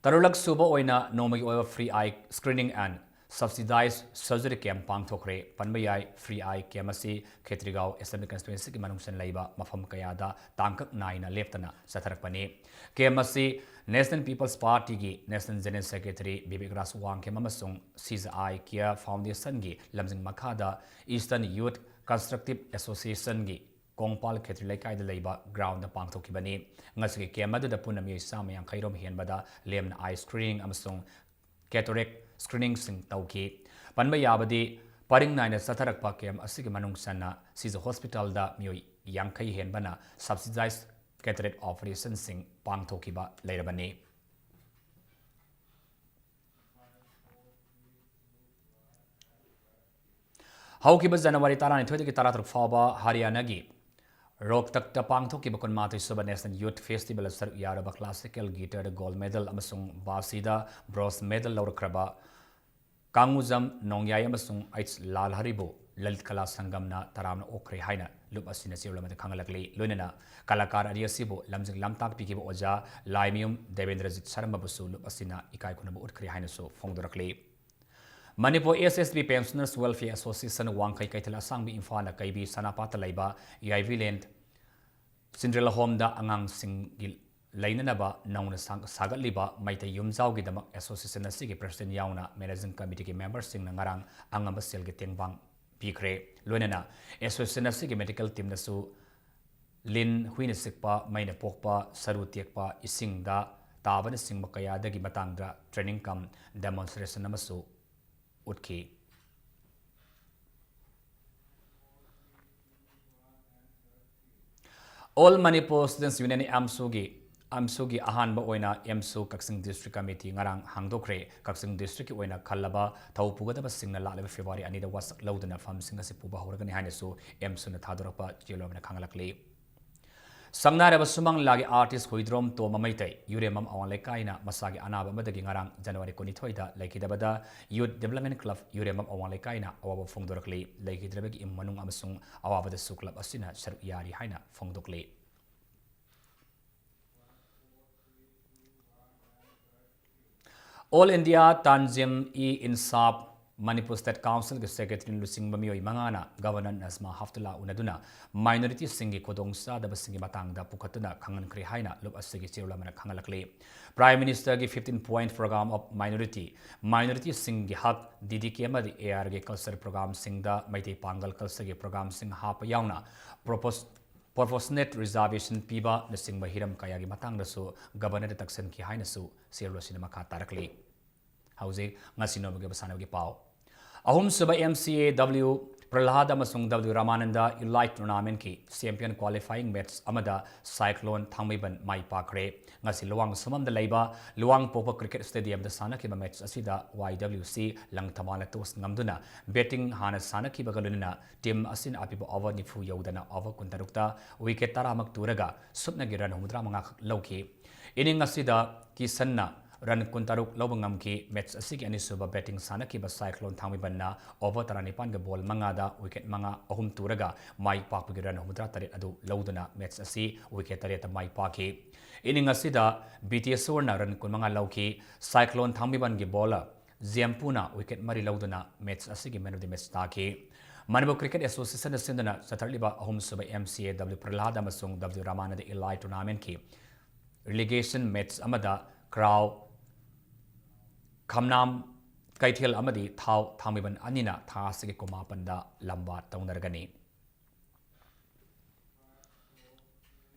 ꯇꯔꯨꯛꯂꯛ ꯁꯨꯕ ꯑꯣꯏꯅ ꯅꯣꯡꯃꯒꯤ ꯑꯣꯏꯕ free eye screening and Subsidized surgery camp ꯄꯥꯡꯊꯣꯛꯈ꯭ꯔꯦ꯫ ꯄꯟꯕ ꯌꯥꯏ, free eye camp ꯑꯁꯤ ꯈꯦꯇ꯭ꯔꯤꯒꯥꯎ Assembly Constituencyꯒꯤ ꯃꯅꯨꯡ ꯆꯟ ꯂꯩꯕ ꯃꯐꯝ ꯀꯌꯥꯗ ꯇꯥꯡꯀꯛ ꯅꯥꯏꯅ ꯂꯦꯞꯇꯅ ꯆꯠꯊꯔꯛꯄꯅꯤ꯫ Camp ꯑꯁꯤ National People's Partyꯒꯤ National General Secretary Bibek ꯔꯥꯖ ꯋꯥꯡꯈꯦꯝ ꯑꯃꯁꯨꯡ She's Eye Care Foundationꯒꯤ ꯂꯝꯖꯤꯡ ꯃꯈꯥꯗ Eastern Youth Constructive Associationꯒꯤ ꯀꯣꯡꯄꯥꯜ ꯈꯦꯇ꯭ꯔꯤ ꯂꯩꯀꯥꯏꯗ ꯂꯩꯕ groundꯗ ꯄꯥꯡꯊꯣꯛꯈꯤꯕꯅꯤ꯫ ꯉꯁꯤꯒꯤ camp ꯑꯗꯨꯗ ꯄꯨꯟꯅ ꯃꯤꯑꯣꯏ ꯆꯥꯝꯃ ꯌꯥꯡꯈꯩ ꯔꯣꯝ ꯍꯦꯟꯕꯗ ꯂꯦꯝꯅ eye screening ꯑꯃꯁꯨꯡ cataract screeningꯁꯤꯡ ꯇꯧꯈꯤ꯫ ꯄꯟꯕ ꯌꯥꯕꯗꯤ, ꯄꯔꯤꯡ ꯅꯥꯏꯅ ꯆꯠꯊꯔꯛꯄ camp ꯑꯁꯤꯒꯤ ꯃꯅꯨꯡ ꯆꯟꯅ ꯁꯤꯖ hospitalꯗ ꯃꯤꯑꯣꯏ ꯌꯥꯡꯈꯩ ꯍꯦꯟꯕꯅ subsidized cataract operationꯁꯤꯡ ꯄꯥꯡꯊꯣꯛꯈꯤꯕ ꯂꯩꯔꯕꯅꯤ꯫ ꯍꯧꯈꯤꯕ January ꯇꯔꯥꯅꯤꯊꯣꯏꯗꯒꯤ ꯇꯔꯥꯇꯔꯨꯛ ꯐꯥꯎꯕ ꯍꯔꯤꯌꯥꯅꯥꯒꯤ ꯔꯣꯍꯇꯛꯇ ꯄꯥꯡꯊꯣꯛꯈꯤꯕ ꯀꯨꯟꯃꯥꯊꯣꯏ ꯁꯨꯕ National Youth Festivalꯗ ꯁꯔꯨꯛ ꯌꯥꯔꯕ classicalꯒꯤ guitarꯗ gold medal ꯑꯃꯁꯨꯡ ꯕꯥꯁꯤꯗ bronze medal ꯂꯧꯔꯛꯈ꯭ꯔꯕ ꯀꯥꯡꯉꯨꯖꯝ ꯅꯣꯡꯌꯥꯏ ꯑꯃꯁꯨꯡ ꯑꯩꯆ ꯂꯥꯜꯍꯔꯤꯕꯨ ꯂꯂꯤꯠ ꯀꯂꯥ ꯁꯪꯒꯝꯅ ꯇꯔꯥꯝꯅ ꯑꯣꯛꯈ꯭ꯔꯦ ꯍꯥꯏꯅ ꯂꯨꯞ ꯑꯁꯤꯅ ꯆꯦꯔꯣꯜ ꯑꯃꯗ ꯈꯪꯍꯜꯂꯛꯂꯤ꯫ ꯂꯣꯏꯅꯅ ꯀꯂꯥꯀꯥꯔ ꯑꯅꯤ ꯑꯁꯤꯕꯨ ꯂꯝꯖꯤꯡ ꯂꯝꯇꯥꯛꯄꯤꯈꯤꯕ ꯑꯣꯖꯥ ꯂꯥꯏꯃꯌꯨꯝ ꯗꯦꯕꯦꯟꯗ꯭ꯔꯖꯤꯠ ꯁꯔꯃꯕꯨꯁꯨ ꯂꯨꯞ ꯑꯁꯤꯅ ꯏꯀꯥꯏ ꯈꯨꯝꯅꯕ ꯎꯠꯈ꯭ꯔꯦ ꯍꯥꯏꯅꯁꯨ ꯐꯣꯡꯗꯣꯔꯛꯂꯤ꯫ Manipur S S B Pensioners Welfare Association ꯋꯥꯡꯈꯩ ꯀꯩꯊꯦꯜ ꯑꯁꯥꯡꯕ ꯏꯝꯐꯥꯜꯅ ꯀꯩꯕꯤ ꯁꯅꯥꯄꯥꯠꯇ ꯂꯩꯕ ꯌꯥꯏꯕꯤꯂꯦꯟ ꯆꯤꯟꯗ꯭ꯔꯦꯜ ꯍꯣꯝꯗ ꯑꯉꯥꯡꯁꯤꯡꯒꯤ ꯂꯩꯅꯅꯕ ꯅꯧꯅ ꯁꯥ-, ꯁꯥꯒꯠꯂꯤꯕ ꯃꯩꯇꯩ ꯌꯨꯝꯖꯥꯎꯒꯤꯗꯃꯛ association ꯑꯁꯤꯒꯤ president ꯌꯥꯎꯅ managing committeeꯒꯤ memberꯁꯤꯡꯅ ꯉꯔꯥꯡ ꯑꯉꯝꯕ ꯁꯦꯜꯒꯤ ꯇꯦꯡꯕꯥꯡ ꯄꯤꯈ꯭ꯔꯦ꯫ ꯂꯣꯏꯅꯅ association ꯑꯁꯤꯒꯤ medical teamꯅꯁꯨ ꯂꯤꯟ, ꯍꯨꯏꯅ ꯆꯤꯛꯄ, ꯃꯩꯅ ꯄꯣꯛꯄ, ꯁꯔꯨ ꯇꯦꯛꯄ, ꯏꯁꯤꯡꯗ ꯇꯥꯕꯅꯆꯤꯡꯕ ꯀꯌꯥꯗꯒꯤ ꯃꯇꯥꯡꯗ training cum demonstration ꯑꯃꯁꯨ ꯎꯠꯈꯤ꯫ All Manipur Students Union, AMSUꯒꯤ, AMSUꯒꯤ ꯑꯍꯥꯟꯕ ꯑꯣꯏꯅ AMSU ꯀꯛꯆꯤꯡ District Committee ꯉꯔꯥꯡ ꯍꯥꯡꯗꯣꯛꯈ꯭ꯔꯦ꯫ ꯀꯛꯆꯤꯡ Districtꯀꯤ ꯑꯣꯏꯅ ꯈꯜꯂꯕ ꯊꯧ ꯄꯨꯒꯗꯕꯁꯤꯡꯅ ꯂꯥꯛꯂꯤꯕ February ꯑꯅꯤꯗ ꯋꯥꯁꯛ ꯂꯧꯗꯨꯅ ꯐꯝꯁꯤꯡ ꯑꯁꯤ ꯄꯨꯕ ꯍꯧꯔꯒꯅꯤ ꯍꯥꯏꯅꯁꯨ AMSUꯅ ꯊꯥꯗꯣꯔꯛꯄ ꯆꯦꯔꯣꯜ ꯑꯃꯅ ꯈꯪꯍꯜꯂꯛꯂꯤ꯫ ꯁꯪꯅꯥꯏꯔꯕ ꯁꯨꯃꯥꯡ ꯂꯤꯂꯥꯒꯤ artist ꯍꯨꯏꯗ꯭ꯔꯣꯝ ꯇꯣꯝꯕ ꯃꯩꯇꯩ, ꯌꯨꯔꯦꯝꯕꯝ ꯑꯋꯥꯡ ꯂꯩꯀꯥꯏꯅ ꯃꯁꯥꯒꯤ ꯑꯅꯥꯕ ꯑꯃꯗꯒꯤ ꯉꯔꯥꯡ January ꯀꯨꯟꯅꯤꯊꯣꯏꯗ ꯂꯩꯈꯤꯗꯕꯗ Youth Development Club ꯌꯨꯔꯦꯝꯕꯝ ꯑꯋꯥꯡ ꯂꯩꯀꯥꯏꯅ ꯑꯋꯥꯕ ꯐꯣꯡꯗꯣꯔꯛꯂꯤ꯫ ꯂꯩꯈꯤꯗ꯭ꯔꯕꯒꯤ ꯏꯃꯨꯡ ꯃꯅꯨꯡ ꯑꯃꯁꯨꯡ ꯑꯋꯥꯕꯗꯁꯨ club ꯑꯁꯤꯅ ꯁꯔꯨꯛ ꯌꯥꯔꯤ ꯍꯥꯏꯅ ꯐꯣꯡꯗꯣꯛꯂꯤ꯫ All India Tanzim-e-Insaf Manipur State Council-ꯒꯤ Secretary ꯂꯨꯆꯤꯡꯕ ꯃꯤꯑꯣꯏ ꯃꯉꯥꯅ Governor Najma Heptulla ꯎꯅꯗꯨꯅ minority-ꯁꯤꯡꯒꯤ ꯈꯨꯗꯣꯡꯆꯥꯗꯕꯁꯤꯡꯒꯤ ꯃꯇꯥꯡꯗ ꯄꯨꯈꯠꯇꯨꯅ ꯈꯪꯍꯟꯈ꯭ꯔꯦ ꯍꯥꯏꯅ ꯂꯨꯞ ꯑꯁꯤꯒꯤ ꯆꯦꯔꯣꯜ ꯑꯃꯅ ꯈꯪꯍꯜꯂꯛꯂꯤ꯫ Prime Minister-ꯒꯤ fifteen point program of minority, minority-ꯁꯤꯡꯒꯤ ꯍꯛ, D D K ꯑꯃꯗꯤ A R-ꯒꯤ culture program-ꯁꯤꯡꯗ ꯃꯩꯇꯩ ꯄꯥꯡꯒꯜ culture-ꯒꯤ program-ꯁꯤꯡ ꯍꯥꯞꯄ ꯌꯥꯎꯅ propos-, proportionate reservation ꯄꯤꯕꯅꯆꯤꯡꯕ ꯍꯤꯔꯝ ꯀꯌꯥꯒꯤ ꯃꯇꯥꯡꯗꯁꯨ Governor-ꯗ ꯇꯛꯁꯟꯈꯤ ꯍꯥꯏꯅꯁꯨ ꯆꯦꯔꯣꯜ ꯑꯁꯤꯅ ꯃꯈꯥ ꯇꯥꯔꯛꯂꯤ꯫ ꯍꯧꯖꯤꯛ ꯉꯁꯤ ꯅꯣꯡꯃꯒꯤ ꯑꯣꯏꯕ ꯁꯥꯟꯅꯕꯒꯤ ꯄꯥꯎ꯫ ꯑꯍꯨꯝꯁꯨꯕ M C A W Prahlad ꯑꯃꯁꯨꯡ W Ramananda Elite Tournament-ꯀꯤ champion qualifying match ꯑꯃꯗ Cyclone ꯊꯥꯡꯃꯩꯕꯟ ꯃꯥꯏ ꯄꯥꯛꯈ꯭ꯔꯦ꯫ ꯉꯁꯤ ꯂꯨꯋꯥꯡ ꯁꯨꯃꯝꯗ ꯂꯩꯕ ꯂꯨꯋꯥꯡꯄꯣꯛꯄ Cricket Stadium-ꯗ ꯁꯥꯟꯅꯈꯤꯕ match ꯑꯁꯤꯗ Y W C ꯂꯪꯊꯕꯥꯜꯅ toss ꯉꯝꯗꯨꯅ batting ꯍꯥꯟꯅ ꯁꯥꯟꯅꯈꯤꯕꯒ ꯂꯣꯏꯅꯅ team ꯑꯁꯤꯅ ꯑꯄꯤꯕ over ꯅꯤꯐꯨ ꯌꯧꯗꯅ over ꯀꯨꯟꯇꯔꯨꯛꯇ wicket ꯇꯔꯥꯃꯛ ꯇꯨꯔꯒ ꯁꯨꯞꯅꯒꯤ run ꯍꯨꯝꯐꯨꯇꯔꯥ ꯃꯉꯥ ꯈꯛ ꯂꯧꯈꯤ꯫ Inning ꯑꯁꯤꯗ ꯀꯤꯁꯟꯅ run ꯀꯨꯟꯇꯔꯨꯛ ꯂꯧꯕ ꯉꯝꯈꯤ꯫ Match ꯑꯁꯤꯒꯤ ꯑꯅꯤꯁꯨꯕ batting ꯁꯥꯟꯅꯈꯤꯕ Cyclone ꯊꯥꯡꯃꯩꯕꯟꯅ over ꯇꯔꯥꯅꯤꯄꯥꯟꯒ ball ꯃꯉꯥꯗ wicket ꯃꯉꯥ, ꯑꯍꯨꯝ ꯇꯨꯔꯒ ꯃꯥꯏ ꯄꯥꯛꯄꯒꯤ run ꯍꯨꯝꯐꯨꯇꯔꯥ ꯇꯔꯦꯠ ꯑꯗꯨ ꯂꯧꯗꯨꯅ match ꯑꯁꯤ wicket ꯇꯔꯦꯠꯇ ꯃꯥꯏ ꯄꯥꯛꯈꯤ꯫ Inning ꯑꯁꯤꯗ ꯕꯤꯇꯦꯁꯣꯔꯅ run ꯀꯨꯟꯃꯉꯥ ꯂꯧꯈꯤ꯫ Cyclone ꯊꯥꯡꯃꯩꯕꯟꯒꯤ bowler ꯖꯦꯝꯄꯨꯅ wicket ꯃꯔꯤ ꯂꯧꯗꯨꯅ match ꯑꯁꯤꯒꯤ man of the match ꯇꯥꯈꯤ꯫ ꯃꯅꯤꯄꯨꯔ Cricket Association-ꯅ ꯁꯤꯟꯗꯨꯅ ꯆꯠꯊꯔꯛꯂꯤꯕ ꯑꯍꯨꯝꯁꯨꯕ M C A W Prahlad ꯑꯃꯁꯨꯡ W Ramananda Elite Tournament-ꯀꯤ relegation match ꯑꯃꯗ ꯈ꯭ꯔꯥꯎ ꯈꯝꯅꯥꯝ ꯀꯩꯊꯦꯜ ꯑꯃꯗꯤ ꯊꯥꯎ ꯊꯥꯡꯃꯩꯕꯟ ꯑꯅꯤꯅ ꯊꯥ ꯑꯁꯤꯒꯤ ꯀꯨꯟꯃꯥꯄꯟꯗ ꯂꯝꯕꯥ ꯇꯧꯅꯔꯒꯅꯤ꯫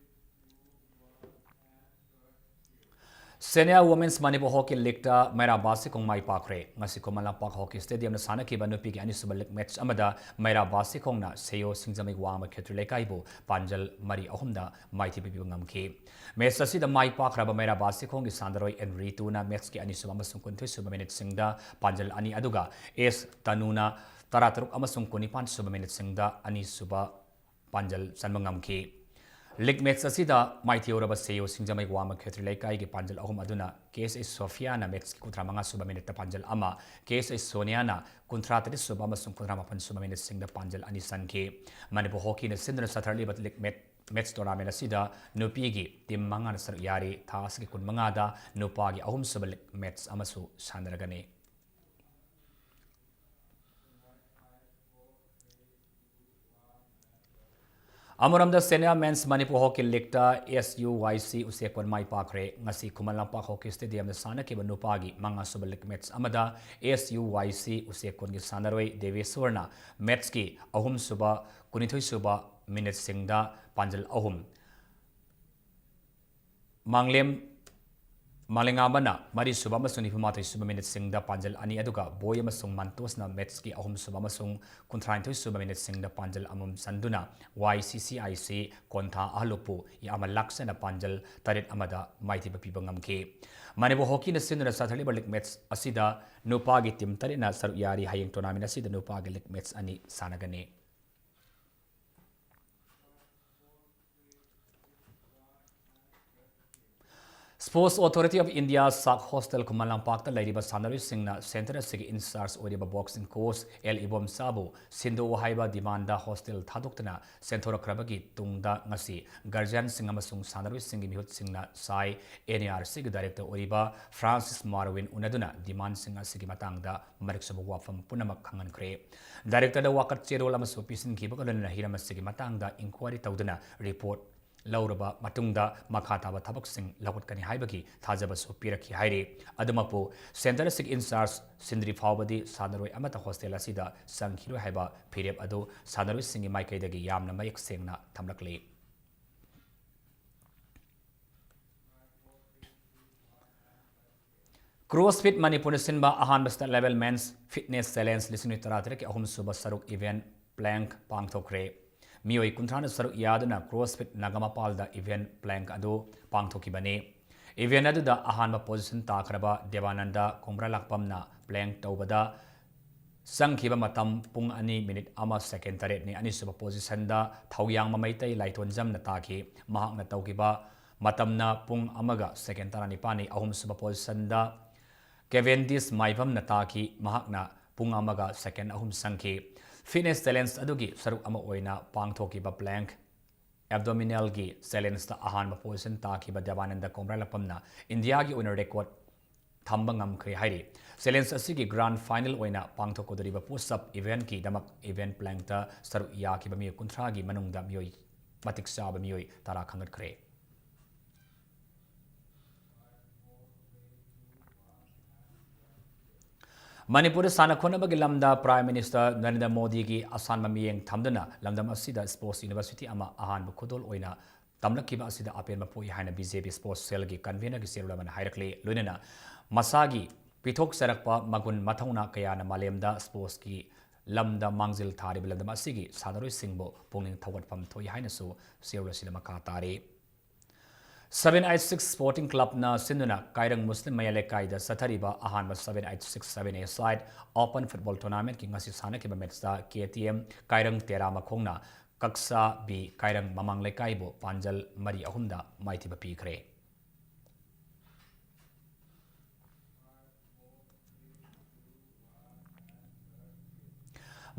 Senior Women's Manipur Hockey League-ꯇ ꯃꯩꯔꯥ ꯕꯥꯁꯤꯈꯣꯡ ꯃꯥꯏ ꯄꯥꯛꯈ꯭ꯔꯦ꯫ ꯉꯁꯤ ꯈꯨꯃꯟ ꯂꯝꯄꯥꯛ Hockey Stadium-ꯗ ꯁꯥꯟꯅꯈꯤꯕ ꯅꯨꯄꯤꯒꯤ ꯑꯅꯤꯁꯨꯕ league match ꯑꯃꯗ ꯃꯩꯔꯥ ꯕꯥꯁꯤꯈꯣꯡꯅ ꯁꯦꯌꯣ ꯁꯤꯡꯖꯃꯩ ꯋꯥꯡꯃ ꯈꯦꯇ꯭ꯔꯤ ꯂꯩꯀꯥꯏꯕꯨ ꯄꯥꯟꯖꯜ ꯃꯔꯤ ꯑꯍꯨꯝꯗ ꯃꯥꯏꯊꯤꯕ ꯄꯤꯕ ꯉꯝꯈꯤ꯫ Match ꯑꯁꯤꯗ ꯃꯥꯏ ꯄꯥꯛꯈ꯭ꯔꯕ ꯃꯩꯔꯥ ꯕꯥꯁꯤꯈꯣꯡꯒꯤ ꯁꯥꯟꯅꯔꯣꯏ ꯑꯦꯟ ꯔꯤꯇꯨꯅ match-ꯀꯤ ꯑꯅꯤꯁꯨꯕ ꯑꯃꯁꯨꯡ ꯀꯨꯟꯊ꯭ꯔꯥꯁꯨꯕ minute-ꯁꯤꯡꯗ ꯄꯥꯟꯖꯜ ꯑꯅꯤ, ꯑꯗꯨꯒ ꯑꯦꯁ ꯇꯅꯨꯅ ꯇꯔꯥꯇꯔꯨꯛ ꯑꯃꯁꯨꯡ ꯀꯨꯟꯅꯤꯄꯥꯟꯁꯨꯕ minute-ꯁꯤꯡꯗ ꯑꯅꯤꯁꯨꯕ ꯄꯥꯟꯖꯜ ꯆꯟꯕ ꯉꯝꯈꯤ꯫ League match ꯑꯁꯤꯗ ꯃꯥꯏꯊꯤꯍꯧꯔꯕ ꯁꯦꯌꯣ ꯁꯤꯡꯖꯃꯩ ꯋꯥꯡꯃ ꯈꯦꯇ꯭ꯔꯤ ꯂꯩꯀꯥꯏꯒꯤ ꯄꯥꯟꯖꯜ ꯑꯍꯨꯝ ꯑꯗꯨꯅ ꯀꯦ ꯑꯦꯁ ꯑꯩꯆ ꯁꯣꯐꯤꯌꯥꯅ match-ꯀꯤ ꯀꯨꯟꯊ꯭ꯔꯥꯃꯉꯥꯁꯨꯕ minute-ꯇ ꯄꯥꯟꯖꯜ ꯑꯃ, ꯀꯦ ꯑꯦꯁ ꯑꯩꯆ ꯁꯣꯅꯤꯌꯥꯅ ꯀꯨꯟꯊ꯭ꯔꯥꯇꯔꯦꯠꯁꯨꯕ ꯑꯃꯁꯨꯡ ꯀꯨꯟꯊ꯭ꯔꯥꯃꯥꯄꯟꯁꯨꯕ minute-ꯁꯤꯡꯗ ꯄꯥꯟꯖꯜ ꯑꯅꯤ ꯆꯟꯈꯤ꯫ ꯃꯅꯤꯄꯨꯔ Hockey-ꯅ ꯁꯤꯟꯗꯨꯅ ꯆꯠꯊꯔꯛꯂꯤꯕ league match ꯃꯦꯠꯁ ꯇꯣꯔꯅꯥꯃꯦꯟ ꯑꯁꯤꯗ ꯅꯨꯄꯤꯒꯤ ꯇꯤꯝ ꯃꯉꯥꯅ ꯁꯔꯨꯛ ꯌꯥꯔꯤ꯫ ꯊꯥ ꯑꯁꯤꯒꯤ ꯀꯨꯟꯃꯉꯥꯗ ꯅꯨꯄꯥꯒꯤ ꯑꯍꯨꯝꯁꯨꯕ ꯂꯤꯒ ꯃꯦꯠꯁ ꯑꯃꯁꯨ ꯁꯥꯟꯅꯔꯒꯅꯤ꯫ ꯑꯃꯔꯣꯝꯗ senior ꯃꯦꯟꯁ Manipur hockey ꯂꯤꯒꯇ S U ꯋꯥꯏ ꯁꯤ ꯎꯆꯦꯛꯀꯣꯟ ꯃꯥꯏ ꯄꯥꯛꯈ꯭ꯔꯦ꯫ ꯉꯁꯤ ꯈꯨꯃꯟ ꯂꯝꯄꯥꯛ ꯍꯣꯀꯤ ꯁ꯭ꯇꯦꯗꯤꯌꯝꯗ ꯁꯥꯟꯅꯈꯤꯕ ꯅꯨꯄꯥꯒꯤ ꯃꯉꯥꯁꯨꯕ ꯂꯤꯒ ꯃꯦꯠꯁ ꯑꯃꯗ ꯑꯦꯁ ꯌꯨ ꯋꯥꯏ ꯁꯤ ꯎꯆꯦꯛꯀꯣꯟꯒꯤ ꯁꯥꯟꯅꯔꯣꯏ ꯗꯦꯕꯦꯁꯣꯔꯅ ꯃꯦꯠꯁꯀꯤ ꯑꯍꯨꯝꯁꯨꯕ, ꯀꯨꯟꯅꯤꯊꯣꯏꯁꯨꯕ ꯃꯤꯅꯤꯠꯁꯤꯡꯗ ꯄꯥꯟꯖꯜ ꯑꯍꯨꯝ, ꯃꯥꯡꯂꯦꯝ, ꯃꯥꯂꯦꯉꯥꯝꯕꯅ ꯃꯔꯤꯁꯨꯕ ꯑꯃꯁꯨꯡ ꯅꯤꯐꯨꯃꯥꯊꯣꯏꯁꯨꯕ ꯃꯤꯅꯤꯠꯁꯤꯡꯗ ꯄꯥꯟꯖꯜ ꯑꯅꯤ, ꯑꯗꯨꯒ ꯕꯣꯏ ꯑꯃꯁꯨꯡ ꯃꯟꯇꯣꯁꯅ ꯃꯦꯠꯁꯀꯤ ꯑꯍꯨꯝꯁꯨꯕ ꯑꯃꯁꯨꯡ ꯀꯨꯟꯊ꯭ꯔꯥꯅꯤꯊꯣꯏꯁꯨꯕ ꯃꯤꯅꯤꯠꯁꯤꯡꯗ ꯄꯥꯟꯖꯜ ꯑꯃꯃꯝ ꯆꯟꯗꯨꯅ ꯋꯥꯏ ꯁꯤ ꯁꯤ ꯑꯥꯏ ꯁꯤ ꯀꯣꯟꯊꯥ ꯑꯍꯜꯂꯨꯞꯄꯨ ꯌꯥꯝꯅ ꯂꯥꯛꯆꯅ ꯄꯥꯟꯖꯜ ꯇꯔꯦꯠ ꯑꯃꯗ ꯃꯥꯏꯊꯤꯕ ꯄꯤꯕ ꯉꯝꯈꯤ꯫ ꯃꯅꯤꯄꯨꯔ ꯍꯣꯀꯤꯅ ꯁꯤꯟꯗꯨꯅ ꯆꯠꯊꯔꯤꯕ ꯂꯤꯒ ꯃꯦꯠꯁ ꯑꯁꯤꯗ ꯅꯨꯄꯥꯒꯤ ꯇꯤꯝ ꯇꯔꯦꯠꯅ ꯁꯔꯨꯛ ꯌꯥꯔꯤ꯫ ꯍꯌꯦꯡ ꯇꯣꯔꯅꯥꯃꯦꯟ ꯑꯁꯤꯗ ꯅꯨꯄꯥꯒꯤ ꯂꯤꯒ ꯃꯦꯠꯁ ꯑꯅꯤ ꯁꯥꯟꯅꯒꯅꯤ꯫ Sports Authority of India ꯁꯥꯛ ꯍꯣꯁꯇꯦꯜ ꯈꯨꯃꯟ ꯂꯝꯄꯥꯛꯇ ꯂꯩꯔꯤꯕ ꯁꯥꯟꯅꯔꯣꯏꯁꯤꯡꯅ ꯁꯦꯟꯇꯔ ꯑꯁꯤꯒꯤ ꯏꯟꯆꯥꯔꯖ ꯑꯣꯏꯔꯤꯕ ꯕꯣꯛꯁꯤꯡ ꯀꯣꯆ ꯑꯦꯜ ꯏꯕꯣꯝꯆꯥꯕꯨ ꯁꯤꯟꯗꯣꯛꯎ ꯍꯥꯏꯕ ꯗꯤꯃꯥꯟꯗ ꯍꯣꯁꯇꯦꯜ ꯊꯥꯗꯣꯛꯇꯨꯅ ꯁꯦꯟꯊꯣꯔꯛꯈ꯭ꯔꯕꯒꯤ ꯇꯨꯡꯗ ꯉꯁꯤ ꯒꯥꯔꯖꯤꯌꯥꯟꯁꯤꯡ ꯑꯃꯁꯨꯡ ꯁꯥꯟꯅꯔꯣꯏꯁꯤꯡꯒꯤ ꯃꯤꯍꯨꯠꯁꯤꯡꯅ ꯁꯥꯏ꯫ ꯑꯦꯟ ꯑꯦ ꯑꯥꯔ ꯁꯤꯒꯤ ꯗꯥꯏꯔꯦꯛꯇꯔ ꯑꯣꯏꯔꯤꯕ ꯐ꯭ꯔꯥꯟꯁꯤꯁ ꯃꯥꯔꯋꯤꯟ ꯎꯅꯗꯨꯅ ꯗꯤꯃꯥꯟꯁꯤꯡ ꯑꯁꯤꯒꯤ ꯃꯇꯥꯡꯗ ꯃꯔꯤꯛ ꯆꯨꯕ ꯋꯥꯐꯝ ꯄꯨꯝꯅꯃꯛ ꯈꯪꯍꯟꯈ꯭ꯔꯦ꯫ ꯗꯥꯏꯔꯦꯛꯇꯔꯗ ꯋꯥꯀꯠ ꯆꯦꯔꯣꯜ ꯑꯃꯁꯨ ꯄꯤꯁꯤꯟꯈꯤꯕꯒ ꯂꯣꯏꯅꯅ ꯍꯤꯔꯝ ꯑꯁꯤꯒꯤ ꯃꯇꯥꯡꯗ ꯏꯟꯀ꯭ꯋꯥꯏꯔꯤ ꯇꯧꯗꯨꯅ ꯔꯤꯄꯣꯔꯠ ꯂꯧꯔꯕ ꯃꯇꯨꯡꯗ ꯃꯈꯥ ꯇꯥꯕ ꯊꯕꯛꯁꯤꯡ ꯂꯧꯈꯠꯀꯅꯤ ꯍꯥꯏꯕꯒꯤ ꯊꯥꯖꯕꯁꯨ ꯄꯤꯔꯛꯈꯤ ꯍꯥꯏꯔꯤ꯫ ꯑꯗꯨꯃꯛꯄꯨ ꯁꯦꯟꯇꯔ ꯑꯁꯤꯒꯤ ꯏꯟꯆꯥꯔꯖ ꯁꯤꯟꯗ꯭ꯔꯤ ꯐꯥꯎꯕꯗꯤ ꯁꯥꯟꯅꯔꯣꯏ ꯑꯃꯠꯇ ꯍꯣꯁꯇꯦꯜ ꯑꯁꯤꯗ ꯆꯪꯈꯤꯔꯣꯏ ꯍꯥꯏꯕ ꯐꯤꯔꯦꯞ ꯑꯗꯨ ꯁꯥꯟꯅꯔꯣꯏꯁꯤꯡꯒꯤ ꯃꯥꯏꯀꯩꯗꯒꯤ ꯌꯥꯝꯅ ꯃꯌꯦꯛ ꯁꯦꯡꯅ ꯊꯝꯂꯛꯂꯤ꯫ CrossFit ꯃꯅꯤꯄꯨꯔꯅ ꯁꯤꯟꯕ ꯑꯍꯥꯟꯕ state level men's fitness challenge ꯂꯤꯁꯤꯡ ꯇꯔꯥꯇꯔꯦꯠꯀꯤ ꯑꯍꯨꯝꯁꯨꯕ ꯁꯔꯨꯛ event plank ꯄꯥꯡꯊꯣꯛꯈ꯭ꯔꯦ꯫ ꯃꯤꯑꯣꯏ ꯀꯨꯟꯊ꯭ꯔꯥꯅ ꯁꯔꯨꯛ ꯌꯥꯗꯨꯅ CrossFit ꯅꯥꯒꯥꯃꯄꯥꯜꯗ event plank ꯑꯗꯨ ꯄꯥꯡꯊꯣꯛꯈꯤꯕꯅꯤ꯫ Event ꯑꯗꯨꯗ ꯑꯍꯥꯟꯕ position ꯇꯥꯈ꯭ꯔꯕ ꯗꯦꯕꯥꯅꯟꯗ ꯀꯣꯡꯕ꯭ꯔꯥꯂꯥꯛꯄꯝꯅ plank ꯇꯧꯕꯗ ꯆꯪꯈꯤꯕ ꯃꯇꯝ ꯄꯨꯡ ꯑꯅꯤ ꯃꯤꯅꯤꯠ ꯑꯃ ꯁꯦꯀꯦꯟ ꯇꯔꯦꯠꯅꯤ꯫ ꯑꯅꯤꯁꯨꯕ positionꯗ ꯊꯧꯌꯥꯡꯕ ꯃꯩꯇꯩ ꯂꯥꯏꯊꯣꯟꯖꯝꯅ ꯇꯥꯈꯤ꯫ ꯃꯍꯥꯛꯅ ꯇꯧꯈꯤꯕ ꯃꯇꯝꯅ ꯄꯨꯡ ꯑꯃꯒ ꯁꯦꯀꯦꯟ ꯇꯔꯥꯅꯤꯄꯥꯟꯅꯤ꯫ ꯑꯍꯨꯝꯁꯨꯕ positionꯗ ꯀꯦꯚꯦꯟꯗꯤꯁ ꯃꯥꯏꯕꯝꯅ ꯇꯥꯈꯤ꯫ ꯃꯍꯥꯛꯅ ꯄꯨꯡ ꯑꯃꯒ ꯁꯦꯀꯦꯟ ꯑꯍꯨꯝ ꯆꯪꯈꯤ꯫ Fitness challenge ꯑꯗꯨꯒꯤ ꯁꯔꯨꯛ ꯑꯃ ꯑꯣꯏꯅ ꯄꯥꯡꯊꯣꯛꯈꯤꯕ plank ꯑꯦꯕꯗꯣꯃꯤꯅꯦꯜꯒꯤ ꯆꯦꯂꯦꯟꯖꯇ ꯑꯍꯥꯟꯕ ꯄꯣꯖꯤꯁꯟ ꯇꯥꯈꯤꯕ ꯗꯦꯕꯥꯅꯟꯗ ꯀꯣꯝꯔꯥꯏꯂꯥꯛꯄꯝꯅ ꯏꯟꯗꯤꯌꯥꯒꯤ ꯑꯣꯏꯅ ꯔꯦꯀꯣꯔꯗ ꯊꯝꯕ ꯉꯝꯈ꯭ꯔꯦ ꯍꯥꯏꯔꯤ꯫ ꯆꯦꯂꯦꯟꯖ ꯑꯁꯤꯒꯤ ꯒ꯭ꯔꯥꯟ ꯐꯥꯏꯅꯦꯜ ꯑꯣꯏꯅ ꯄꯥꯡꯊꯣꯛꯀꯗꯧꯔꯤꯕ ꯄꯨꯁ ꯑꯞ ꯏꯚꯦꯟꯠꯀꯤꯗꯃꯛ ꯏꯚꯦꯟꯠ ꯄ꯭ꯂꯥꯟꯇ ꯁꯔꯨꯛ ꯌꯥꯈꯤꯕ ꯃꯤꯑꯣꯏ ꯀꯨꯟꯊ꯭ꯔꯥꯒꯤ ꯃꯅꯨꯡꯗ ꯃꯤꯑꯣꯏ ꯃꯇꯤꯛ ꯆꯥꯕ ꯃꯤꯑꯣꯏ ꯇꯔꯥ ꯈꯟꯒꯠꯈ꯭ꯔꯦ꯫ ꯃꯅꯤꯄꯨꯔꯗ ꯁꯥꯟꯅ ꯈꯣꯠꯅꯕꯒꯤ ꯂꯝꯗ ꯄ꯭ꯔꯥꯏꯝ ꯃꯤꯅꯤꯁꯇꯔ ꯅꯔꯦꯟꯗ꯭ꯔ ꯃꯣꯗꯤꯒꯤ ꯑꯁꯥꯟꯕ ꯃꯤꯠꯌꯦꯡ ꯊꯝꯗꯨꯅ ꯂꯝꯗꯝ ꯑꯁꯤꯗ ꯁ꯭ꯄꯣꯔꯠꯁ ꯌꯨꯅꯤꯚꯔꯁꯤꯇꯤ ꯑꯃ ꯑꯍꯥꯟꯕ ꯈꯨꯗꯣꯜ ꯑꯣꯏꯅ ꯇꯝꯂꯛꯈꯤꯕ ꯑꯁꯤꯗ ꯑꯄꯦꯟꯕ ꯄꯣꯛꯏ ꯍꯥꯏꯅ ꯕꯤ ꯖꯦ ꯄꯤ ꯁ꯭ꯄꯣꯔꯠꯁ ꯁꯦꯜꯒꯤ ꯀꯟꯚꯦꯅꯔꯒꯤ ꯆꯦꯔꯣꯜ ꯑꯃꯅ ꯍꯥꯏꯔꯛꯂꯤ꯫ ꯂꯣꯏꯅꯅ ꯃꯁꯥꯒꯤ ꯄꯤꯊꯣꯛꯆꯔꯛꯄ ꯃꯒꯨꯟ ꯃꯊꯧꯅꯥ ꯀꯌꯥꯅ ꯃꯥꯂꯦꯝꯗ ꯁ꯭ꯄꯣꯔꯠꯁꯀꯤ ꯂꯝꯗ ꯃꯥꯡꯖꯤꯜ ꯊꯥꯔꯤꯕ ꯂꯝꯗꯝ ꯑꯁꯤꯒꯤ ꯁꯥꯟꯅꯔꯣꯏꯁꯤꯡꯕꯨ ꯄꯨꯛꯅꯤꯡ ꯊꯧꯒꯠꯐꯝ ꯊꯣꯛꯏ ꯍꯥꯏꯅꯁꯨ ꯆꯦꯔꯣꯜ ꯑꯁꯤꯗ ꯃꯈꯥ ꯇꯥꯔꯤ꯫ ꯁꯚꯦꯟ ꯑꯩꯠ ꯁꯤꯛꯁ ꯁ꯭ꯄꯣꯔꯇꯤꯡ ꯀ꯭ꯂꯕꯅ ꯁꯤꯟꯗꯨꯅ ꯀꯥꯏꯔꯪ ꯃꯨꯁꯂꯤꯝ ꯃꯌꯥꯏ ꯂꯩꯀꯥꯏꯗ ꯆꯠꯊꯔꯤꯕ ꯑꯍꯥꯟꯕ ꯁꯚꯦꯟ ꯑꯩꯠ ꯁꯤꯛꯁ ꯁꯚꯦꯟ ꯑꯦ ꯁꯥꯏꯠ ꯑꯣꯄꯟ ꯐꯨꯠꯕꯣꯜ ꯇꯣꯔꯅꯥꯃꯦꯟꯠꯀꯤ ꯉꯁꯤ ꯁꯥꯟꯅꯈꯤꯕ ꯃꯦꯠꯆꯇ ꯀꯦ ꯇꯤ ꯑꯦꯝ ꯀꯥꯏꯔꯪ ꯇꯦꯔꯥ ꯃꯈꯣꯡꯅ ꯀꯛꯁꯥ ꯕꯤ ꯀꯥꯏꯔꯪ ꯃꯃꯥꯡ ꯂꯩꯀꯥꯏꯕꯨ ꯄꯥꯟꯖꯜ ꯃꯔꯤ ꯑꯍꯨꯝꯗ ꯃꯥꯏꯊꯤꯕ ꯄꯤꯈ꯭ꯔꯦ꯫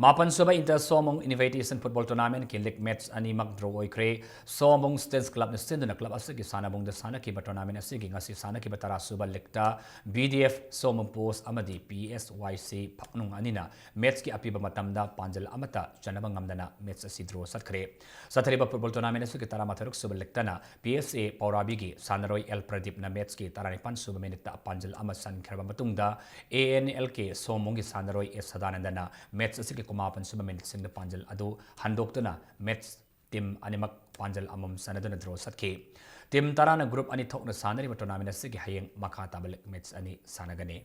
ꯃꯥꯄꯟ ꯁꯨꯕ ꯏꯟꯇꯔ ꯁꯣꯃꯣꯡ ꯏꯟꯚꯥꯏꯇꯦꯁꯟ ꯐꯨꯠꯕꯣꯜ ꯇꯣꯔꯅꯥꯃꯦꯟꯠꯀꯤ ꯂꯤꯒ ꯃꯦꯠꯆ ꯑꯅꯤꯃꯛ ꯗ꯭ꯔꯣ ꯑꯣꯏꯈ꯭ꯔꯦ꯫ ꯁꯣꯃꯣꯡ ꯁ꯭ꯇꯦꯠꯁ ꯀ꯭ꯂꯕꯅ ꯁꯤꯟꯗꯨꯅ ꯀ꯭ꯂꯕ ꯑꯁꯤꯒꯤ ꯁꯥꯟꯅꯕꯨꯡꯗ ꯁꯥꯟꯅꯈꯤꯕ ꯇꯣꯔꯅꯥꯃꯦꯟꯠ ꯑꯁꯤꯒꯤ ꯉꯁꯤ ꯁꯥꯟꯅꯈꯤꯕ ꯇꯔꯥ ꯁꯨꯕ ꯂꯤꯒꯇ ꯕꯤ ꯗꯤ ꯑꯦꯐ ꯁꯣꯃꯣꯡ ꯄꯣꯁ ꯑꯃꯗꯤ ꯄꯤ ꯑꯦꯁ ꯋꯥꯏ ꯁꯤ ꯐꯛꯅꯨꯡ ꯑꯅꯤꯅ ꯃꯦꯠꯆꯀꯤ ꯑꯄꯤꯕ ꯃꯇꯝꯗ ꯄꯥꯟꯖꯜ ꯑꯃꯠꯇ ꯆꯟꯅꯕ ꯉꯝꯗꯅ ꯃꯦꯠꯆ ꯑꯁꯤ ꯗ꯭ꯔꯣ ꯆꯠꯈ꯭ꯔꯦ꯫ ꯆꯠꯊꯔꯤꯕ ꯐꯨꯠꯕꯣꯜ ꯇꯣꯔꯅꯥꯃꯦꯟꯠ ꯑꯁꯤꯒꯤ ꯇꯔꯥꯃꯥꯊꯣꯏꯔꯛ ꯁꯨꯕ ꯂꯤꯒꯇꯅ ꯄꯤ ꯑꯦꯁ ꯑꯦ ꯄꯧꯔꯥꯕꯤꯒꯤ ꯁꯥꯟꯅꯔꯣꯏ ꯑꯦꯜ ꯄ꯭ꯔꯗꯤꯞꯅ ꯃꯦꯠꯆꯀꯤ ꯇꯔꯥꯅꯤꯄꯥꯟ ꯁꯨꯕ ꯃꯤꯅꯤꯠꯇ ꯄꯥꯟꯖꯜ ꯑꯃ ꯆꯟꯈ꯭ꯔꯕ ꯃꯇꯨꯡꯗ ꯑꯦ ꯑꯦꯟ ꯑꯦꯜ ꯀꯦ ꯁꯣꯃꯣꯡꯒꯤ ꯁꯥꯟꯅꯔꯣꯏ ꯑꯦꯁ ꯁꯗꯥꯅꯟꯗꯅ ꯃꯦꯠꯆ ꯑꯁꯤꯒꯤ ꯀꯨꯟꯃꯥꯄꯟ ꯁꯨꯕ ꯃꯤꯅꯤꯠꯁꯤꯡꯗ ꯄꯥꯟꯖꯜ ꯑꯗꯨ ꯍꯟꯗꯣꯛꯇꯨꯅ ꯃꯦꯠꯆ ꯇꯤꯝ ꯑꯅꯤꯃꯛ ꯄꯥꯟꯖꯜ ꯑꯃꯃꯝ ꯆꯟꯅꯗꯨꯅ ꯗ꯭ꯔꯣ ꯆꯠꯈꯤ꯫ ꯇꯤꯝ ꯇꯔꯥꯅ ꯒ꯭ꯔꯨꯞ ꯑꯅꯤ ꯊꯣꯛꯅ ꯁꯥꯟꯅꯔꯤꯕ ꯇꯣꯔꯅꯥꯃꯦꯟꯠ ꯑꯁꯤꯒꯤ ꯍꯌꯦꯡ ꯃꯈꯥ ꯇꯥꯕ ꯂꯤꯒ ꯃꯦꯠꯆ ꯑꯅꯤ ꯁꯥꯟꯅꯒꯅꯤ꯫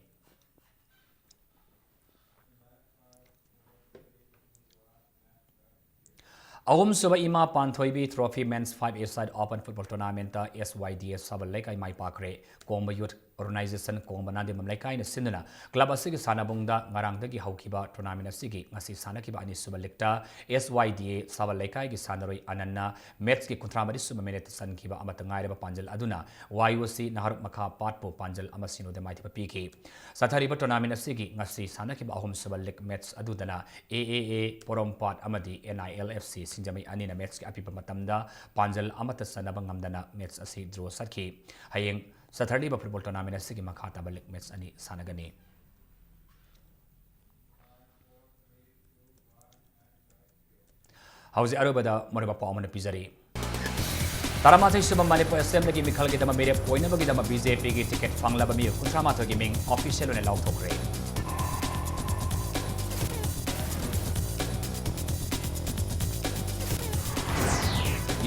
ꯑꯍꯨꯝꯁꯨꯕ ꯏꯃꯥ ꯄꯥꯟꯊꯣꯏꯕꯤ ꯇ꯭ꯔꯣꯐꯤ ꯃꯦꯟꯁ ꯐꯥꯏꯚ ꯑꯦ ꯁꯥꯏꯠ ꯑꯣꯄꯟ ꯐꯨꯠꯕꯣꯜ ꯇꯣꯔꯅꯥꯃꯦꯟꯠꯇ ꯑꯦꯁ ꯋꯥꯏ ꯗꯤ ꯑꯦꯁ ꯁꯥꯕꯜ ꯂꯩꯀꯥꯏ ꯃꯥꯏ ꯄꯥꯛꯈ꯭ꯔꯦ꯫ ꯀꯣꯡꯕ ꯌꯨꯠ Organization ꯀꯣꯡꯕ ꯅꯥꯗꯤꯃꯝ ꯂꯩꯀꯥꯏꯅ ꯁꯤꯟꯗꯨꯅ club ꯑꯁꯤꯒꯤ ꯁꯥꯟꯅꯕꯨꯡꯗ ꯉꯔꯥꯡꯗꯒꯤ ꯍꯧꯈꯤꯕ tournament ꯑꯁꯤꯒꯤ ꯉꯁꯤ ꯁꯥꯟꯅꯈꯤꯕ ꯑꯅꯤꯁꯨꯕ leagueꯇ S Y D A ꯁꯥꯕꯜ ꯂꯩꯀꯥꯏꯒꯤ ꯁꯥꯟꯅꯔꯣꯏ ꯑꯅꯟꯅ matchꯀꯤ ꯀꯨꯟꯊ꯭ꯔꯥ ꯃꯔꯤ ꯁꯨꯕ minuteꯇ ꯆꯟꯈꯤꯕ ꯑꯃꯠꯇ ꯉꯥꯏꯔꯕ ꯄꯥꯟꯖꯜ ꯑꯗꯨꯅ Y O C ꯅꯍꯥꯔꯨꯞ ꯃꯈꯥ ꯄꯥꯠꯄꯨ ꯄꯥꯟꯖꯜ ꯑꯃ ꯁꯤꯅꯣꯗ ꯃꯥꯏꯊꯤꯕ ꯄꯤꯈꯤ꯫ ꯆꯠꯊꯔꯤꯕ tournament ꯑꯁꯤꯒꯤ ꯉꯁꯤ ꯁꯥꯟꯅꯈꯤꯕ ꯑꯍꯨꯝꯁꯨꯕ league match ꯑꯗꯨꯗꯅ A A A ꯄꯣꯔꯣꯝꯄꯥꯠ ꯑꯃꯗꯤ N I L F C ꯁꯤꯡꯖꯃꯩ ꯑꯅꯤꯅ matchꯀꯤ ꯑꯄꯤꯕ ꯃꯇꯝꯗ ꯄꯥꯟꯖꯜ ꯑꯃꯠꯇ ꯆꯟꯅꯕ ꯉꯝꯗꯅ match ꯑꯁꯤ draw ꯆꯠꯈꯤ꯫ ꯍꯌꯦꯡ ꯆꯠꯊꯔꯤꯕ football tournament ꯑꯁꯤꯒꯤ ꯃꯈꯥ ꯇꯥꯕ league match ꯑꯅꯤ ꯁꯥꯟꯅꯒꯅꯤ꯫ ꯍꯧꯖꯤꯛ ꯑꯔꯣꯏꯕꯗ ꯃꯔꯨꯑꯣꯏꯕ ꯄꯥꯎ ꯑꯃꯅ ꯄꯤꯖꯔꯤ꯫ ꯇꯔꯥꯃꯥꯊꯣꯏ ꯁꯨꯕ ꯃꯅꯤꯄꯨꯔ Assemblyꯒꯤ ꯃꯤꯈꯜꯒꯤꯗꯃꯛ ꯃꯤꯔꯦꯞ ꯑꯣꯏꯅꯕꯒꯤꯗꯃꯛ B J Pꯒꯤ ticket ꯐꯪꯂꯕ ꯃꯤꯑꯣꯏ ꯀꯨꯟꯊ꯭ꯔꯥ ꯃꯥꯊꯣꯏꯒꯤ ꯃꯤꯡ official ꯑꯣꯏꯅ ꯂꯥꯎꯊꯣꯛꯈ꯭ꯔꯦ꯫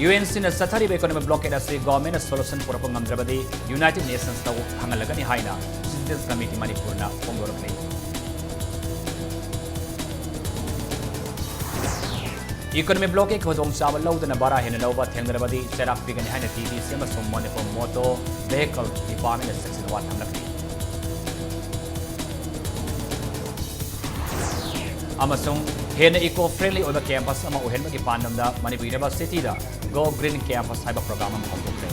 UNCꯅ ꯆꯠꯊꯔꯤꯕ economic blockade ꯑꯁꯤ governmentꯅ solution ꯄꯨꯔꯛꯄ ꯉꯝꯗ꯭ꯔꯕꯗꯤ United Nationsꯇ ꯊꯥꯡꯍꯜꯂꯒꯅꯤ ꯍꯥꯏꯅ Citizens Committee ꯃꯅꯤꯄꯨꯔꯅ ꯐꯣꯡꯗꯣꯔꯛꯂꯤ꯫ Economic blockadeꯀꯤ ꯈꯨꯗꯣꯡꯆꯥꯕ ꯂꯧꯗꯨꯅ ꯚꯥꯔꯥ ꯍꯦꯟꯅ ꯂꯧꯕ ꯊꯦꯡꯅꯔꯕꯗꯤ ꯆꯩꯔꯥꯛ ꯄꯤꯒꯅꯤ ꯍꯥꯏꯅ TTC ꯑꯃꯁꯨꯡ Manipur Motor Vehicle Departmentꯅ ꯆꯦꯛꯁꯤꯟ ꯋꯥ ꯊꯝꯂꯛꯂꯤ꯫ ꯑꯃꯁꯨꯡ ꯍꯦꯟꯅ eco-friendly ꯑꯣꯏꯕ campus ꯑꯃ ꯑꯣꯏꯍꯟꯕꯒꯤ ꯄꯥꯟꯗꯝꯗ ꯃꯅꯤꯄꯨꯔ Universityꯗ Go Green Campus ꯍꯥꯏꯕ program ꯑꯃ ꯍꯧꯗꯣꯛꯈ꯭ꯔꯦ꯫